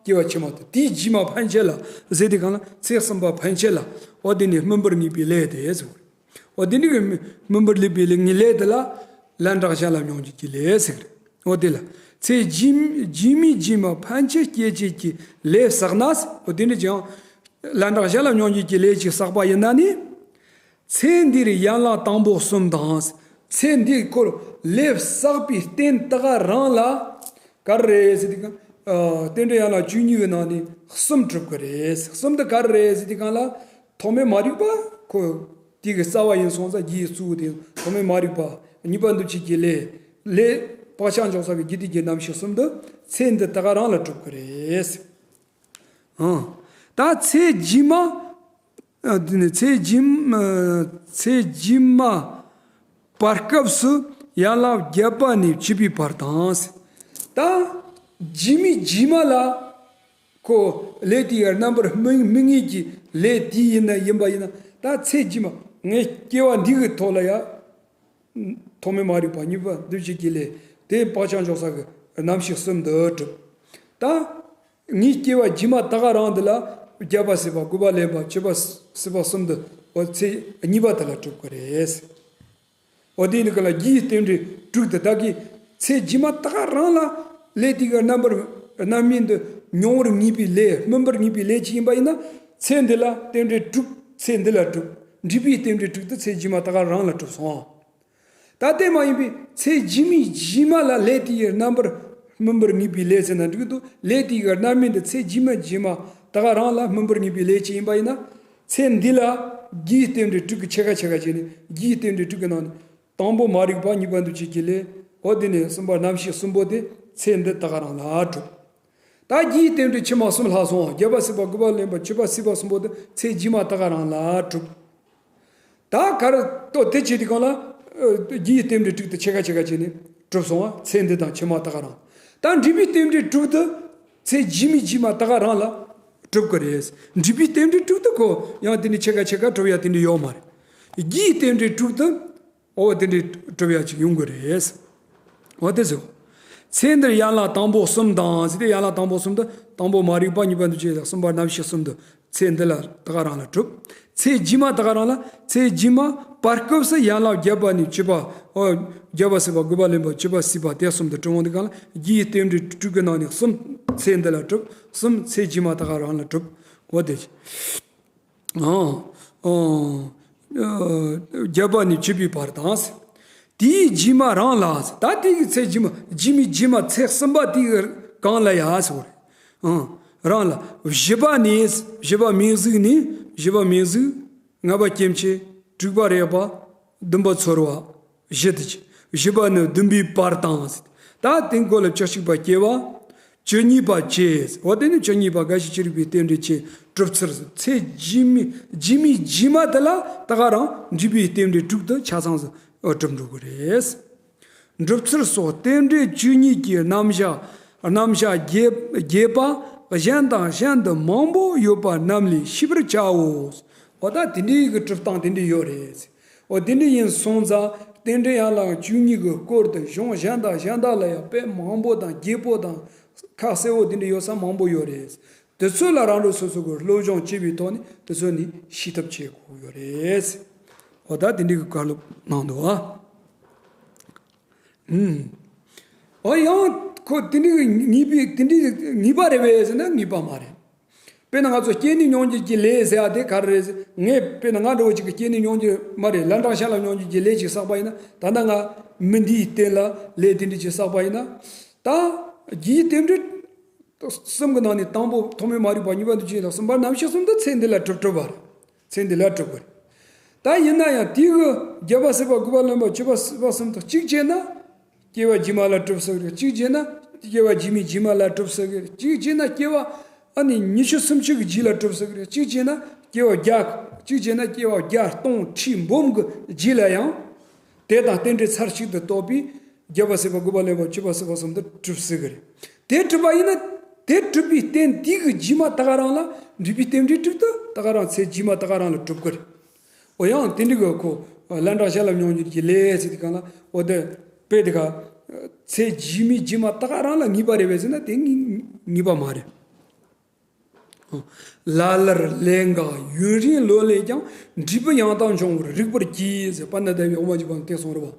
སྐྱེ་བ་ཕྱི་མ་དང་དེའི་རྗེས་མ་ཕན་ཆད་ལ་ཟེར་དུས་གང་ལ། ཚེ་གསུམ་པ་ཕན་ཆད་ལ། འོ་དེ་ནས་སྨིན་པར་ངེས་པའི་ལས་དེ་ཟེར་དགོས་རེད། འོ་དེ་འདྲ་གི་སྨིན་པར་ངེས་པའི་ལས་ངེས་ལས་དེ་ལ་ལན་གྲངས་གཞན་ལ་མྱོང་འགྱུར་གྱི་ལས་ཟེར་གི་རེད། འོ་དེ་ལ་ཚེ་རྗེས་རྗེས་མའི་རྗེས་མ་ཕན་ཆད་སྐྱེ་བྱེད་ཀྱི་ལས་བསགས་ན། འོ་དེ་འདྲ་ཀྱང་ལན་གྲངས་གཞན་ལ་མྱོང་འགྱུར་གྱི་ལས་ཅིག་བསགས་པ་ཡིན་ན་ནི། ཚེ་འདིར་ཡན་ལག་དང་པོ་གསུམ་དང་། ཚེ་འདིའི་སྐོར་ལས་བསགས་པའི་རྟེན་དེ་ག་རང་ལ་ག་རེ་རེད་ཟེར་དུས་གང་། རྟེན་འབྲེལ་ཡན་ལག་བཅུ་གཉིས་ཀྱི་ནང་ནས་གསུམ་གྲུབ་ཀྱི་རེད། གསུམ་དེ་ག་རེ་རེད་ཟེར་དུས་གང་ལ། ཐོག་མའི་མ་རིག་པ་ཁོ། དེ་གི་རྩ་བ་ཡིན་སོང་ཙང་། རྒྱུ་ཡི་གཙོ་བོ་དེ་ཐོག་མའི་མ་རིག་པ། གཉིས་པ་འདུ་བྱེད་ཀྱི་ལས། ལས་བག་ཆགས་འཇོག་ས་གི་རྒྱུ་དེ་གི་རྣམ་ཤེས་གསུམ་དེ་ཚེ་འདི་དེ་ག་རང་ལ་གྲུབ་ཀྱི་རེད། ཨང་། ད་ཚེ་རྗེས་མ། ཨ། དེ་ནས་ཚེ་རྗེས་མ། ཚེ་རྗེས་མ་བར་སྐབས་སུ་ཡན་ལག་བརྒྱད་པ་ནས་བཅུ་པའི་བར་དང་། ད་རྗེས་མའི་རྗེས་མ་ལ། ཁོ་ལས་དེའི་རྣམ་པར་སྨིན་སྨིན་ངེས་ཀྱི་ལས་དེ་ཡིན་ན་ཡིན་པ་ཡིན་ན། ད་ཚེ་རྗེས་མ་ངའི་སྐྱེ་བ་འདི་གི་ཐོག་ལ་ཡ། ཐོག་མའི་མ་རིག་པ། གཉིས་པ་འདུ་བྱེད་ཀྱི་ལས། དེ་བག་ཆགས་འཇོག་ས་གི་རྣམ་ཤེས་གསུམ་དེ་གྲུབ། ད་ངའི་སྐྱེ་བ་རྗེས་མ་ད་ག་རང་འདི་ལ་བརྒྱད་པ་སྲིད་པ། དགུ་པ་ལེན་པ། བཅུ་པ་སྲིད་པ་གསུམ་དེ། འོ་ཚེ་གཉིས་པ་དེ་ལ་གྲུབ་ཀྱི་རེད། འོ་དེ་ནི་ག་ལ་རྒྱུའི་རྟེན་འབྲེལ་དྲུག་དེ། ད་གི་ཚེ་རྗེས་མ་ད་ག་རང་ལ་ལས་དེ་གི་རྣམ་པར་རྣམ་སྨིན་དེ་མྱོང་བར་ངེས་པའི་ལས། སྨིན་པར་ངེས་པའི་ལས་ཅིག་ཡིན་པ་ཡིན་ན། ཚེ་འདི་ལ་རྟེན་འབྲེལ་དྲུག་ཚེ་འདི་ལ་གྲུབ། འབྲས་བུའི་རྟེན་འབྲེལ་དྲུག་དེ་ཚེ་རྗེས་མ་ད་ག་རང་ལ་གྲུབ་སོང་། ད་དེ་མ་ཡིན་པའི་ཚེ་རྗེས་མའི་རྗེས་མ་ལ་ལས་དེ་ཡི་རྣམ་པར་སྨིན་པར་ངེས་པའི་ལས་ཟེར་ན་འགྲིག་གི་འདུག། ལས་དེ་ཡི་རྣམ་སྨིན་དེ་ཚེ་རྗེས་མ་རྗེས་མ་ད་ག་རང་ལ་སྨིན་པར་ངེས་པའི་ལས་ཅིག་ཡིན་པ་ཡིན་ན། ཚེ་འདི་ལ་རྒྱུའི་རྟེན་འབྲེལ་དྲུག་གི་ཕྱེད་ཀ་ཕྱེད་ཀ་བྱས་ནས། རྒྱུའི་རྟེན་འབྲེལ་དྲུག་གི་ནང་ནས་དང་པོ་མ་རིག་པ། གཉིས་པ་འདུ་བྱེད་ཀྱི་ལས། འོ་དེ་ནས་གསུམ་པ་རྣམ་ཤེས་གསུམ་པོ་དེ་ཚེ་འདི་ད་ག་རང་ལ་གྲུབ། ད་རྒྱུའི་རྟེན་འབྲེལ་ཕྱི་མ་གསུམ་ལྷག་སོང་། བརྒྱད་པ་སྲིད་པ། དགུ་པ་ལེན་པ། བཅུ་པ་སྲིད་པ་གསུམ་པོ་དེ་ཚེ་རྗེས་མ་ད་ག་རང་ལ་གྲུབ། ད་ག་རེ་ལྟོ་དེ་བྱེད་དུས་གང་ལ། ཨ། རྒྱུའི་རྟེན་འབྲེལ་དྲུག་དེ་ཕྱེད་ཀ་ཕྱེད་ཀ་བྱས་ནས་གྲུབ་སོང་བ། ཚེ་འདི་དང་ཕྱི་མ་ད་ག་རང་། ད་འབྲས་བུའི་རྟེན་འབྲེལ་དྲུག་དེ་ཚེ་རྗེས་མའི་རྗེས་མ་ད་ག་རང་ལ་གྲུབ་ཀྱི་རེད། འབྲས་བུའི་རྟེན་འབྲེལ་དྲུག་དེ་ཁོ་ཡང་དེ་ནས་ཕྱེད་ཀ་ཕྱེད་ཀ་གྲུབ་ཡ་དེ་འདྲ་ཡོད་མ་རེད། རྒྱུའི་རྟེན་འབྲེལ་དྲུག་དེ། འོ་དེ་འདྲའི་གྲུབ་ཡ་ཅིག་ཡོང་གི་རེད། འོ་དེ་ཟེར། ཚེ་འདིར་ཡན་ལག་དང་པོ་གསུམ་དང་ཟེར་ཏེ། ཡན་ལག་དང་པོ་གསུམ་དུ་དང་པོ་མ་རིག་པ། གཉིས་པ་འདུ་བྱེད། གསུམ་པ་རྣམ་ཤེས་གསུམ་དུ་ཚེ་འདི་ལ་ད་ག་རང་ལ་གྲུབ། ཚེ་རྗེས་མ་ད་ག་རང་ལ། ཚེ་རྗེས་མ་བར་སྐབས་སུ་ཡན་ལག་བརྒྱད་པ་ནས་བཅུ་པ། འོ་བརྒྱད་པ་སྲིད་པ། དགུ་པ་ལེན་པ། བཅུ་པ་སྲིད་པ། དེ་གསུམ་དུ་གྲུབ་འོང་དུས་གང་ལ། རྒྱུའི་རྟེན་འབྲེལ་དྲུག་གི་ནང་ནས་གསུམ་ཚེ་འདི་ལ་གྲུབ། གསུམ་ཚེ་རྗེས་མ་ད་ག་རང་ལ་གྲུབ། འོ་དེ། ཨང་། ཨང་། ཨ། བརྒྱད་པ་ནས་བཅུ་པའི་བར་དང་། དེའི་རྗེས་མ་རང་ལ། ད་དེ་གི་ཚེ་རྗེས་མ། རྗེས་མའི་རྗེས་མ་ཚེ་གསུམ་པ་དེ་གི་གང་ལ་ཡ་ཟེར་བ་རེད། ཨང་། རང་ལ། བཞི་པ་ནས། བཞི་པ་མིང་གཟུགས་ནས། བཞི་པ་མིང་གཟུགས། ལྔ་པ་སྐྱེ་མཆེད། དྲུག་པ་རེག་པ། བདུན་པ་ཚོར་བ། བཞི་དེ་བྱས། བཞི་པ་ནས་བདུན་པའི་བར་དང་། ད་དེའི་མགོ་ལ་བཅུ་གཅིག་པ་སྐྱེ་བ། བཅུ་གཉིས་པ་བཅས། འོ་དེ་ནས་བཅུ་གཉིས་པ་རྒ་ཤི་ཅི་རིགས་པའི་རྟེན་འབྲེལ་བཅས་གྲུབ་ཚུལ། ཚེ་རྗེས་མའི་རྗེས་མའི་རྗེས་མ་དེ་ལ་ད་ག་རང་འབྲས་བུའི་རྟེན་འབྲེལ་དྲུག་དེ་ཆ་ཚང་ཟིག་གྲུབ་འགྲོ་གི་རེད། གྲུབ་ཚུལ་སོགས་རྟེན་འབྲེལ་བཅུ་གཉིས་ཀྱི་རྣམ་གཞག་རྣམ་གཞག་རྒྱས་རྒྱས་པ་གཞན་དང་གཞན་དུ་མང་པོ་ཡོད་པ་རྣམས་ལས་ཤེས་པར་བྱའོ། འོ་ད་དེ་འདྲའི་གི་གྲུབ་སྟངས་དེ་འདྲ་ཡོད་རེད། འོ་དེ་འདྲ་ཡིན་སོང་ཙང་། རྟེན་འབྲེལ་ཡན་ལག་བཅུ་གཉིས་ཀྱི་སྐོར་དུ་གཞུང་གཞན་དང་གཞན་དག་ལ་ཡང་དཔེ་མང་པོ་དང་རྒྱས་པོ་དང་ཁ་གསལ་བོ་དེ་འདྲ་ཡོད་ས་མང་པོ་ཡོད་རེད། དེ་ཚོ་ལ་རང་རང་སོ་སོ་གི་སློབ་སྦྱོང་བྱས་པའི་ཐོག་ནས་དེ་ཚོ་ནི་ཤེས་ཐབས་བྱེད་དགོས་ཡོད་རེད། འོ་ད་དེ་འདྲའི་གི་བཀའ་སློབ་གནང་འདུག་ཨ། ཨུམ། འོ་ཡང་ཁོ་དེ་འདྲའི་གི་ངེས་པའི་དེ་འདྲའི་ངེས་པ་རེད་པས་ཟེར་ན་ངེས་པ་མ་རེད། དཔེར་ན་ང་ཚོ་སྐྱེས་ནས་མྱོང་འགྱུར་གྱི་ལས་ཟེར་ཡ་དེ་ག་རེ་རེད་ཟེར། ངས་དཔེར་ན་ང་འདྲ་བོ་ཅིག་གིས་སྐྱེས་ནས་མྱོང་འགྱུར་མ་རེད། ལན་གྲངས་གཞན་ལ་མྱོང་འགྱུར་གྱི་ལས་ཅིག་བསགས་པ་ཡིན་ན། ད་ལྟ་ང་མི་འདིའི་རྟེན་ལ་ལས་དེ་འདྲ་ཅིག་བསགས་པ་ཡིན་ན། ད་རྒྱུའི་རྟེན་འབྲེལ་ གསུམ་གྱི་ནང་ནས་དང་པོ་ཐོག་མའི་མ་རིག་པ། གཉིས་པ་འདུ་བྱེད་ལ། གསུམ་པ་རྣམ་ཤེས་གསུམ་དུ་ཚེ་འདི་ལ་གྲུབ་གྲུབ་པ་རེད། ཚེ་འདི་ལ་གྲུབ་པ་རེད། ད་ཡིན་ན་ཡང་དེའི་གི་བརྒྱད་པ་སྲིད་པ་དགུ་པ་རློན་པ་བཅུ་པ་སྲིད་པ་གསུམ་དུ་གཅིག་བྱས་ན། སྐྱེ་བ་རྗེས་མ་ལ་གྲུབ་ཟེར་གི་རེད། གཅིག་བྱས་ན་སྐྱེ་བ་རྗེས་མའི་རྗེས་མ་ལ་གྲུབ་ཟེར་གི་རེད། གཅིག་བྱས་ན་སྐྱེ་བ་ཨ་ནི་ཉི་ཤུ་སུམ་ཅུ་གི་རྗེས་ལ་གྲུབ་ཟེར་གི་རེད། གཅིག་བྱས་ན་སྐྱེ་བ་བརྒྱ། གཅིག་བྱས་ན་སྐྱེ་བ་བརྒྱ་སྟོང་ཁྲི་འབུམ་གི་རྗེས་ལ་ཡང་དེ་དང་རྟེན་འབྲེལ་ཚར་གཅིག་ཏུ་གཏོགས་པའི་བརྒྱད་པ་སྲིད་པ་དགུ་པ་རློན་པ་བཅུ་པ་སྲིད་པ་གསུམ་དུ་གྲུབ་ཟེར་གི་རེད། དེ་གྲུབ་པ་ཡིན་ན། དེ་གྲུབ་པའི་རྟེན་དེའི་གི་རྗེས་མ་ད་ག་རང་ལ་འདྲིས་པའི་རྟེན་འབྲེལ་གྲུབ་ཏུ་ད་ག་རང་ཚེ་རྗེས་མ་ད་ག་རང་ལ་གྲུབ་གི་རེད། འོ་ཡང་དེ་འདྲ་གི་ཁོ་ལན་གྲངས་གཞན་ལ་མྱོང་འགྱུར་གྱི་ལས་ཟེར་དུས་སྒང་ལ། འོ་དེ་དཔེ་དེ་ག་ཚེ་རྗེས་མའི་རྗེས་མ་ད་ག་རང་ལ་ངེས་པ་རེད་པས་ཟེར་ན་དེ་ངེས་ངེས་པ་མ་རེད། ལ་ལར་ལས་འགགས་ཡུན་རིང་ལོ་ལས་ཀྱང་། འབྲས་བུ་ཡང་དག་འབྱུང་བར་རིག་པར་གྱིས་ཟེར། པཎྜི་ཏ་བའི་དབུ་མ་འཇུག་པ་ནས་དེ་གསུངས་རེད་བ།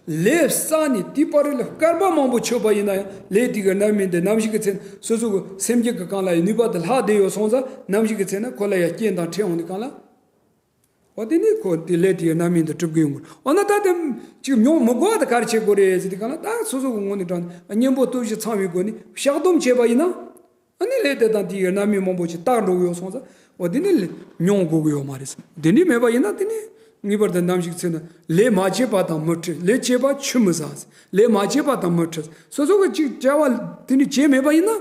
ལས་བསགས་ནས་དེའི་བར་ལ་བསྐལ་པ་མང་པོ་ཆོད་པ་ཡིན་ན་ཡང་། ལས་དེ་གི་རྣམ་སྨིན་དེ་ནམ་ཞིག་གི་ཚེ་ན་སོ་སོ་གི་སེམས་བསྐྱེད་ཀྱི་སྒང་ལ་ཡང་ནུས་པ་དེ་ལྷག་བསྡད་ཡོད་སོང་ཙང་། ནམ་ཞིག་གི་ཚེ་ན་ཁོ་ལ་ཡང་རྐྱེན་དང་འཕྲད་འོང་དུས་སྒང་ལ། འོ་དེ་ནི་ཁོ་དེ་ལས་དེ་ཡི་རྣམ་སྨིན་དུ་གྲུབ་ཀྱི་ཡོང་གི། འོ་ན་ད་དེ་ཅིག་མྱོང་མི་དགོས་པ་དེ་ག་རེ་བྱེད་དགོས་རེད་ཟེར་དུས་སྒང་ལ། ད་སོ་སོ་གི་ངོས་ནས་དྲངས་ནས་གཉེན་པོ་སྟོབས་བཞི་ཚང་བའི་སྒོ་ནས་བཤགས་སྡོམ་བྱས་པ་ཡིན་ན། ཨ་ནི་ལས་དེ་དང་དེ་ཡི་རྣམ་སྨིན་མང་པོ་ཞིག་དག་འགྲོ་གི་ཡོད་སོང་ཙང་། འོ་དེ་ནི་མྱོང་དགོས་ཀྱི་ཡོད་མ་རེད། དེ་འདྲ་མེད་པ་ཡིན་ན་དེ་ནི་ངེས་པར་དུ་ནམ་ཞིག་ཚེ་ན་ལས་མ་བྱས་པ་དང་མི་འཕྲད། ལས་བྱས་པ་ཆུད་མི་ཟ། ལས་མ་བྱས་པ་དང་མི་འཕྲད། སོ་སོ་གི་ཅིག་བྱ་བ་དེ་འདྲ་བྱས་མེད་པ་ཡིན་ན།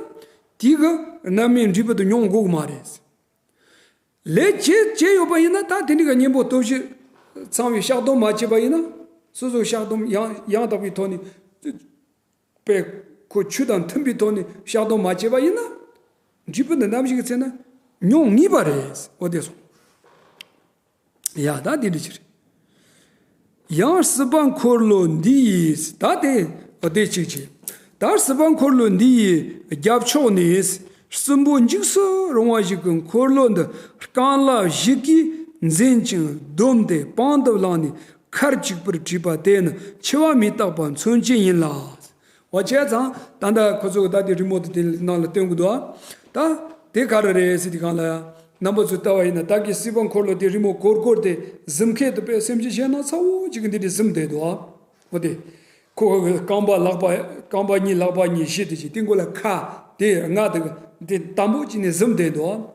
དེ་གི་རྣམ་སྨིན་འབྲས་བུ་དེ་མྱོང་དགོས་ཀྱི་མ་རེད། ལས་བྱས་བྱས་ཡོད་པ་ཡིན་ན། ད་དེ་འདྲ་གི་གཉེན་པོ་སྟོབས་བཞི་ཚང་བའི་བཤགས་སྡོམ་མ་བྱས་པ་ཡིན་ན། སོ་སོ་བཤགས་སྡོམ་ཡང་ཡང་དག་པའི་ཐོག་ནས། པས་ཁོ་ཆོས་དང་མཐུན་པའི་ཐོག་ནས་བཤགས་སྡོམ་མ་བྱས་པ་ཡིན་ན། འབྲས་བུ་འདི་ནམ་ཞིག་གི་ཚེ་ན་མྱོང་ངེས་པ་རེད། འོ་དེ་སོང་། ཡ་ད་དེ་འདྲ་ཅིག་རེད། ཡང་སྲིད་པ་འཁོར་ལོ་འདི་ཡི། ད་དེ་འོ་དེ་གཅིག་བྱས། ད་སྲིད་པ་འཁོར་ལོ་འདི་ཡི་རྒྱབ་ཕྱོགས་ནས། སྲིན་པོ་འཇིགས་སུ་རུང་བ་ཞིག་གིས་འཁོར་ལོ་འདི་རྐང་ལག་བཞི་གིས་འཛིན་ཅིང་བསྡོམས་ཏེ་པང་དུ་བླངས་ནས་མཁར་གཅིག་པུར་བྲིས་པ་དེ་ནི་འཆི་བ་མི་རྟག་པ་མཚོན་བྱེད་ཡིན་ལ། འོ་བྱས་ཙང་ད་ལྟ་ཁོ་ཚོ་གི་ད་དེ་རི་མོ་དེ་དེ་ནང་ལ་སྟོན་གི་འདུག་ཨ། ད་དེ་ག་རེ་རེད་ཟེར་དུས་སྒང་ལ་ཡ། རྣམ་པ་ཚོས་ལྟ་བ་ཡིན་ན། ད་གི་སྲིད་པ་འཁོར་ལོ་དེ་རི་མོ་གོར་གོར་དེ་གཟིམ་ཁེ་དུ་པའི་སེམས་ཅན་གཞན་སྣ་ཚ་བོ་ཅིག་གི་འདི་འདྲ་གཟིམ་བསྡད་འདུག་ཨ། འོ་དེ། ཁོ་གི་རྐང་པ་ལག་པ། རྐང་པ་གཉིས་ལག་པ་གཉིས་བཞི་དེ་ཅིག་དེ་མགོ་ལ་ཁ་དེ་ལྔ་དེ་གི་དེ་དམ་པོ་ཅིག་ནས་གཟིམ་བསྡད་འདུག་ཨ།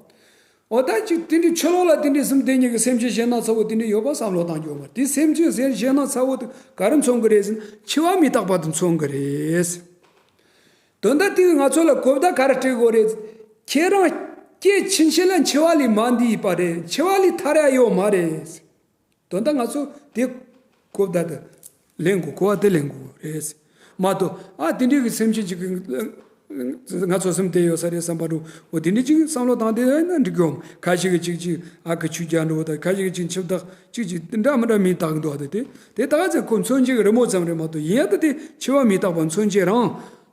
འོ་ད་ཅིག་དེ་འདྲའི་ཕྱི་ལོགས་ལ་དེ་འདྲའི་གཟིམ་བསྡད་མཁན་གྱི་སེམས་ཅན་གཞན་སྣ་ཚ་བོ་དེ་འདྲ་ཡོད་པ་བསམ་བློ་བཏང་རྒྱུ་ཡོད་མ་རེད། དེ་སེམས་ཅན་གཞན་གཞན་སྣ་ཚ་བོ་དེ་ག་རེ་མཚོན་གི་རེད་ཟེར་ན། འཆི་བ་མི་རྟག་པ་དེ་མཚོན་གི་རེད། དོན་དག་དེ་གིས་ང་ཚོ་ལ་གོ་བརྡ་ག་རེ་སྤྲད་དགོས་རེད། ཁྱེད་རང་སྐྱེ་ཕྱིན་ཆད་ལ་འཆི་བ་ལས་མ་འདས་པ་རེད། འཆི་བ་ལས་ཐར་ཡ་ཡོད་མ་རེད། དོན་དག་ང་ཚོ་དེ་གོ་བརྡ་དེ་ལེན་དགོས། གོ་བ་དེ་ལེན་དགོས་རེད། མ་གཏོགས་ཨ་དེ་འདྲའི་གི་སེམས་ཅན་ཅིག་གི་ང་ཚོ་གཟིམ་བསྡད་ཡོད་ས་རེད་བསམ་པ་འདྲ་བོ་དེ་འདྲའི་ཅིག་བསམ་བློ་བཏང་བསྡད་ཡོད་ན་འགྲིག་གི་ཡོད། ཁ་ཤས་ཀྱིས་ཅིག་ཅིག་ཨ་ཁུ་ཆོས་རྒྱལ་འདྲ་བོ་དང་། ཁ་ཤས་ཀྱིས་ཅིག་འཆི་བདག་ཅིག་ཅིག་འདྲ་མི་འདྲ་མིང་བཏགས་འདུག་ཨ། དེ་དེ་ད་ག་ཚོད་ཁོ་མཚོན་བྱེད་ཀྱི་རི་མོ་ཙམ་རེད་མ་གཏོགས། ཡིན་ཡང་ད་དེ་འཆི་བ་མི་རྟག་པ་མཚོན་བྱེད་རང་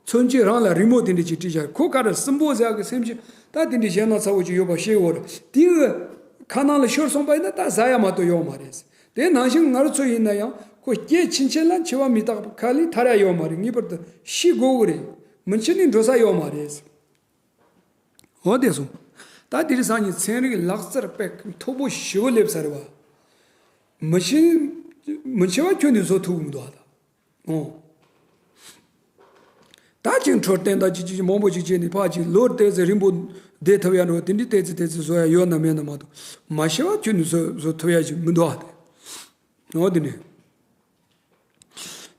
མཚོན་བྱེད་རང་ལ་རི་མོ་དེ་འདྲ་ཅིག་བྲིས་བཞག་ཁོ་ག་རེ་སྲིན་པོ་ཟེར་ཡག་གི་སེམས་ཅན་ད་དེ་འདྲའི་གཞན་སྣ་ཚ་བོ་ཅིག་ཡོད་པ་ཤེས་ཡོད་རེད། དེའི་ཁ་ནང་ལ་ཤོར་སོང་པ་ཡིན་ན་ད་ཟ་ཡ་མ་གཏོགས་ཡོད་མ་རེད། དེ་ནང་བཞིན་ང་རང་ཚོ་ཡིན་ན་ཡང་ཁོ་སྐྱེ་ཕྱིན་ཆད་ལ་འཆི་བ་མི་རྟག་པ་ཁ་ལས་ཐར་ཡ་ཡོད་མ་རེད། ངེས་པར་དུ་ཤི་དགོས་ཀྱི་རེད། མི་འཆི་ནས་འགྲོ་ས་ཡོད་མ་རེད། འོ་དེ་སོང་། ད་དེ་རིང་སང་ཉིན་ཚན་རིག་ལག་རྩལ་དཔེ་མཐོ་པོ་ཞེ་པོ་སླེབས་ཚར་བ། མི་ཤི་མི་འཆི་བ་ཁྱོན་ནས་བཟོ་ཐུབ་ཀྱི་མི་འདུག་ཨ་ད། ཨོ། ད་ཅིག་འཕྲོད་བསྟེན་དང་ཅིག་ཅིག་མང་པོ་ཅིག་བྱས་ནས་ཕར་ཅིག་ལོ་ཏོག་ཙམ་རིང་པོ་བསྡད་ཐུབ་ཡ་འགྲོ་དེ་འདྲའི་ཏོག་ཙམ་ཏོག་ཙམ་བཟོ་ཡ་ཡོད་ན་མེད་ན་མ་གཏོགས་མ་ཤི་བ་ཁྱོན་ནས་བཟོ་བཟོ་ཐུབ་ཡ་ཅིག་མི་འདུག་ཨ་དེ། ཨོ་དེ་ནས།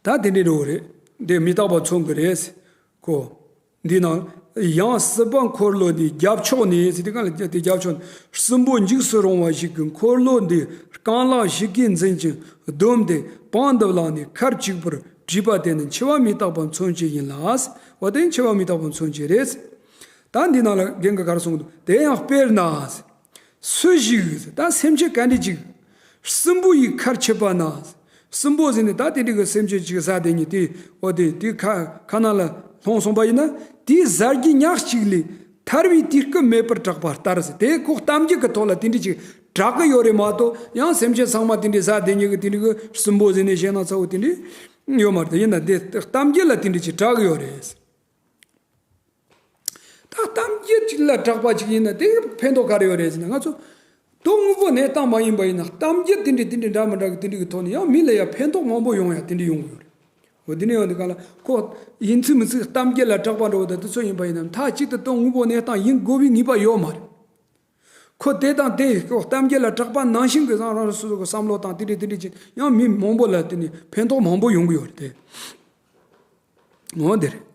ད་དེ་འདྲའི་འགྲོ་གི་རེད། དེ་མི་རྟག་པ་མཚོན་གི་རེད། ཁོ། འདི་ནང་། ཡང་སྲིད་པ་འཁོར་ལོ་འདིའི་རྒྱབ་ཕྱོགས་ནས་ཟེར་དུས་སྒང་ལ་དེ་རྒྱབ་ཕྱོགས་ནས་སྲིན་པོ་འཇིགས་སུ་རུང་བ་ཞིག་གིས་འཁོར་ལོ་འདི་རྐང་ལག་བཞི་གིས་འཛིན་ཅིང་བསྡོམས་ཏེ་པང་དུ་བླངས་ནས་མཁར་གཅིག་པུར་བྲིས་པ་དེ་ནི་འཆི་བ་མི་རྟག་པ་མཚོན་བྱེད་ཡིན་ལ། འོ་དེ་འཆི་བ་མི་རྟག་པ་མཚོན་བྱེད་རེད། ད་འདི་ནང་ལ་རྒན་གྱིས་ག་རེ་གསུངས་འདུག་དེ་ཡང་དཔེར་ན། སུ་ཞིག་ད་སེམས་ཅན་ག་འདྲ་ཅིག་སྲིན་པོ་ཡི་མཁར་ཆུད་པ་ན། སྲིན་པོ་ཟེར་ནས་ད་དེ་འདྲ་གི་སེམས་ཅན་ཅིག་ཟ་བསྡད་མཁན་དེ། འོ་དེ་དེ་ཁ་ཁ་ནང་ལ་ལྷུང་སོང་པ་ཡིན་ན། དེའི་གཟར་རྒྱུ་ཉག་གཅིག་ལས་ཐར་བའི་དུས་སྐབས་མེད་པར་གྲགས་པ་ལྟར་ཟེར། དེ་ཁོ་གཏམ་རྒྱུད་ཀྱི་ཐོག་ལ་དེ་འདྲ་ཅིག་གྲགས་ཀྱི་ཡོད་རེད་མ་གཏོགས། ཡང་སེམས་ཅན་ཚང་མ་དེ་འདྲ་ཟ་བསྡད་མཁན་གྱི་དེ་འདྲ་གི་སྲིན་པོ་ཟེར་ནས་གཞན་སྣ་ཚ་བོ་དེ་འདྲ་ཡོད་མ་རེད། ཡིན་ན་དེ་གཏམ་རྒྱུད་ལ་དེ་འདྲ་ཅིག་གྲགས་ཀྱི་ཡོད་རེད། ད་གཏམ་རྒྱུད་ཅིག་ལ་གྲགས་པ་ཅིག་ཡིན་ན་དེ་ཕན་ཐོགས་ག་རེ་ཡོད་རེད་ཟེར་ན། ང་ཚོ་དོན་དངོས་པོ་གནས་སྟངས་མ་ཡིན་པ་ཡིན་ན་གཏམ་རྒྱུད་དེ་འདྲ་དེ་འདྲ་འདྲ་མི་འདྲ་གི་དེ་འདྲ་གི་ཐོག་ནས་ཡང་མི་ལ་ཡང་ཕན་ཐོགས་མང་པོ་ཡོང་ཡ་དེ་འདྲ་ཡོང་གི་ཡོད་རེད། འོ་དེ་ནས་ཡོང་དུས་གང་ལ་ཁོ་ཡིན་ཚུལ་མིན་ཚུལ་གཏམ་རྒྱུད་ལ་གྲགས་པ་འདྲ་བོ་དང་དེ་ཚོ་ཡིན་པ་ཡིན་ན་མཐའ་གཅིག་ཏུ་དོན་དངོས་པོ་གནས་སྟངས་ཡིན་དགོས་པའི་ངེས་པ་ཡོད་མ་རེད། ཁོ་དེ་དང་དེ་ཁོ་གཏམ་རྒྱུད་ལ་གྲགས་པ་ནང་བཞིན་གྱི་བཟང་རང་རང་སོ་སོ་གི་བསམ་བློ་དང་དེ་འདྲས་དེ་འདྲས་ཀྱི་ཡང་མི་མང་པོ་ལ་དེ་ནས་ཕན་ཐོགས་མང་པོ་ཡོང་གི་ཡོད་རེད་དེ། འོ་དེ་རེད།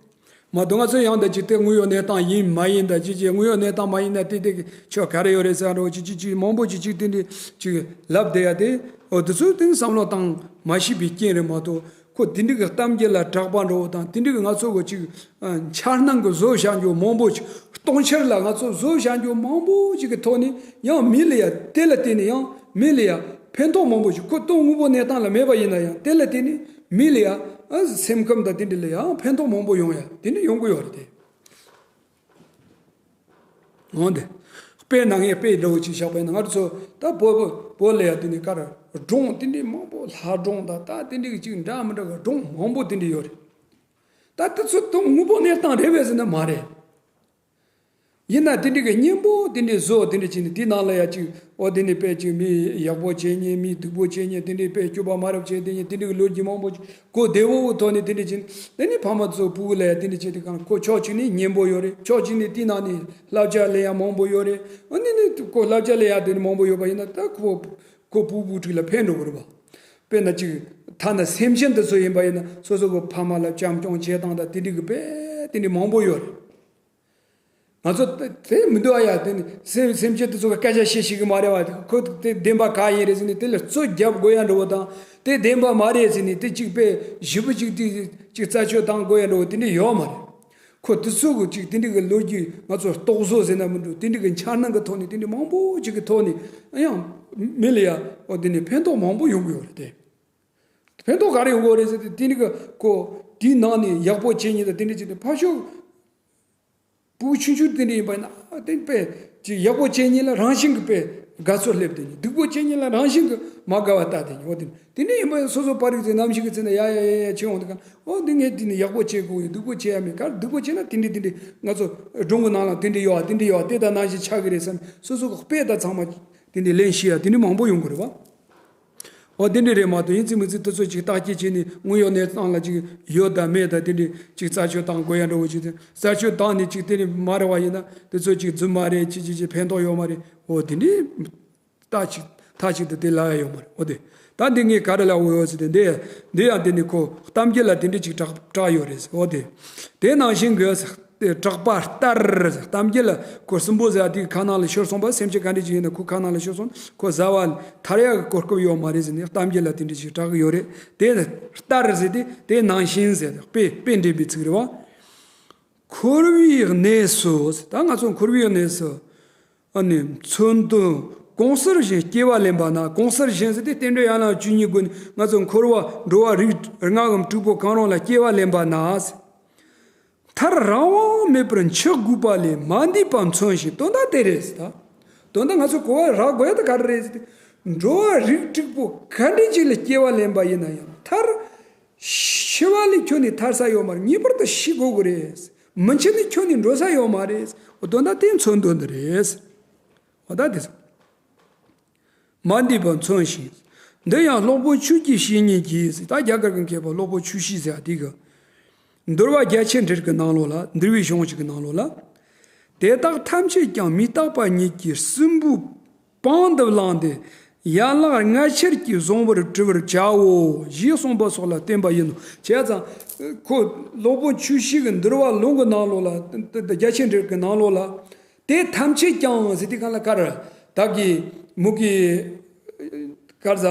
མ་གཏོགས་ང་ཚོས་ཡང་ད་ཅིག་དེ་དངོས་ཡོད་གནས་སྟངས་ཡིན་མ་ཡིན་ད་ཅིག་ཅིག་དངོས་ཡོད་གནས་སྟངས་མ་ཡིན་ན་དེ་དེ་གི་ཆོ་ག་རེ་ཡོད་རེད་ཟེར་རོ་ཅིག་ཅིག་ཅིག་མང་པོ་ཅིག་ཅིག་དེ་འདྲས་ཅིག་ལབ་བསྡད་ཡ་དེ། འོ་དེ་ཚོ་དེ་བསམ་བློ་བཏང་མ་ཤེས་པའི་རྐྱེན་རེད་མ་གཏོགས། ཁོ་དེ་འདྲ་གི་གཏམ་རྒྱུད་ལ་གྲགས་པ་འདྲ་བོ་དང་དེ་འདྲ་གི་ང་ཚོ་གི་ཅིག་འཆར་སྣང་གི་བཟོ་བྱ་རྒྱུ་མང་པོ་ཅིག་སྟོང་འཆར་ལ་ང་ཚོ་བཟོ་བྱ་རྒྱུ་མང་པོ་ཅིག་གི་ཐོག་ནས་ཡང་མི་ལ་ཡ་དེ་ལ་བརྟེན་ནས་ཡང་མི་ལ་ཡ་ཕན་ཐོགས་མང་པོ་ཅིག་ཁོ་དོན་དངོས་པོ་གནས་སྟངས་ལ་མེད་པ་ཡིན་ན་ཡང་དེ་ལ་བརྟེན་ནས་མི་ལ་ཡ་སེམས་ཁམས་དང་དེ་འདྲ་ལ་ཡང་ཕན་ཐོགས་མང་པོ་ཡོང་ཡ་དེ་འདྲ་ཡོང་གི་ཡོད་རེད་དེ། འོན་ཏེ། དཔེར་ན་ངས་དཔེ་འདྲ་བོ་ཅིག་བཞག་པ་ཡིན་ན་ང་ཚོ་ད་བོད་བོད་ལ་ཡ་དེ་ནས་ཀར་སྒྲུང་དེ་འདྲའི་མང་པོ་ལྷ་སྒྲུང་དང་ད་དེ་འདྲའི་ཅིག་འདྲ་མི་འདྲ་བའི་སྒྲུང་མང་པོ་དེ་འདྲ་ཡོད་རེད། ད་དེ་ཚོ་དོན་དངོས་པོ་གནས་སྟངས་རེད་པས་ཟེར་ན་མ་རེད། ཡིན་ན་དེ་འདྲའི་གི་སྙན་པོ་དེ་འདྲའི་བཟོ་དེ་འདྲ་བྱས་ནས་དེའི་ནང་ལ་ཡ་ཅིག་འོ་དེ་ནས་དཔེ་ཅིག་མི་ཡག་པོ་བྱེད་ཉེན་མི་སྡུག་པོ་བྱེད་ཉེན་དེ་འདྲའི་དཔེ་སྐྱོ་པ་མ་རབས་བྱེད་དེ་ཉེན་དེ་འདྲའི་གི་ལོ་རྒྱུས་མང་པོ་ཅིག་གོ་བདེ་བོ་བོ་ཐོག་ནས་དེ་འདྲ་བྱས་ནས་དེ་ནས་ཕ་མ་ཚོ་སྤུ་གུ་ལ་ཡ་དེ་འདྲ་བྱས་དུས་གང་ཁོ་ཕྱོགས་གཅིག་ནས་སྙན་པོ་ཡོད་རེད། ཕྱོགས་གཅིག་ནས་དེའི་ནང་ནས་བསླབ་བྱ་ལེན་ཡ་མང་པོ་ཡོད་རེད། འོ་ནི་ནི་ཁོ་བསླབ་བྱ་ལེན་ཡ་དེ་ནི་མང་པོ་ཡོད་པ་ཡིན་ན་ད་ཁོ་ཁོ་སྤུ་གུ་སྤུ་གུ་ཅིག་ལ་ཕན་འགྲོ་གི་རེད་པ། དཔེར་ན་ཅིག་ཐ་ན་སེམས་ཅན་དེ་ཚོ་ཡིན་པ་ཡིན་ན་སོ་སོ་གི་ཕ་མ་ལ་བྱམས་སྐྱོང་བྱེད་སྟངས་དང་དེ་འདྲའི་གི་དཔེ་དེ་འདྲའི་མང་པོ་ཡོད་རེད། ང་ཚོ་དེ་དེ་མི་འདུག་ཨ་ཡ་དེ་ནི་སེམས་སེམས་ཅན་དེ་ཚོ་གི་སྐད་ཆ་བཤད་ཤེས་གི་མ་རེད་བ། ཁོ་དེ་བདེན་པ་ག་ཡིན་རེད་ཟེར་ནས་དེ་ལ་རྩོད་རྒྱབ་དགོས་ཡ་འདྲ་བོ་དང་དེ་བདེན་པ་མ་རེད་ཟེར་ནས་དེ་གཅིག་དཔེ་ཞེ་པོ་ཅིག་དེ་ཅིག་རྩད་གཅོད་བཏང་དགོས་ཡ་འདྲ་བོ་དེ་འདྲ་ཡོད་མ་རེད། ཁོ་དེ་ཚོ་གི་ཅིག་དེ་འདྲ་གི་ལོ་རྒྱུས་ང་ཚོ་རྟོག་བཟོ་ཟེར་ན་མི་འདུག་དེ་འདྲ་གི་འཆར་སྣང་གི་ཐོག་ནས་དེ་འདྲ་མང་པོ་ཅིག་གི་ཐོག་ནས་ཡང་མི་ལ་ཡ་འོ་དེ་ནས་ཕན་ཐོགས་མང་པོ་ཡོང་གི་ཡོད་རེད་དེ། ཕན་ཐོགས་ག་རེ་ཡོང་གི་ཡོད་རེད་ཟེར་ཏེ་དེ་འདྲ་གི་ཁོ་དེའི་ནང་ནས་ཡག་པོ་བྱེད་ཉེན་དང་དེ་འདྲ་བྱས་ཏེ་ཕར་ཕྱོགས། སྤུ་གུ་ཆུང་ཆུང་དེ་འདྲ་ཡིན་པ་ཡིན་ན་ཨ་དེ་དཔེ་ཅིག་ཡག་པོ་བྱེད་ཉིན་ལ་རང་བཞིན་གྱིས་དཔེ་དགའ་ཚོར་སླེབས་དེ་ཉིན་སྡུག་པོ་བྱེད་ཉིན་ལ་རང་བཞིན་གྱིས་མ་དགའ་བ་ལྟ་དེ་ཉིན་འོ་དེ་དེ་འདྲ་ཡིན་པ་ཡིན་སོ་སོ་པར་རིག་ཚེ་ནམ་ཞིག་གི་ཚེ་ན་ཡ་ཡ་ཡ་ཡ་ཆེ་འོང་དེ་ག་འོ་འདི་ངས་དེ་ནི་ཡག་པོ་བྱེད་དགོས་ཡོད། སྡུག་པོ་བྱེད་ཡ་མེད་ག་སྡུག་པོ་བྱེད་ན་དེ་འདྲ་དེ་འདྲ་ང་ཚོ་སྒྲུང་གི་ནང་ལ་དེ་འདྲ་ཡོད་ཨ་དེ་འདྲ་ཡོད་ཨ་དེ་ལྟ་ནང་བཞིན་ཆགས་ཀྱི་རེད་བསམ་སོ་སོ་གི་དཔེ་དང་ཚང་མ་དེ་འདྲ་ལེན་ཤེས་ཡ་དེ་འདྲ་མང་པོ་ཡོང་གི་རེད་བ། འོ་དེ་འདྲ་རེད་མ་གཏོགས་ཡིན་ཚིག་མིན་ཚིག་དེ་ཚོ་ཅིག་བརྟག་དཔྱད་བྱས་ནས་དངོས་ཡོད་གནས་སྟངས་ལ་ཅིག་ཡོད་དང་མེད་དང་དེ་འདྲ་ཅིག་རྩད་གཅོད་བཏང་དགོས་ཡ་འདྲ་བོ་ཅིག་དེ་རྩད་གཅོད་བཏང་ནས་ཅིག་དེ་འདྲ་མ་རེད་བ་ཡིན་ན་དེ་ཚོ་ཅིག་རྫུན་མ་རེད་ཅིག་ཅིག་ཅིག་ཕན་ཐོགས་ཡོད་མ་རེད། འོ་དེ་འདྲ་མཐའ་གཅིག་མཐའ་གཅིག་ཏུ་དེ་ལབ་ཡ་ཡོད་མ་རེད། འོ་དེ་ད་འདི་ངས་ག་རེ་ལབ་འོས་ཟེར་ཏེ་འདི་འདི་ཡང་དེ་ནི་ཁོ་གཏམ་རྒྱུད་ལ་དེ་འདྲ་ཅིག་གྲགས་གྲགས་ཡོད་རེད་ཟེར། འོ་དེ་དེ་ནང་བཞིན་གྱི། དེ་གྲགས་པ་ལྟར་གཏམ་རྒྱུད་ལ་ཁོ་སྲིན་པོ་ཟེར་ཡ་དེའི་ཁ་ནང་ལ་ཤོར་སོང་པ་སེམས་ཅན་ག་འདྲ་ཅིག་ཡིན་ན་ཁོ་ཁ་ནང་ལ་ཤོར་སོང་ཁོ་ཟ་བ་ཐར་ཡག་གི་གོ་སྐབས་ཡོད་མ་རེད་ཟེར་ནས་གཏམ་རྒྱུད་ལ་དེ་འདྲ་ཅིག་གྲགས་ཀྱི་ཡོད་རེད། དེ་ལྟར་ཟེར་ཏེ་དེ་ནང་བཞིན་ཟེར་ཏེ་དཔེ་དཔེ་འདྲེན་པའི་ཚིག་རེད་བ། འཁོར་བའི་གནས་སུ་ད་ང་ཚོ་འཁོར་བའི་གནས་སུ། ཨ་ནི་མཚོན་དོན་གང་ཟག་གཞན་སྐྱེ་བ་ལེན་པ་ན་གང་ཟག་གཞན་ཟེར་ཏེ་རྟེན་འབྲེལ་ཡན་ལག་བཅུ་གཉིས་སྒོ་ནས་ང་ཚོ་འཁོར་བ་འགྲོ་བ་རིགས་ལྔའམ་དྲུག་པོ་གང་རུང་ལ་སྐྱེ་བ་ལེན་པ་ན། མཐར་རང་དབང་མེད་པར་འཆི་དགོས་པ་ལས་མ་འདས་པ་མཚོན་ཞིང་དོན་དག་དེ་རེད་ཟེར་ད། དོན་དག་ང་ཚོ་གོ་བ་རག་དགོས་ཡ་ད་ག་རེ་རེད་ཟེར་ཏེ། འགྲོ་བ་རིགས་དྲུག་པོ་ག་འདྲ་ཅིག་ལ་སྐྱེ་བ་ལེན་པ་ཡིན་ན་ཡང་མཐར། འཆི་བ་ལས་ཁྱོན་ནས་ཐར་ས་ཡོད་མ་རེད། ངེས་པར་དུ་ཤི་དགོས་ཀྱི་རེད། མི་འཆི་ནས་ཁྱོན་ནས་འགྲོ་ས་ཡོད་མ་རེད། འོ་དོན་དག་དེ་མཚོན་དོན་འདི་རེད། འོ་ད་དེ་ཚོ། མ་འདས་པ་མཚོན་ཞིང་། འདི་ཡང་སློབ་དཔོན་ཆོས་ཀྱི་བཤེས་གཉེན་གྱིས་ད་རྒྱ་གར་གྱི་མཁས་པ་སློབ་དཔོན་ཆོས་བཤེས་ཟེར་བ་དེ་གི། འདུལ་བ་རྒྱ་ཆེར་འགྲེལ་གྱི་ནང་ལོགས་ལ་འདུལ་བའི་གཞུང་ཞིག་གི་ནང་ལོགས་ལ། དེ་དག་ཐམས་ཅད་ཀྱང་མི་རྟག་པ་ཉིད་ཀྱིས་སྲིན་པོའི་པང་དུ་བླངས་ཏེ་ཡན་ལག་ལྔ་ཆར་གྱིས་བཟུང་བར་བྲི་བར་བྱའོ་ཞེས་གསུངས་པ་སོགས་ལ་བརྟེན་པ་ཡིན་ནོ། བྱས་ཙང་ཁོ་སློབ་དཔོན་ཆོས་བཤེས་ཀྱི་འདུལ་བ་ལུང་གི་ནང་ལོགས་ལ་རྒྱ་ཆེར་འགྲེལ་གྱི་ནང་ལོགས་ལ། དེ་ཐམས་ཅད་ཀྱང་ཟེར་དུས་གང་ལ་ག་རེ། བདག་གིས་མུ་གེ་ག་རེ་ཟ།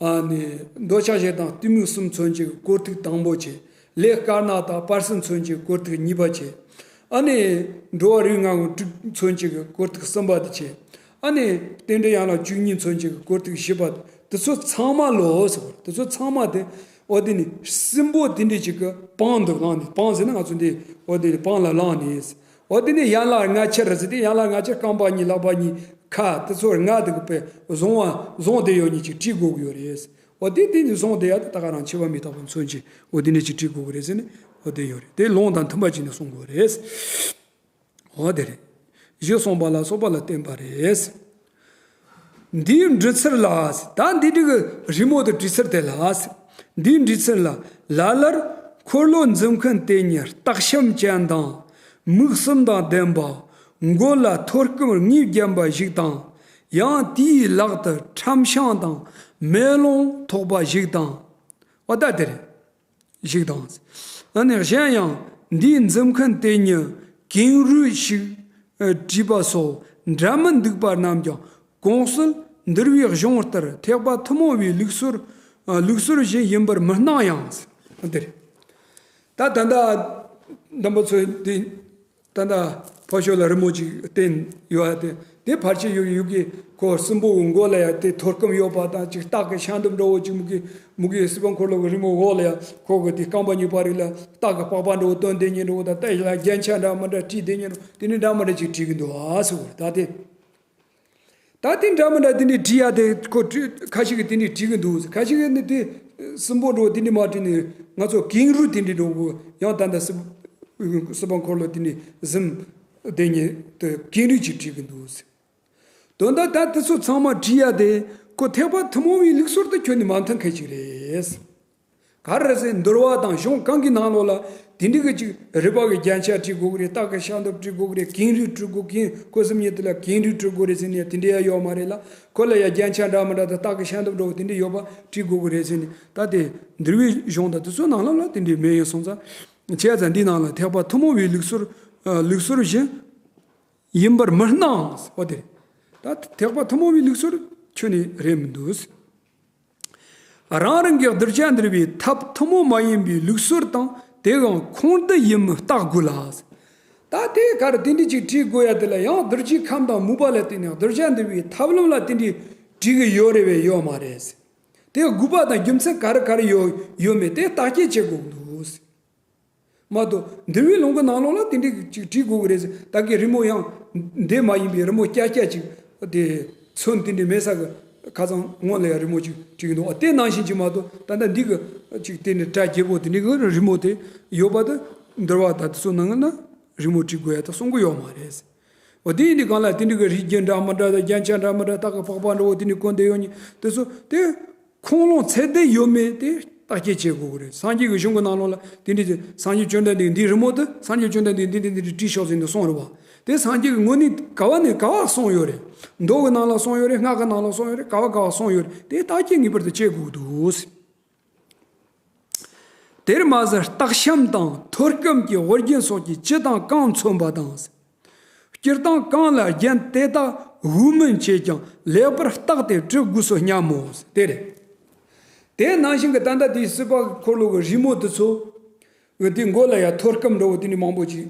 ཨ་ནི་འདོད་ཆགས་ཞེ་སྡང་གཏི་མུག་གསུམ་མཚོན་བྱེད་ཀྱི་སྐོར་ཐིག་དང་པོ་བྱས། ལས་དཀར་ནག་དང་བར་གསུམ་མཚོན་བྱེད་ཀྱི་སྐོར་ཐིག་གཉིས་པ་བྱས། ཨ་ནི་འགྲོ་བ་རིགས་ལྔ་དྲུག་མཚོན་བྱེད་ཀྱི་སྐོར་ཐིག་གསུམ་པ་དེ་བྱས། ཨ་ནི་རྟེན་འབྲེལ་ཡན་ལག་བཅུ་གཉིས་མཚོན་བྱེད་ཀྱི་སྐོར་ཐིག་བཞི་པ་དེ་ཚོ་ཚང་མ་ལོ་ཟེར་བ་དེ་ཚོ་ཚང་མ་དེ་འོ་དེ་ནི་སྲིན་པོ་དེ་འདྲས་ཅིག་གི་པང་དུ་བླངས་ནས། པང་ཟེར་ན་ང་ཚོ་འདི་འོ་དེ་ནི་པང་ལ་བླངས་ནས། འོ་དེ་ནས་ཡན་ལག་ལྔ་ཆར་ཟེར་ཏེ་ཡན་ལག་ལྔ་ཆར་རྐང་པ་གཉིས་ལག་པ་གཉིས་ཁ་དེ་ཚོ་ལྔ་དེ་གི་པས་བཟུང་བ་བཟུང་བསྡད་ཡོད་ནི་ཅིག་བྲིས་དགོས་ཀྱི་ཡོད་རེད། འོ་དེ་དེ་ནི་བཟུང་བསྡད་ཡ་དེ་ད་ག་རང་འཆི་བ་མི་རྟག་པ་མཚོན་བྱེད་འོ་དེ་ནས་ཅིག་བྲིས་དགོས་ཀྱི་རེད་ཟེར་ནས་འོ་དེ་ཡོད་རེད། དེ་ལུང་དང་མཐུན་པ་ཅིག་ནས་གསུང་དགོས་རེད། འོ་དེ་རེད། གཞི་གསུངས་པ་ལ་སོགས་པ་ལ་བརྟེན་པ་རེད། འདིའི་འབྲི་ཚུལ་ལ། ད་འདི་འདྲ་གི་རི་མོ་དེ་བྲིས་ཚུལ་དེ་ལ། འདིའི་འབྲི་ཚུལ་ལ་ལ་ལར་ འཁོར་ལོ་འཛིན་མཁན་དེ་ཉིད་སྟག་ཤམ་ཅན་དང་། མིག་གསུམ་དང་ལྡན་པ། མགོ་ལ་ཐོད་སྐམ་ལྔས་བརྒྱན་པ་ཞིག་དང་། ཡང་དེའི་ལག་ཏུ་ཁྲམ་ཤིང་དང་མེ་ལོང་ཐོགས་པ་ཞིག་དང་། འོ་ད་དེ་རེད། ཞིག་དང་། ཨ་ནི་གཞན་ཡང་འདིའི་འཛིན་མཁན་དེ་ཉིད་ཀེང་རུས་ཤིག་བྲིས་པ་སོགས་འདྲ་མི་འདུག་པ་རྣམས་ཀྱང་གོང་གསལ་འདུལ་བའི་གཞུང་ལྟར་ཐེག་པ་ཐུན་མོང་བའི་ལུགས་སྲོལ། ལུགས་སྲོལ་བཞིན་ཡིན་པར་མི་སྣང་ཡང་། འདིར། ད་ད་ལྟ་འདམ་པ་ཚོས་འདི་ད་ལྟ་ཕ་ཤོ་ལ་རི་མོ་ཅིག་བསྟན་ཡོད་ཨ། དེ་དེ་ཕལ་ཆེར་ཡོད་ཡོད་ཀྱི་ཁོ་སྲིན་པོའི་མགོ་ལ་ཡ་དེ་ཐོད་སྐམ་ཡོད་པ་དང་ཅིག་སྟག་གི་ཤམ་ཐབས་འདྲ་བོ་ཅིག་མུ་གེ་མུ་གེ་སྲིད་པ་འཁོར་ལོ་གི་རི་མོ་འོག་ལ་ཡ་ཁོ་གི་དེ་རྐང་པ་གཉིས་པ་རིགས་ལ་སྟག་གི་པགས་པ་འདྲ་བོ་བཏོན་དེ་ཉིད་འདྲ་བོ་དང་སྟག་ལ་རྒྱན་ཆ་འདྲ་མི་འདྲ་བྲིས་དེ་ཉིད་འདྲ་བོ་དེ་ནི་འདྲ་མི་འདྲ་ཅིག་བྲིས་ཀྱི་འདུག་ཨ་ཟེར་བ་རེད། ད་དེ། ད་དེ་འདྲ་མི་འདྲ་དེ་འདྲའི་བྲིས་ཡ་དེ་ཁོ་བྲིས་ཁ་ཅིག་གིས་དེ་འདྲའི་བྲིས་ཀྱི་འདུག་ཁ་ཅིག་གིས་ནི་དེ་སྲིན་པོ་འདྲ་བོ་དེ་འདྲའི་མ་བྲིས་ནས་ང་ཚོ་ཀེང་རུས་དེ་འདྲའི་འདྲ་བོ་ཡང་ད་ལྟ་སྲིད་སྲིད་པ་འཁོར་ལོ་དེ་འདྲའི་གཟིམ་དེ་ཉིད་དུ་ཀེང་རུས་ཅིག་བྲིས་ཀྱི་འདུག་དོན་དག་ད་དེ་ཚོ་ཚང་མ་བྲིས་ཡ་དེ་ཁོ་ཐེག་པ་ཐུན་མོང་བའི་ལུགས་སྲོལ་དུ་ཁྱོན་ནས་མ་མཐུན་མཁན་ཅིག་རེད། ག་རེ་ཟེར་འདུལ་བ་དང་གཞུང་གང་གི་ནང་ལོགས་ལ་དེ་འདྲའི་གི་ཅིག་རུས་པ་གི་རྒྱན་ཆ་བྲིས་དགོས་ཀྱི་རེད། སྟག་གི་ཤམ་ཐབས་བྲིས་དགོས་ཀྱི་རེད། ཀེང་རུས་བྲིས་དགོས་ཀེང་ཁོ་སེམས་ཉིད་དེ་ལ་ཀེང་རུས་བྲིས་དགོས་རེད་ཟེར་ནས་དེ་འདྲའི་ཡ་ཡོད་མ་རེད་ལ། ཁོ་ལ་ཡ་རྒྱན་ཆ་འདྲ་མི་འདྲ་དང་སྟག་གི་ཤམ་ཐབས་འདྲ་བོ་དེ་འདྲའི་ཡོད་པ་བྲིས་དགོས་ཀྱི་རེད་ཟེར་ནས་ད་དེ་འདུལ་བའི་གཞུང་དང་དེ་ཚོའི་ནང་ལོགས་ལ་དེ་འདྲའི་མེད་ཡིན་སོང་ཙང་། བྱས་ཙང་འདིའི་ནང་ལ་ཐེག་པ་ཐུན་མོང་བའི་ལུགས་སྲོལ་ལུགས་སྲོལ་བཞིན་ཡིན་པར་མི་སྣང་། འོ་དེ་རེད། ད་ཐེག་པ་ཐུན་མོང་བའི་ལུགས་སྲོལ་ཁྱོན་ནས་རེད་མི་འདུག་རང་རང་གི་གདུལ་བྱ་འདུལ་བའི་ཐབས་ཐུན་མོང་མ་ཡིན་པའི་ལུགས་སྲོལ་དང་དེའང་ཁུངས་འདུས་ཡིན་མིན་བརྟག་དགོས་ལ། ད་དེ་ག་རེ་དེ་འདྲ་ཅིག་བྲིས་དགོས་ཡ་དེ་ལ་ཡང་གདུལ་བྱའི་ཁམས་དང་མོས་པ་ལ་བརྟེན་ནས་གདུལ་བྱ་འདུལ་བའི་ཐབས་ལམ་ལ་དེ་འདྲའི་བྲིས་གི་ཡོད་རེད་བས་ཡོད་མ་རེད། དེ་དགོས་པ་དང་རྒྱུ་མཚན་ག་རེ་ག་རེ་ཡོད་ཡོད་མེད་དེ་བརྟག་དཔྱད་བྱེད་དགོས་འདུག་མ་གཏོགས་འདུལ་བའི་ལུང་གི་ནང་ལོགས་ལ་དེ་འདྲའི་ཅིག་བྲིས་དགོས་ཀྱི་རེད་ཟེར། ད་གི་རི་མོ་ཡང་འདི་མ་ཡིན་པའི་རི་མོ་སྐྱ་སྐྱ་ཅིག་དེ་ཚོན་དེ་འདྲའི་མེད་ས་གི་ཁ་སང་སྔོན་ལ་ཡང་རི་མོ་ཅིག་བྲིས་ཀྱི་འདུག་ཨ་དེ་ནང་བཞིན་ཅིག་མ་གཏོགས་ད་ལྟ་འདི་གི་ཅིག་དེ་ནི་སྒྲ་རྒྱས་པོ་དེ་འདྲའི་གི་རི་མོ་དེ་ཡོད་པ་དེ་འདུལ་བ་ད་དེ་ཚོ་ནང་ན་རི་མོ་བྲིས་དགོས་ཡ་ད་གསུང་གི་ཡོད་མ་རེད། འོ་དེ་ཡིན་དུས་གང་ལ་དེ་འདྲའི་གི་རིགས་རྒྱུད་འདྲ་མི་འདྲ་དང་རྒྱན་ཆ་འདྲ་མི་འདྲ་སྟག་གི་པགས་པ་འདྲ་བོ་དེ་འདྲའི་གོན་བསྡད་ཡོད་ནི་དེ་ཚོ་དེ། ཁུངས་ལུང་ཚད་ལྡན་ཡོད་མེད་དེ་བརྟག་དཔྱད་བྱེད་དགོས་ཀྱི་རེད། སངས་རྒྱས་ཀྱི་གཞུང་གི་ནང་ལོགས་ལ་དེ་འདྲའི་ཅིག་སངས་རྒྱས་བཅོམ་ལྡན་འདས་འདིའི་རི་མོ་དེ་སངས་རྒྱས་བཅོམ་ལྡན་འདས་འདི་འདི་འདི་འདྲ་བྲིས་ཤོག་ཟེར་ནས་གསུངས་རེད་བ། དེ་སངས་རྒྱས་ཀྱི་ངོས་ནས་ག་བ་ནས་ག་བ་གསུངས་ཡོད་རེད། མདོ་གི་ནང་ལ་གསུངས་ཡོད་རེད། སྔགས་ཀྱི་ནང་ལ་གསུངས་ཡོད་རེད། ག་བ་ག་བ་གསུངས་ཡོད་རེད། དེ་བརྟག་དཔྱད་ངེས་པར་དུ་བྱེད་དགོས་ཀྱི་འདུག་དེར་མ་ཟད་སྟག་ཤམ་དང་ཐོད་སྐམ་གྱི་དབུ་རྒྱན་སོགས་ཀྱི་ཅི་དང་གང་མཚོན་པ་དང་། སྤྱིར་བཏང་གང་ལ་རྒྱན་དེ་དག་དབུ་མིན་བྱས་ཀྱང་ལེགས་པར་བརྟགས་ཏེ་བྲི་དགོས་སོ་སྙམ་མོ། དེ་རེད། དེ་ནང་བཞིན་གྱི་ད་ལྟ་དེའི་སྲིད་པ་འཁོར་ལོ་གི་རི་མོ་དེ་ཚོ་དེ་མགོ་ལ་ཡང་ཐོད་སྐམ་འདྲ་བོ་དེ་འདྲའི་མང་པོ་ཅིག་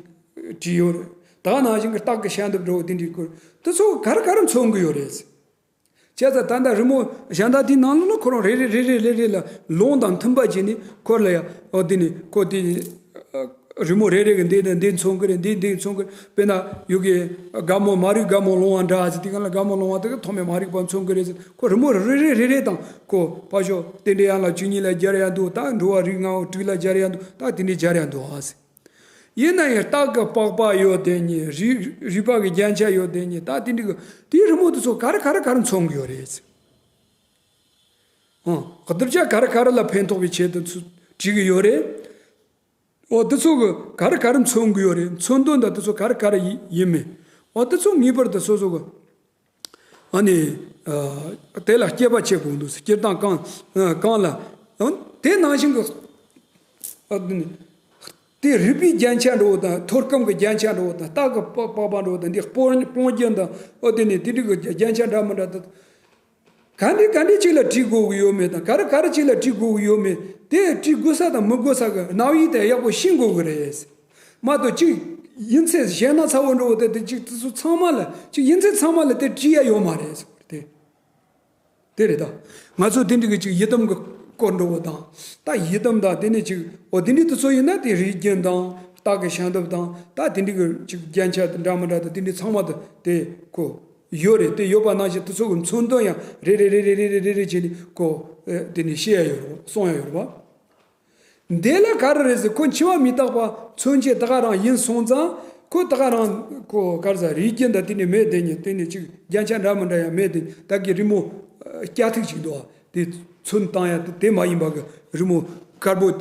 བྲིས་ཡོད་རེད། ད་ནང་བཞིན་གྱི་སྟག་གི་ཤམ་ཐབས་འདྲ་བོ་དེ་འདྲའི་སྐོར་དེ་ཚོ་ག་རེ་ག་རེ་མཚོན་གྱི་ཡོད་རེད། བྱས་ཙང་ད་ལྟ་རི་མོ་གཞན་དག་དེའི་ནང་ལོགས་ལ་ཁོ་རང་རེ་རེ་རེ་རེ་རེ་རེ་ལ་ལུང་དང་མཐུན་པ་བྱས་ནས་འཁོར་ལ་ཡ་ཨོ་དེ་ནི་ཁོ་དེ་རི་མོ་རེ་རེ་གི་འདི་དང་འདི་མཚོན་གི་རེད། འདི་འདི་མཚོན་གི་རེད། དཔེར་ན་ཡུལ་གྱི་དགའ་མོ་མ་རིག་དགའ་མོ་ལོང་བ་འདྲ་ཟེར། དེ་ག་ལ་དགའ་མོ་ལོང་བ་དེ་གི་ཐོག་མའི་མ་རིག་པ་མཚོན་གི་རེད་ཟེར། ཁོ་རི་མོ་རེ་རེ་རེ་རེ་དང་ཁོ་ཕ་ཤོ་རྟེན་འབྲེལ་ཡན་ལག་བཅུ་གཉིས་ལ་སྦྱར་ཡ་འདུག་ད་འགྲོ་བ་རིགས་ལྔ་བོ་དྲུག་ལ་སྦྱར་ཡ་འདུག་ད་དེ་འདྲའི་སྦྱར་ཡ་འདུག་ཨ་ཟེར། ཡིན་ན་ཡང་སྟག་གི་པགས་པ་ཡོད་དེ་ཉིད་རུས་རུས་པ་གི་རྒྱན་ཆ་ཡོད་དེ་ཉིད་ད་དེ་འདྲ་གི་དེའི་རི་མོ་དེ་ཚོ་ག་རེ་ག་རེ་ག་རེ་མཚོན་གི་ཡོད་རེད། ཨང་། གདུལ་བྱ་ག་རེ་ག་རེ་ལ་ཕན་ཐོགས་པའི་ཆེད་དུ་ཚུ་བྲིས་གི་ཡོད་རེད། འོ་དེ་ཚོ་གི་ག་རེ་ག་རེ་མཚོན་གི་ཡོད་རེད། མཚོན་དོན་དང་དེ་ཚོ་ག་རེ་ག་རེ་ཡིན་ཡིན་མིན། འོ་དེ་ཚོ་ངེས་པར་དུ་སོ་སོ་གི་ཨ་ནི། ཨ། དེ་ལ་དཔྱད་པ་བྱེད་དགོས་འདུག་སྤྱིར་བཏང་གང་ཨ། གང་ལ། ཨ། དེ་ནང་བཞིན་གྱི། ཨ། དེ་ནི། དེ་རུས་པའི་རྒྱན་ཆ་འདྲ་བོ་དང་ཐོད་སྐམ་གྱི་རྒྱན་ཆ་འདྲ་བོ་དང་སྟག་གི་པགས་པ་འདྲ་བོ་དང་འདི་སྤོ་སྤོ་རྒྱན་དང་ཨོ་དེ་ནི་དེ་འདྲ་གི་རྒྱན་ཆ་འདྲ་མི་འདྲ་དང་། ག་འདྲ་ག་འདྲ་ཅིག་ལ་བྲིས་དགོས་ཀྱི་ཡོད་མེད་དང་ག་རེ་ག་རེ་ཅིག་ལ་བྲིས་དགོས་ཀྱི་ཡོད་མེད་དེ་བྲིས་དགོས་ས་དང་མི་དགོས་ས་གི་རྣམ་དབྱེ་དེ་ཡག་པོ་ཤེས་དགོས་ཀྱི་རེད། མ་གཏོགས་གཅིག་ཡིན་ཚད་གཞན་སྣ་ཚ་བོ་འདྲ་བོ་དེ་དེ་གཅིག་དེ་ཚོ་ཚང་མ་ལ་གཅིག་ཡིན་ཚད་ཚང་མ་ལ་དེ་བྲིས་ཡ་ཡོད་མ་རེད་ཟེར་བ་དེ། དེ་རེད་ད། ང་ཚོ་དེ་འདྲ་གི་གཅིག་ཡི་དམ་གི་སྐོར་འདྲ་བོ་དང་ད་ཡི་དམ་དང་དེ་ནས་གཅིག་འོ་དེ་འདྲ་དེ་ཚོ་ཡིན་ན་དེ་རིགས་རྒྱན་དང་སྟག་གི་ཤམ་ཐབས་དང་ད་དེ་འདྲ་གི་གཅིག་རྒྱན་ཆ་དེ་འདྲ་མི་འདྲ་དང་དེ་འདྲ་ཚང་མ་དེ་དེ་ཁོ་ཡོད་རེད། དེ་ཡོད་པ་ནང་བཞིན་དེ་ཚོ་གི་མཚོན་དོན་ཡང་རེ་རེ་རེ་རེ་རེ་རེ་རེ་རེ་བྱས་ནས་ཁོ་དེ་ནས་བཤད་ཡ་ཡོད་རེད་བ། གསུང་ཡ་ཡོད་རེད་བ། འདི་ལ་ག་རེ་རེད་ཟེར། ཁོ་འཆི་བ་མི་རྟག་པ་མཚོན་བྱེད་ད་ག་རང་ཡིན་སོང་ཙང་ཁོ་ད་ག་རང་ཁོ་ག་རེ་ཟེར་རིགས་རྒྱུད་འདི་དེ་ནས་མེད་དེ་ཉིད་དེ་ནས་ཅིག་རྒྱན་ཆ་འདྲ་མི་འདྲ་ཡང་མེད་དེ་ད་གི་རི་མོ་སྐྱ་ཐིག་ཅིག་འདུག་ཨ། དེ་ཚོན་བཏང་ཡ་དེ་དེ་མ་ཡིན་པ་གི་རི་མོ་དཀར་པོ་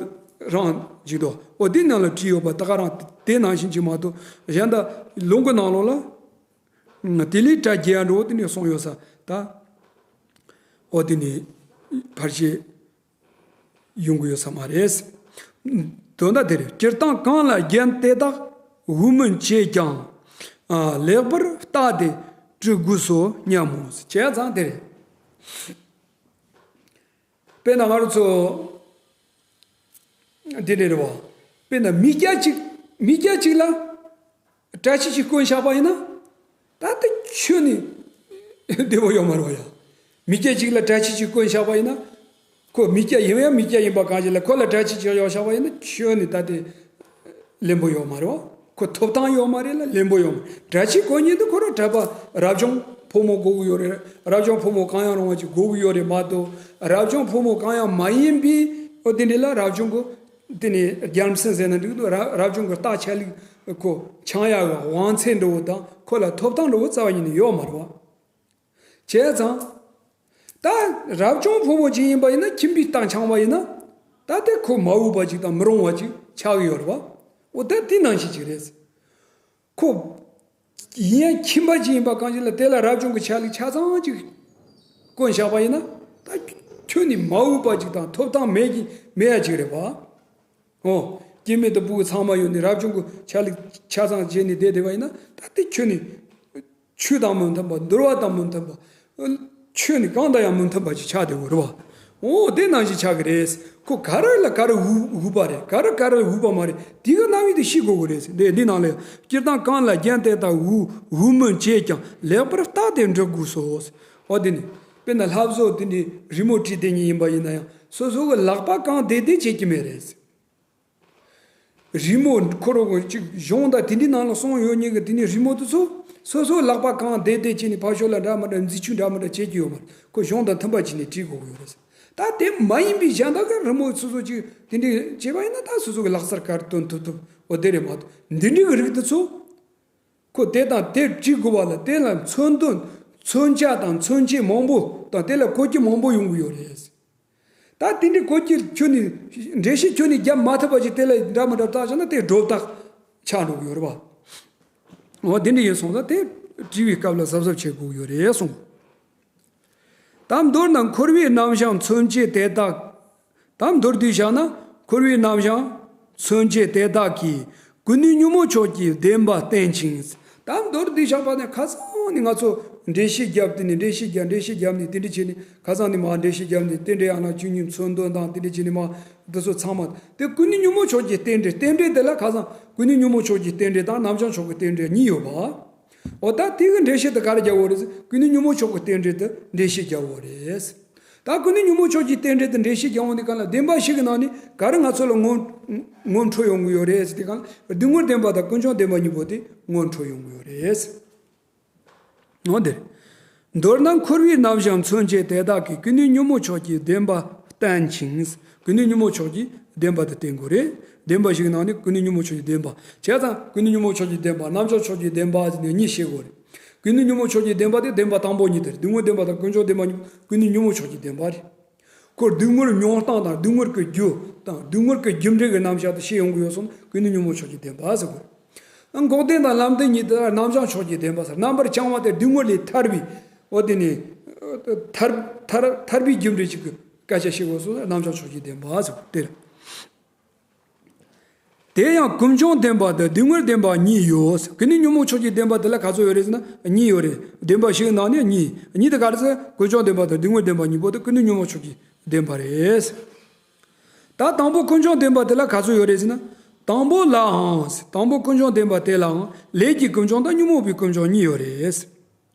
རང་ཅིག་དོ། འོ་དེ་ནང་ལ་བྲིས་ཡོད་པ་ད་ག་རང་དེ་ནང་བཞིན་ཅིག་མ་གཏོགས་གཞན་དག་ལུང་གི་ནང་ལོགས་ལ་དེ་ལས་གྲ་རྒྱས་འགྲོ་དེ་ནས་གསུངས་ཡོད་ས་ད། འོ་དེ་ནས་ཕར་ཞེ་ཡོང་གི་ཡོད་ས་མ་རེད། དོན་དག་དེ་རེད། སྤྱིར་བཏང་གང་ལ་རྒྱན་དེ་དག་དབུ་མིན་བྱས་ཀྱང་། ཨ། ལེགས་པར་བརྟགས་ཏེ་འབྲི་དགོས་སོ་སྙམ་མོ། བྱས་ཙང་དེ་རེད། དཔེར་ན་ང་རང་ཚོ་འདི་འདྲ་རེད་བ། དཔེར་ན་མི་སྐྱ་གཅིག་མི་སྐྱ་གཅིག་ལ་གྲྭ་ཆས་ཅིག་གོན་བཞག་པ་ཡིན་ན། ད་ལྟ་ཁྱོན་ནས་བདེ་པོ་ཡོད་མ་རེད་བ་ཡ། མི་སྐྱ་གཅིག་ལ་གྲྭ་ཆས་ཅིག་གོན་བཞག་པ་ཡིན་ན། ཁོ་མི་སྐྱ་ཡིན་ཡང་མི་སྐྱ་ཡིན་པ་གང་ཞིག་ལ་ཁོ་ལ་གྲྭ་ཆས་ཅིག་གཡོག་བཞག་པ་ཡིན་ན་ཁྱོན་ནས་ད་ལྟ་ལེན་པོ་ཡོད་མ་རེད་བ། ཁོ་ཐོབ་ཐང་ཡོད་མ་རེད་ལ་ལེན་པོ་ཡོད་མ་རེད། གྲྭ་ཆས་གོན་མཁན་དེ་ཁོ་རང་གྲྭ་པ་རབ་བྱུང་ཕོ་མོ་དགོས་ཀྱི་ཡོད་རེད། རབ་བྱུང་ཕོ་མོ་གང་ཡང་རུང་བ་ཅིག་དགོས་ཀྱི་ཡོད་རེད་མ་གཏོགས། རབ་བྱུང་ཕོ་མོ་གང་ཡང་མ་ཡིན་པའི་འོ་དེ་འདྲ་ལ་རབ་བྱུང་གི་དེ་ནས་རྒྱལ་མཚན་ཟེར་ན་འགྲིག་འདུག་ར་རབ་བྱུང་གི་རྟ་ཆས་ལུགས་ཁོ་འཆང་ཡག་གི་དབང་ཚད་འདྲ་བོ་དང་ཁོ་ལ་ཐོབ་ཐང་འདྲ་བོ་རྩ་བ་ཉིད་ནས་ཡོད་མ་རེད་བ། བྱས་ཙང་། ད་རབ་བྱུང་ཕོ་མོ་ཅིག་ཡིན་པ་ཡིན་ན་ཁྱིམ་པའི་རྟ་འཆང་བ་ཡིན་ན། ད་དེ་ཁོ་མ་འོས་པ་ཅིག་དང་མི་རུང་བ་ཅིག་ཆགས་ཀྱི་ཡོད་རེད་བ། འོ་ད་དེ་ནང་བཞིན་ཅིག་རེད། ཁོ། ཡིན་ཡང་ཁྱིམ་པ་ཅིག་ཡིན་པ་གང་ཞིག་ལ་དེ་ལ་རབ་བྱུང་གི་ཆ་ལུགས་ཆ་ཚང་ཅིག་གོན་བཞག་པ་ཡིན་ན། ད་ཁྱོན་ནས་མ་འོས་པ་ཅིག་དང་ཐོབ་ཐང་མེད་ཀྱི་མེད་ཡ་ཅིག་རེད་བ། འོ། སྐྱེ་དམན་དང་ཕྲུ་གུ་ཚང་མ་ཡོད་ནས་རབ་བྱུང་གི་ཆ་ལུགས་ཆ་ཚང་བྱས་ནས་བསྡད་བསྡད་པ་ཡིན་ན་ད་དེ་ཁྱོན་ནས། ཆོས་དང་མི་མཐུན་པ། འདུལ་བ་དང་མི་མཐུན་པ། ཆོས་ནི་གང་དང་ཡང་མི་མཐུན་པ་ཞིག་ཆགས་བསྡད་ཡོད་རེད་བ། འོ་དེ་ནང་བཞིན་ཆགས་ཀྱི་རེད། ཁོ་ག་རེ་ལ་ག་རེ་འོས་འོས་པ་རེད། ག་རེ་ག་རེ་འོས་པ་མ་རེད། དེ་ག་རྣམ་དབྱེ་དེ་ཤེས་དགོས་ཀྱི་རེད། འདི་འདི་ནང་ལ་སྤྱིར་བཏང་གང་ལ་རྒྱན་དེ་དག་དབུ་དབུ་མིན་བྱས་ཀྱང་ལེགས་པར་བརྟགས་ཏེ་འབྲི་དགོས་སོ། འོ་དེ་ནི་དཔེར་ན་ལྷ་བཟོ་དེ་འདྲའི་རི་མོ་བྲིས་བསྡད་མཁན་ཡིན་པ་ཡིན་ན་ཡང་སོ་སོ་གི་ལག་པ་གང་བདེ་བདེ་བྱེད་ཀྱི་མེད་རེད། རི་མོ་ཁོ་རང་གཅིག་གཞུང་དང་དེ་འདྲའི་ནང་ལ་གསུངས་ཡོད་མཁན་གྱི་དེ་ནས་རི་མོ་དེ་ཚོ་སོ་སོའི་ལག་པ་གང་བདེ་བདེ་བྱས་ནས་ཕར་ཕྱོགས་ལ་འདྲ་མི་འདྲ་མཛེས་ཆོས་འདྲ་མི་འདྲ་བྱེད་ཀྱི་ཡོད་མ་རེད། ཁོ་གཞུང་དང་མཐུན་པ་བྱས་ནས་བྲིས་དགོས་ཀྱི་ཡོད་རེད། ད་དེ་མ་ཡིན་པའི་གཞན་དག་གི་རི་མོ་སོ་སོ་ཅིག་དེ་འདྲའི་བྱས་པ་ཡིན་ན་ད་སོ་སོ་གི་ལག་རྩལ་ག་རེ་སྟོན་ཐུབ་ཐུབ་འོ་དེ་རེད་མ་གཏོགས་འདི་འདྲའི་གི་རིགས་དེ་ཚོ་ཁོ་དེ་དང་དེ་བྲིས་དགོས་པ་ལ་དེ་ལ་མཚོན་དོན་མཚོན་བྱ་དང་མཚོན་བྱེད་མང་པོ་དང་དེ་ལ་བཀོལ་སྤྱོད་མང་པོ་ཡོང་གི་ཡོད་རེད། ད་དེ་འདྲའི་བཀོལ་སྤྱོད་ཁྱོན་ནས་འགྲེལ་བཤད་ཁྱོན་ནས་རྒྱབ་མ་ཐུབ་པ་ཅིག་དེ་ལ་འདྲ་མི་འདྲ་བཏགས་བཞག་ན་དེ་སྒྲོ་བཏགས་ཆགས་འགྲོ་གི་ཡོད་རེད་བ། འོ་དེ་འདྲ་ཡིན་སོང་ཙང་དེ་བྲིས་པའི་སྐབས་ལ་གཟབ་གཟབ་བྱེད་དགོས་ཀྱི་ཡོད་རེད་གསུངས། ད་མདོར་ན་འཁོར་བའི་རྣམ་གཞག་མཚོན་བྱེད་དེ་དག་ད་མདོར་བསྡུས་བཞག་ན་འཁོར་བའི་རྣམ་གཞག་མཚོན་བྱེད་དེ་དག་གིས་ཀུན་ནས་ཉོན་མོངས་ཕྱོགས་ཀྱི་བདེན་པ་བསྟན་ཅིང་། ད་མདོར་བསྡུས་བཞག་པ་ནས་ཁ་སང་ནས་ང་ཚོ་འགྲེལ་བཤད་བརྒྱབ་དེ་ནས་འགྲེལ་བཤད་བརྒྱབ་འགྲེལ་བཤད་བརྒྱབ་ནས་དེ་འདྲ་བྱས་ནས་ཁ་སང་ནས་མར་འགྲེལ་བཤད་བརྒྱབ་ནས་རྟེན་འབྲེལ་ཡང་ན་ཆོས་ཉིད་མཚོན་དོན་དང་དེ་འདྲ་བྱས་ནས་མར་འདི་ཚོ་ཚང་མ་དེ་ཀུན་ནས་ཉོན་མོངས་ཕྱོགས་ཀྱི་རྟེན་འབྲེལ་རྟེན་འབྲེལ་དེ་ལ་ཁ་སང་ཀུན་ནས་ཉོན་མོངས་ཕྱོགས་ཀྱི་རྟེན་འབྲེལ་དང་རྣམ་གཞག་ཕྱོགས་ཀྱི་རྟེན་འབྲེལ་གཉིས་ཡོད་པ། འོ་ད་དེ་གི་འགྲེལ་བཤད་དེ་ག་རེ་རྒྱབ་ཡོད་རེད། ཀུན་ནས་ཉོན་མོངས་ཕྱོགས་ཀྱི་རྟེན་འབྲེལ་དེ་འགྲེལ་བཤད་རྒྱབ་ཡོད་རེད། ད་ཀུན་ནས་ཉོན་མོངས་ཕྱོགས་ཀྱི་རྟེན་འབྲེལ་དེ་འགྲེལ་བཤད་རྒྱབ་ཡོང་དུས་གང་ལ་བདེན་པ་བཞི་གི་ནང་ནས་ག་རེ་ང་ཚོ་ལ་ངོ་ངོ་འཕྲོད་ཡོང་གི་ཡོད་རེད་ཟེར་དུས་གང་ལ་སྡུག་བསྔལ་བདེན་པ་དང་ཀུན་འབྱུང་བདེན་པ་གཉིས་པོ་དེ་ངོ་འཕྲོད་ཡོང་གི་ཡོད་རེད། འོ་དེ། མདོར་ན་འཁོར་བའི་རྣམ་གཞག་མཚོན་བྱེད་དེ་དག་གིས་ཀུན་ནས་ཉོན་མོངས་ཕྱོགས་ཀྱི་བདེན་པ་བསྟན་ཅིང་། ཀུན་ནས་ཉོན་མོངས་ཕྱོགས་ཀྱི་བདེན་པ་དེ་བསྟན་དགོས་རེད། བདེན་པ་བཞི་གི་ནང་ནས་ཀུན་ནས་ཉོན་མོངས་ཕྱོགས་ཀྱི་བདེན་པ། བྱས་ཙང་ཀུན་ནས་ཉོན་མོངས་ཕྱོགས་ཀྱི་བདེན་པ་རྣམ་གཞག་ཕྱོགས་ཀྱི་བདེན་པ་ཟེར་ནས་གཉིས་བཤད་དགོས་རེད། ཀུན་ནས་ཉོན་མོངས་ཕྱོགས་ཀྱི་བདེན་པ་དེ་བདེན་པ་དང་པོ་གཉིས་དེ་རེད། སྡུག་བསྔལ་བདེན་པ་དང་ཀུན་འབྱུང་བདེན་པ་གཉིས་ཀུན་ནས་ཉོན་མོངས་ཕྱོགས་ཀྱི་བདེན་པ་རེད། ཁོ་སྡུག་བསྔལ་མྱོང་སྟངས་དང་སྡུག་བསྔལ་གྱི་རྒྱུ་དང་སྡུག་བསྔལ་གྱི་རྒྱུ་འབྲས་ཀྱི་རྣམ་གཞག་དེ་ཤེས་ཡོང་གི་ཡོད་སོང་ན་ཀུན་ནས་ཉོན་མོངས་ཕྱོགས་ཀྱི་བདེན་པ་ཟེར་དགོས་རེད། འགོག་བདེན་དང་ལམ་བདེན་གཉིས་དེ་ལ་རྣམ་གཞག་ཕྱོགས་ཀྱི་བདེན་པ་ཟེར། རྣམ་པར་བྱང་བ་དེ་སྡུག་བསྔལ་ལས་ཐར་བའི་འོ་དེ་ནི་ཐར་ཐར་ཐར་པའི་རྒྱུ་འབྲས་ཅིག་གི་སྐད་ཆ་བཤད་དགོས་སོང་ན་རྣམ་གཞག་ཕྱོགས་ཀྱི་བདེན་པ་ཟེར་དེ་རེད། དེ་ཡང་ཀུན་འབྱུང་བདེན་པ་དང་སྡུག་བསྔལ་བདེན་པ་གཉིས་ཡོད། ཀུན་ནས་ཉོན་མོངས་ཕྱོགས་ཀྱི་བདེན་པ་དེ་ལ་ག་ཚོད་ཡོད་རེད་ཟེར་ན་གཉིས་ཡོད་རེད། བདེན་པ་བཞིའི་ནང་ནས་གཉིས། གཉིས་དེ་ག་རེ་ཟེར། ཀུན་འབྱུང་བདེན་པ་དང་སྡུག་བསྔལ་བདེན་པ་གཉིས་པོ་དེ་ཀུན་ནས་ཉོན་མོངས་ཕྱོགས་ཀྱི་བདེན་པ་རེད། ད་དང་པོ་ཀུན་འབྱུང་བདེན་པ་དེ་ལ་ག་ཚོད་ཡོད་རེད་ཟེར་ན། དང་པོ་ལའང་། དང་པོ་ཀུན་འབྱུང་བདེན་པ་དེ་ལའང་ལས་ཀྱི་ཀུན་འབྱུང་དང་ཉོན་མོངས་པའི་ཀུན་འབྱུང་གཉིས་ཡོད་རེད།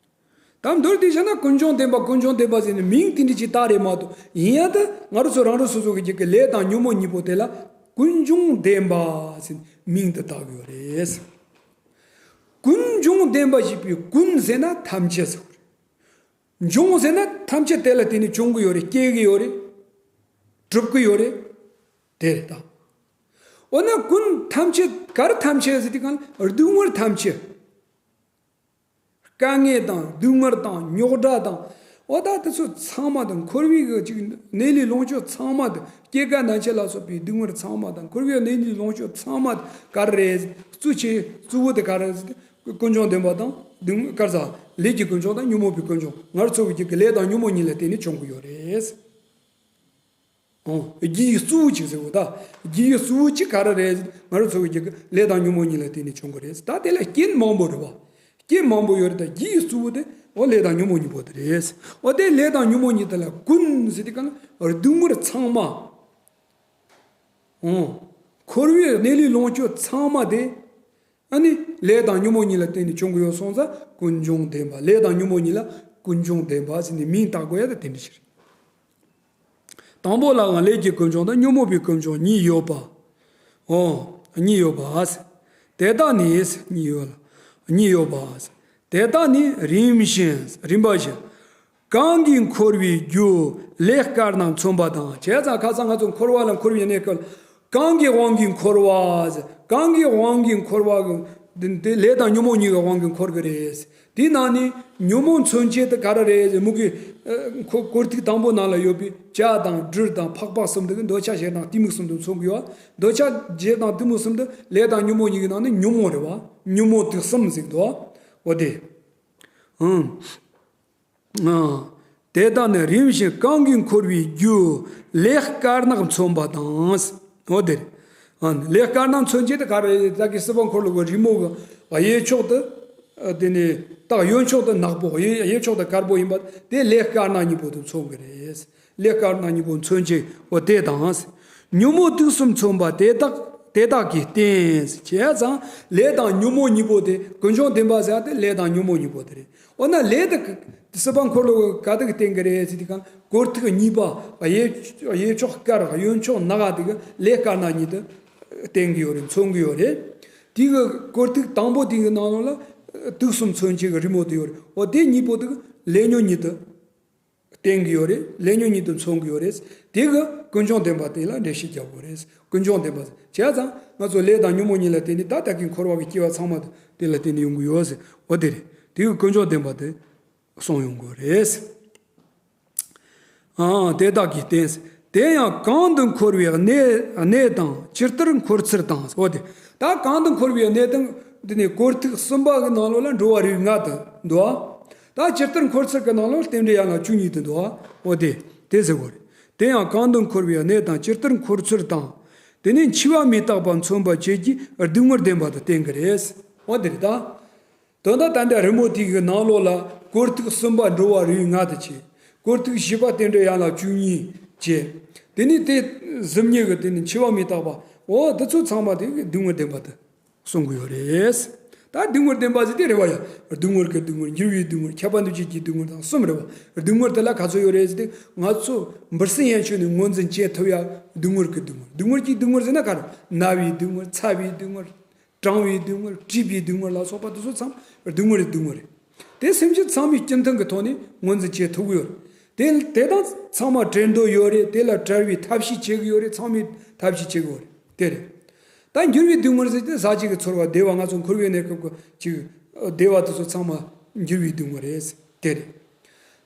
ད་མདོར་བསྡུས་བྱས་ན་ཀུན་འབྱུང་བདེན་པ་ཀུན་འབྱུང་བདེན་པ་ཟེར་ནས་མིང་དེ་འདྲ་ཅིག་བཏགས་རེད་མ་གཏོགས་ཡིན་ཡང་ད་ང་རང་ཚོ་རང་རང་སོ་སོ་གི་རྒྱུད་ཀྱི་ལས་དང་ཉོན་མོངས་གཉིས་པོ་དེ་ལ་ཀུན་འབྱུང་བདེན་པ་ཟེར་ནས་མིང་དེ་བཏགས་ཡོད་རེད། ཀུན་འབྱུང་བདེན་པ་ཞེས་པའི་ཀུན་ཟེར་ན་ཐམས་ཅད་ཟེར་བ་རེད། འབྱུང་ཟེར་ན་ཐམས་ཅད་དེ་ལ་བརྟེན་ནས་བྱུང་གི་ཡོད་རེད། སྐྱེ་གི་ཡོད་རེད། གྲུབ་ཀྱི་ཡོད་རེད། དེ་རེད་ད། འོ་ན་ཀུན་ཐམས་ཅད་ག་རེ་ཐམས་ཅད་ཟེར་དུས་གང་ལ་སྡུག་བསྔལ་ཐམས་ཅད། དཀའ་ངལ་དང་སྡུག་བསྔལ་དང་རྙོག་དྲ་དང་ འོ་ད་དེ་ཚོ་ཚང་མ་དང་འཁོར་བའི་གི་ཅིག་གནས་ལུས་ལོངས་སྤྱོད་ཚང་མ་དང་སྐྱེ་རྒ་ན་འཆི་ལ་སོགས་པའི་སྡུག་བསྔལ་ཚང་མ་དང་འཁོར་བའི་གནས་ལུས་ལོངས་སྤྱོད་ཚང་མ་ག་རེ་རེད། གཙོ་ཆེ་གཙོ་བོ་དེ་ག་རེ་རེད། ཀུན་འབྱུང་བདེན་པ་དང་སྡུག་བསྔལ་ག་རེ་ཟ། ལས་ཀྱི་ཀུན་འབྱུང་དང་ཉོན་མོངས་པའི་ཀུན་འབྱུང་ང་རོ་ཚོ་བོད་ཀྱི་ལས་དང་ཉོན་མོངས་གཉིས་ལ་བརྟེན་ནས་བྱུང་གི་ཡོད་རེད། ཨོ། རྒྱུ་ཡི་གཙོ་བོ་གཅིག་ཟེར་བ་ད། རྒྱུ་ཡི་གཙོ་བོ་གཅིག་ག་རེ་རེད། ང་རོ་ཚོ་གི་རྒྱུད་ཀྱི་ལས་དང་ཉོན་མོངས་གཉིས་ལ་བརྟེན་ནས་བྱུང་གི་རེད། ད་དེ་ལ་རྐྱེན་མང་པོ་རེད་བ། རྐྱེན་མང་པོ་ཡོད་རེད། ད་རྒྱུ་ཡི་གཙོ་བོ་དེ་འོ་ལས་དང་ཉོན་མོངས་གཉིས་པོ་དེ་རེད། འོ་དེ་ལས་དང་ཉོན་མོངས་གཉིས་དེ་ལ་ཀུན་ཟེར་དུས་གང་ལ་སྡུག་བསྔལ་ཚང་མ། ཨོ། འཁོར་བའི་གནས་ལུས་ལོངས་སྤྱོད་ཚང་མ་དེ། ཨ་ནི་ལས་དང་ཉོན་མོངས་གཉིས་ལ་བརྟེན་ནས་བྱུང་གི་ཡོད་སོང་ཙང་ཀུན་འབྱུང་བདེན་པ། ལས་དང་ཉོན་མོངས་གཉིས་ལ་ཀུན་འབྱུང་བདེན་པ་ཟེར་ནས་མིང་བཏགས་དགོས་ཡ་ད་དེ་འདྲ་ཞིག་རེད། དང་པོ་ལའང་ལས་ཀྱི་ཀུན་འབྱུང་དང་ཉོན་མོངས་པའི་ཀུན་འབྱུང་གཉིས་ཡོད་པ། ཨོ། གཉིས་ཡོད་པ། དེ་དག་ནི་གཉིས་ཡོད་ལ། གཉིས་ཡོད་པ། དེ་དག་ནི་རིམ་བཞིན་རིམ་པ་བཞིན། གང་གིས་འཁོར་བའི་རྒྱུ་ལས་སྐལ་རྣམས་མཚོན་པ་དང་། བྱས་ཙང་ཁ་སང་ང་ཚོ་འཁོར་བ་ལ་འཁོར་བའི་གནས་སྐབས་གང་གི་དབང་གིས་འཁོར་བ། གང་གི་དབང་གིས་འཁོར་བ་དེ་ལས་དང་ཉོན་མོངས་གཉིས་ཀྱི་དབང་གིས་འཁོར་གི་རེད། དེའི་ནང་ནས་ཉོན་མོངས་མཚོན་བྱེད་དེ་ག་རེ་རེད། མུ་གེ་ཨ་ཁོ་སྐོར་ཐིག་དང་པོ་ནང་ལ་ཡོད་པའི་བྱ་དང་སྦྲུལ་དང་ཕག་པ་གསུམ་དེ་གི་འདོད་ཆགས་ཞེ་སྡང་གཏི་མུག་གསུམ་དུ་མཚོན་གི་ཡོད། འདོད་ཆགས་ཞེ་སྡང་གཏི་མུག་གསུམ་དེ་ལས་དང་ཉོན་མོངས་གཉིས་ཀྱི་ནང་ནས་ཉོན་མོངས་རེད་བ། ཉོན་མོངས་དུག་གསུམ་ཟེར་གི་འདུག་འོ་དེ། ཨང་། ཨང་། དེ་དག་ནི་རིམ་བཞིན་གང་གིས་འཁོར་བའི་རྒྱུ་ལས་སྐལ་རྣམས་མཚོན་པ་དང་། འོ་དེ་རེད། ཨང་། ལས་སྐལ་རྣམས་མཚོན་བྱེད་དེ་ག་རེ་རེད། ད་གི་སྲིད་པ་འཁོར་ལོ་གི་རི་མོ་གི་གཡས་ཕྱོགས་དེ་དེ་ནས་ད་གཡོན་ཕྱོགས་དེ་ནག་པོ། གཡས་གཡས་ཕྱོགས་དེ་དཀར་པོ་ཡིན་པ་དེ་ལས་སྐལ་རྣམས་གཉིས་པོ་དེ་མཚོན་གི་རེད། ལས་སྐལ་རྣམས་གཉིས་པོ་མཚོན་བྱེད་འོ་དེ་དང་། ཉོན་མོངས་དུག་གསུམ་མཚོན་པ་དེ་དག་དེ་དག་གིས་བསྟན། བྱས་ཙང་ལས་དང་ཉོན་མོངས་གཉིས་པོ་དེ་ཀུན་འབྱུང་བདེན་པ་ཟེར་ཡ་དེ་ལས་དང་ཉོན་མོངས་གཉིས་པོ་དེ་རེད། འོ་ན་ལས་དེ་སྲིད་པ་འཁོར་ལོ་ག་དེ་གིས་བསྟན་གི་རེད་ཟེར་དུས་གང་སྐོར་ཐིག་གཉིས་པ་གཡས་གཡས་ཕྱོགས་དཀར་གཡོན་ཕྱོགས་ནག་དེ་གི་ལས་སྐལ་རྣམས་གཉིས་དེ་བསྟན་གི་ཡོད་རེད། མཚོན་གི་ཡོད་རེད། དེ་གི་སྐོར་ཐིག་དང་པོ་དེ་གི་ནང་ལོགས་ལ་དུག་གསུམ་མཚོན་བྱེད་གི་རི་མོ་དེ་ཡོད་རེད། འོ་དེ་གཉིས་པོ་དེ་གི་ལས་ཉོན་གཉིས་དེ་བསྟན་གྱི་ཡོད་རེད། ལས་ཉོན་གཉིས་དེ་མཚོན་གྱི་ཡོད་རེད། དེ་གི་ཀུན་འབྱུང་བདེན་པ་དེ་ལ་འགྲེལ་བཤད་རྒྱག་དགོས་རེད། ཀུན་འབྱུང་བདེན་པ་བྱས་ཙང་ང་ཚོ་ལས་དང་ཉོན་མོངས་གཉིས་ལ་བརྟེན་ནས་ད་ལྟ་གི་འཁོར་བ་གི་སྐྱེ་བ་ཚང་མ་དེ་ལ་བརྟེན་ནས་ཡོང་གི་ཡོད་ཟེར། འོ་དེ་རེད། དེ་གི་ཀུན་འབྱུང་བདེན་པ་དེ་གསུངས་ཡོང་དགོས་རེད། ཨང་། དེ་དག་གིས་བསྟན། དེ་ཡང་གང་དུ་འཁོར་བའི་གནས་གནས་དང་ཇི་ལྟར་འཁོར་ཚུལ་དང་། འོ་དེ། ད་གང་དུ་འཁོར་བའི་གནས་དང་འདི་ནས་སྐོར་ཐིག་གསུམ་པ་གི་ནང་ལོགས་ལ་འགྲོ་བ་རིགས་ལྔ་དེ་འདུག་ད་ཇི་ལྟར་འཁོར་ཚུལ་གྱི་ནང་ལོགས་རྟེན་འབྲེལ་ཡན་ལག་བཅུ་གཉིས་དེ་འདུག་འོ་དེ། དེ་ཟེར་བ་རེད། དེ་ཡང་གང་དུ་འཁོར་བའི་གནས་དང་ཇི་ལྟར་འཁོར་ཚུལ་དང་། དེ་ནས་འཆི་བ་མི་རྟག་པ་མཚོན་པར་བྱེད་ཀྱི་སྡུག་བསྔལ་བདེན་པ་དེ་བསྟན་གྱི་རེད། འོ་དེ་རེད་ད། དོན་དག་ད་ལྟ་རི་མོ་དེ་གི་ནང་ལོགས་ལ་སྐོར་ཐིག་གསུམ་པ་འགྲོ་བ་རིགས་ལྔ་དེ་བྱས། སྐོར་ཐིག་བཞི་པ་རྟེན་འབྲེལ་ཡན་ལག་བཅུ་གཉིས་བྱས། དེ་ནས་དེ་གཟི་མྱུར་གྱི་དེ་ནས་འཆི་བ་མི་རྟག་པ། འོ་དེ་ཚོ་ཚང་མ་དེ་གི་སྡུག་བསྔལ་བདེན་པ་དེ་གསུང་གི་ཡོད་རེད། ད་སྡུག་བསྔལ་བདེན་པ་ཟེར་དེ་རེད་བ་ཡ། སྡུག་བསྔལ་གྱི་སྡུག་བསྔལ། འགྱུར་བའི་སྡུག་བསྔལ། ཁྱབ་པ་འདུ་བྱེད་ཀྱི་སྡུག་བསྔལ་དང་གསུམ་རེད་བ། སྡུག་བསྔལ་དེ་ལ་ག་ཚོད་ཡོད་རེད་ཟེར་དུས་ང་ཚོ་འབུ་སྲིན་ཡན་ཆད་ནས་ངོས་འཛིན་བྱེད་ཐུབ་ཡ་སྡུག་བསྔལ་གྱི་སྡུག་བསྔལ། སྡུག་བསྔལ་གྱི་སྡུག་བསྔལ་ཟེར་ན་ག་རེ། ན་བའི་སྡུག་བསྔལ། ཚ་བའི་སྡུག་བསྔལ། གྲང་བའི་སྡུག་བསྔལ། བཀྲུས་པའི་སྡུག་བསྔལ་ལ་སོགས་པ་དེ་ཚོ་ཚང་མ་སྡུག་བསྔལ་གྱི་སྡུག་བསྔལ་རེད། དེ་སེམས་ཅན་ཚང་མས་སྤྱི་མཐུན་གྱི་ཐོག་ནས་ངོས་འཛིན་བྱེད་ཐུབ་ཀྱི་ཡོད་རེད། དེ་དེ་དང་ཚང་མ་བྲལ་འདོད་ཡོད་རེད། དེ་ལ་བྲལ་བའི་ཐབས་ཤེས་བྱེད་ཀྱི་ཡོད་རེད། ཚང་མས་ཐབས་ཤེས་བྱེད་ཀྱི་ཡོད་རེད། དེ་རེད། ད་འགྱུར་བའི་སྡུག་བསྔལ་ཟེར་དེ་ཟག་བཅས་ཀྱི་ཚོར་བ་བདེ་བ། ང་ཚོ་འཁོར་བའི་གནས་སྐབས་ཀྱི་ཅིག་བདེ་བ་དེ་ཚོ་ཚང་མ་འགྱུར་བའི་སྡུག་བསྔལ་རེད། དེ་རེད།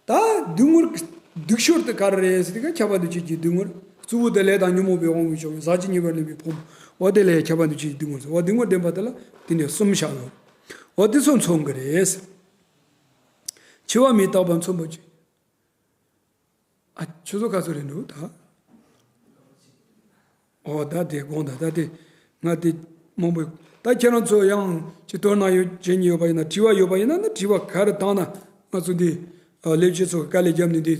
ད་སྡུག་བསྔལ་གྱི་སྡུག་ཤོས་དེ་ག་རེ་རེད་ཟེར་དུས་ཁྱབ་པ་འདུ་བྱེད་ཀྱི་སྡུག་བསྔལ། གཙོ་བོ་དེ་ལས་དང་ཉོན་མོངས་པའི་དབང་གིས་བྱུང་བའི་ཟག་བཅས་ཉེས་པར་ལེན་པའི་ཕུང་པོ། འོ་དེ་ལ་ཁྱབ་པ་འདུ་བྱེད་ཀྱི་སྡུག་བསྔལ་ཟེར། འོ་སྡུག་བསྔལ་བདེན་པ་དེ་ལ་དེ་འདྲའི་གསུམ་བཞག་ཡོད། འོ་དེ་ཚོ་མཚོན་གྱི་རེད། འཆི་བ་མི་རྟག་པ་མཚོན་པ་ཅིག་ཨ་ཆུ་ཚོད་ག་ཚོད་རེད་འདུག་ད། ཨོ་ད་དེ་དགོངས་དག་ད་དེ་ང་དེ་མང་པོ་ད་ཁྱེད་རང་ཚོ་ཡང་ཅིག་དོ་སྣང་ཡོད་བྱེད་མཁན་ཡོད་པ་ཡིན་ན། དྲི་བ་ཡོད་པ་ཡིན་ན་ནི་དྲི་བ་ག་རེ་བཏང་ན་ང་ཚོ་འདི་ལས་བྱེད་ཚོ་དཀའ་ལས་བརྒྱབ་ནས་འདི་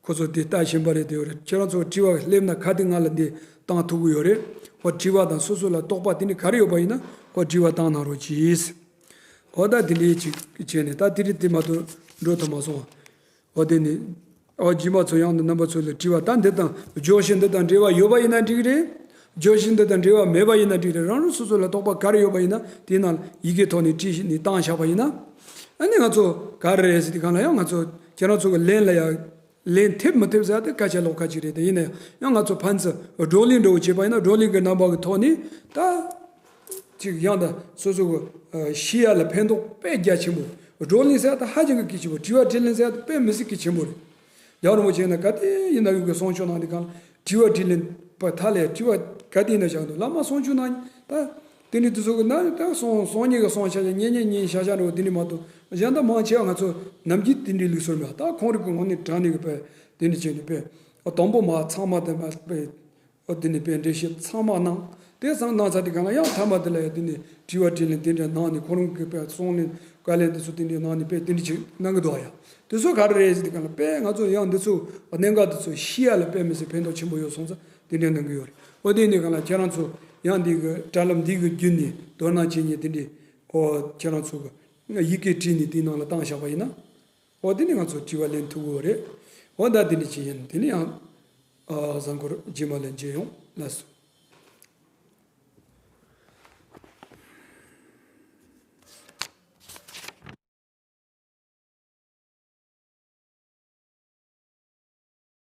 ཁོ་ཚོ་འདི་ལྟ་བཞིན་པ་རེད། དེ་ཡོད་རེད། ཁྱེད་རང་ཚོ་དྲི་བ་སླེབས་ན་ག་དེ་ང་ལ་འདི་བཏང་ཐུབ་ཀྱི་ཡོད་རེད། ཨོ་དྲི་བ་དང་སོ་སོ་ལ་དོགས་པ་དེ་ནི་ག་རེ་ཡོད་པ་ཡིན་ན་ཨོ་དྲི་བ་བཏང་གནང་རོགས་གྱིས། ཨོ་ད་དེ་འདྲའི་ཅིག་བྱས་ནས་ད་དེ་རིང་དེ་མ་གཏོགས་འགྲོ་ཐུབ་མ་སོང་བ། འོ་དེ་ནི། འོ་རྗེས་མ་ཚོ་ཡང་ནི་རྣམ་པ་ཚོ་ལ་དྲི་བ་ད་འདི་དང་བརྗོད་གཞི་འདི་དང་འབྲེལ་བ་ཡོད་པ་ཡིན་ན་འགྲིག་རེད། བརྗོད་གཞི་འདི་དང་འབྲེལ་བ་མེད་པ་ཡིན་ན་འགྲིག་རེད། རང་རང་སོ་སོ་ལ་དོགས་པ་ག་རེ་ཡོད་པ་ཡིན་ན་དེའི་ནང་ལ་ཡི་གེ་ཐོག་ནས་བྲིས་ནས་བཏང་བཞག་པ་ཡིན་ན། ཨ་ནི་ང་ཚོ་ག་རེ་རེད་ཟེར་དུས་གང་ལ་ཡང་ང་ཚོ་ཁྱེད་རང་ཚོ་གི་ལན་ལ་ཡང་ལན་ཐེབས་མི་ཐེབས་ཟེར་ཏེ་སྐད་ཆ་ལོགས་ཁ་ཅིག་རེད། དེ་ཡིན་ན་ཡང་ང་ཚོ་ཕན་ཚུན་བགྲོ་གླེང་འདྲ་བོ་བྱས་པ་ཡིན་ན་བགྲོ་གླེང་གི་རྣམ་པ་གི་ཐོག་ནས་ད། ཅིག་ཡང་དང་སོ་སོ་གི་ཤེས་ཡ་ལ་ཕན་ཐོགས་དཔེ་རྒྱ་ཆེན་པོ་ བགྲོ་གླེང་ཟེར་ཡ་ད་ཧ་ཅང་གི་གལ་ཆེན་པོ། དྲི་བ་དྲིས་ལན་ཟེར་ཡ་ད་དཔེ་མི་སྲིད་གལ་ཆེན་པོ་རེད། རྒྱལ་བ་རིན་པོ་ཆེ་ཡིན་ན་ག་དུས་ཡིན་ན་ཡང་གི་གསུང་ཆོས་གནང་དུས་སྒང་ལ་དྲི་བ་དྲིས་ལན་པ་མཐའ་ལ་དྲི་བ་ག་དུས་ཡིན་ན་བཞག་འདུག་བླ་མ་གསུང་ཆོས་གནང་ད་དེ་འདྲའི་དུས་ཚོད་ཀྱི་ནང་ད་གསུང་གསུང་ཉན་གྱི་གསུང་ཆ་ཆ་ཉན་ཉན་ཉན་ཤ་ཤ་འདྲ་བོ་དེ་འདྲའི་མ་གཏོགས་གཞན་དག་མང་ཆེ་བ་ང་ཚོ་ནམ་རྒྱུན་དེ་འདྲའི་ལུགས་སྲོལ་མེད། ད་ཁོང་རིགས་ཀྱི་ངོ་ནས་དྲང་ནས་གི་དཔེ་དེ་འདྲ་བྱས་ནས་དཔེ་དང་པོ་མ་ཚང་མ་དེ་མ་དཔེ། ཨོ་དེ་ནས་དཔེ་འགྲེལ་བཤད་ཚང་མ་གནང་། དེ་ཚང་གནང་ཚར་དུས་སྒང་ལ་ཡང་མཐའ་མ་དེ་ལ་ཡང་དེ་ནས་དྲི་བ་དྲིས་ལན་དེ་འདྲ་གནང་ནས་ཁོ་རང་གི་དཔེ་གསུང་ལན་བཀའ་ལན་དེ་ཚོ་དེ་འདྲ་གནང་ནས་དཔེ་དེ་འདྲ་ཅིག་གནང་གི་འདུག་ཡ། དེ་ཚོ་ག་རེ་རེད་ཟེར་དུས་སྒང་ལ་དཔེ་ང་ཚོ་ཡང་འདི་ཚོ་གནད་འགག་དེ་ཚོ་ཤེས་ཡ་ལ་དཔེ་མི་སྲིད་ཕན་ཐོགས་ཆེན་པོ་ཡོད་སོང་ཙང་དེ་འདྲ་གནང་གི་ཡོད་རེད། ཨོ་དེ་ནས་སྒང་ལ་ཁྱེད་རང་ཚོ་ཡང་འདི་གི་དྲ་ལམ་འདི་གི་བརྒྱུད་ནས་དོ་སྣང་བྱེད་མཁན་དེ་འདྲ་ཨོ་ཁྱེད་རང་ཚོ་གི་ཡི་གེ་བྲིས་ནས་དེའི་ནང་ལ་བཏང་བཞག་པ་ཡིན་ན་ཨོ་དེ་ནས་ང་ཚོ་དྲི་བ་ལན་ཐུབ་ཀྱི་ཡོད་རེད། ཨོ་ད་དེ་འདྲ་ཅིག་ཡིན། དེ་ནས་ཡང་ཨ་གཟའ་འཁོར་རྗེས་མ་ལ་མཇལ་ཡོང་། ལགས་སོ།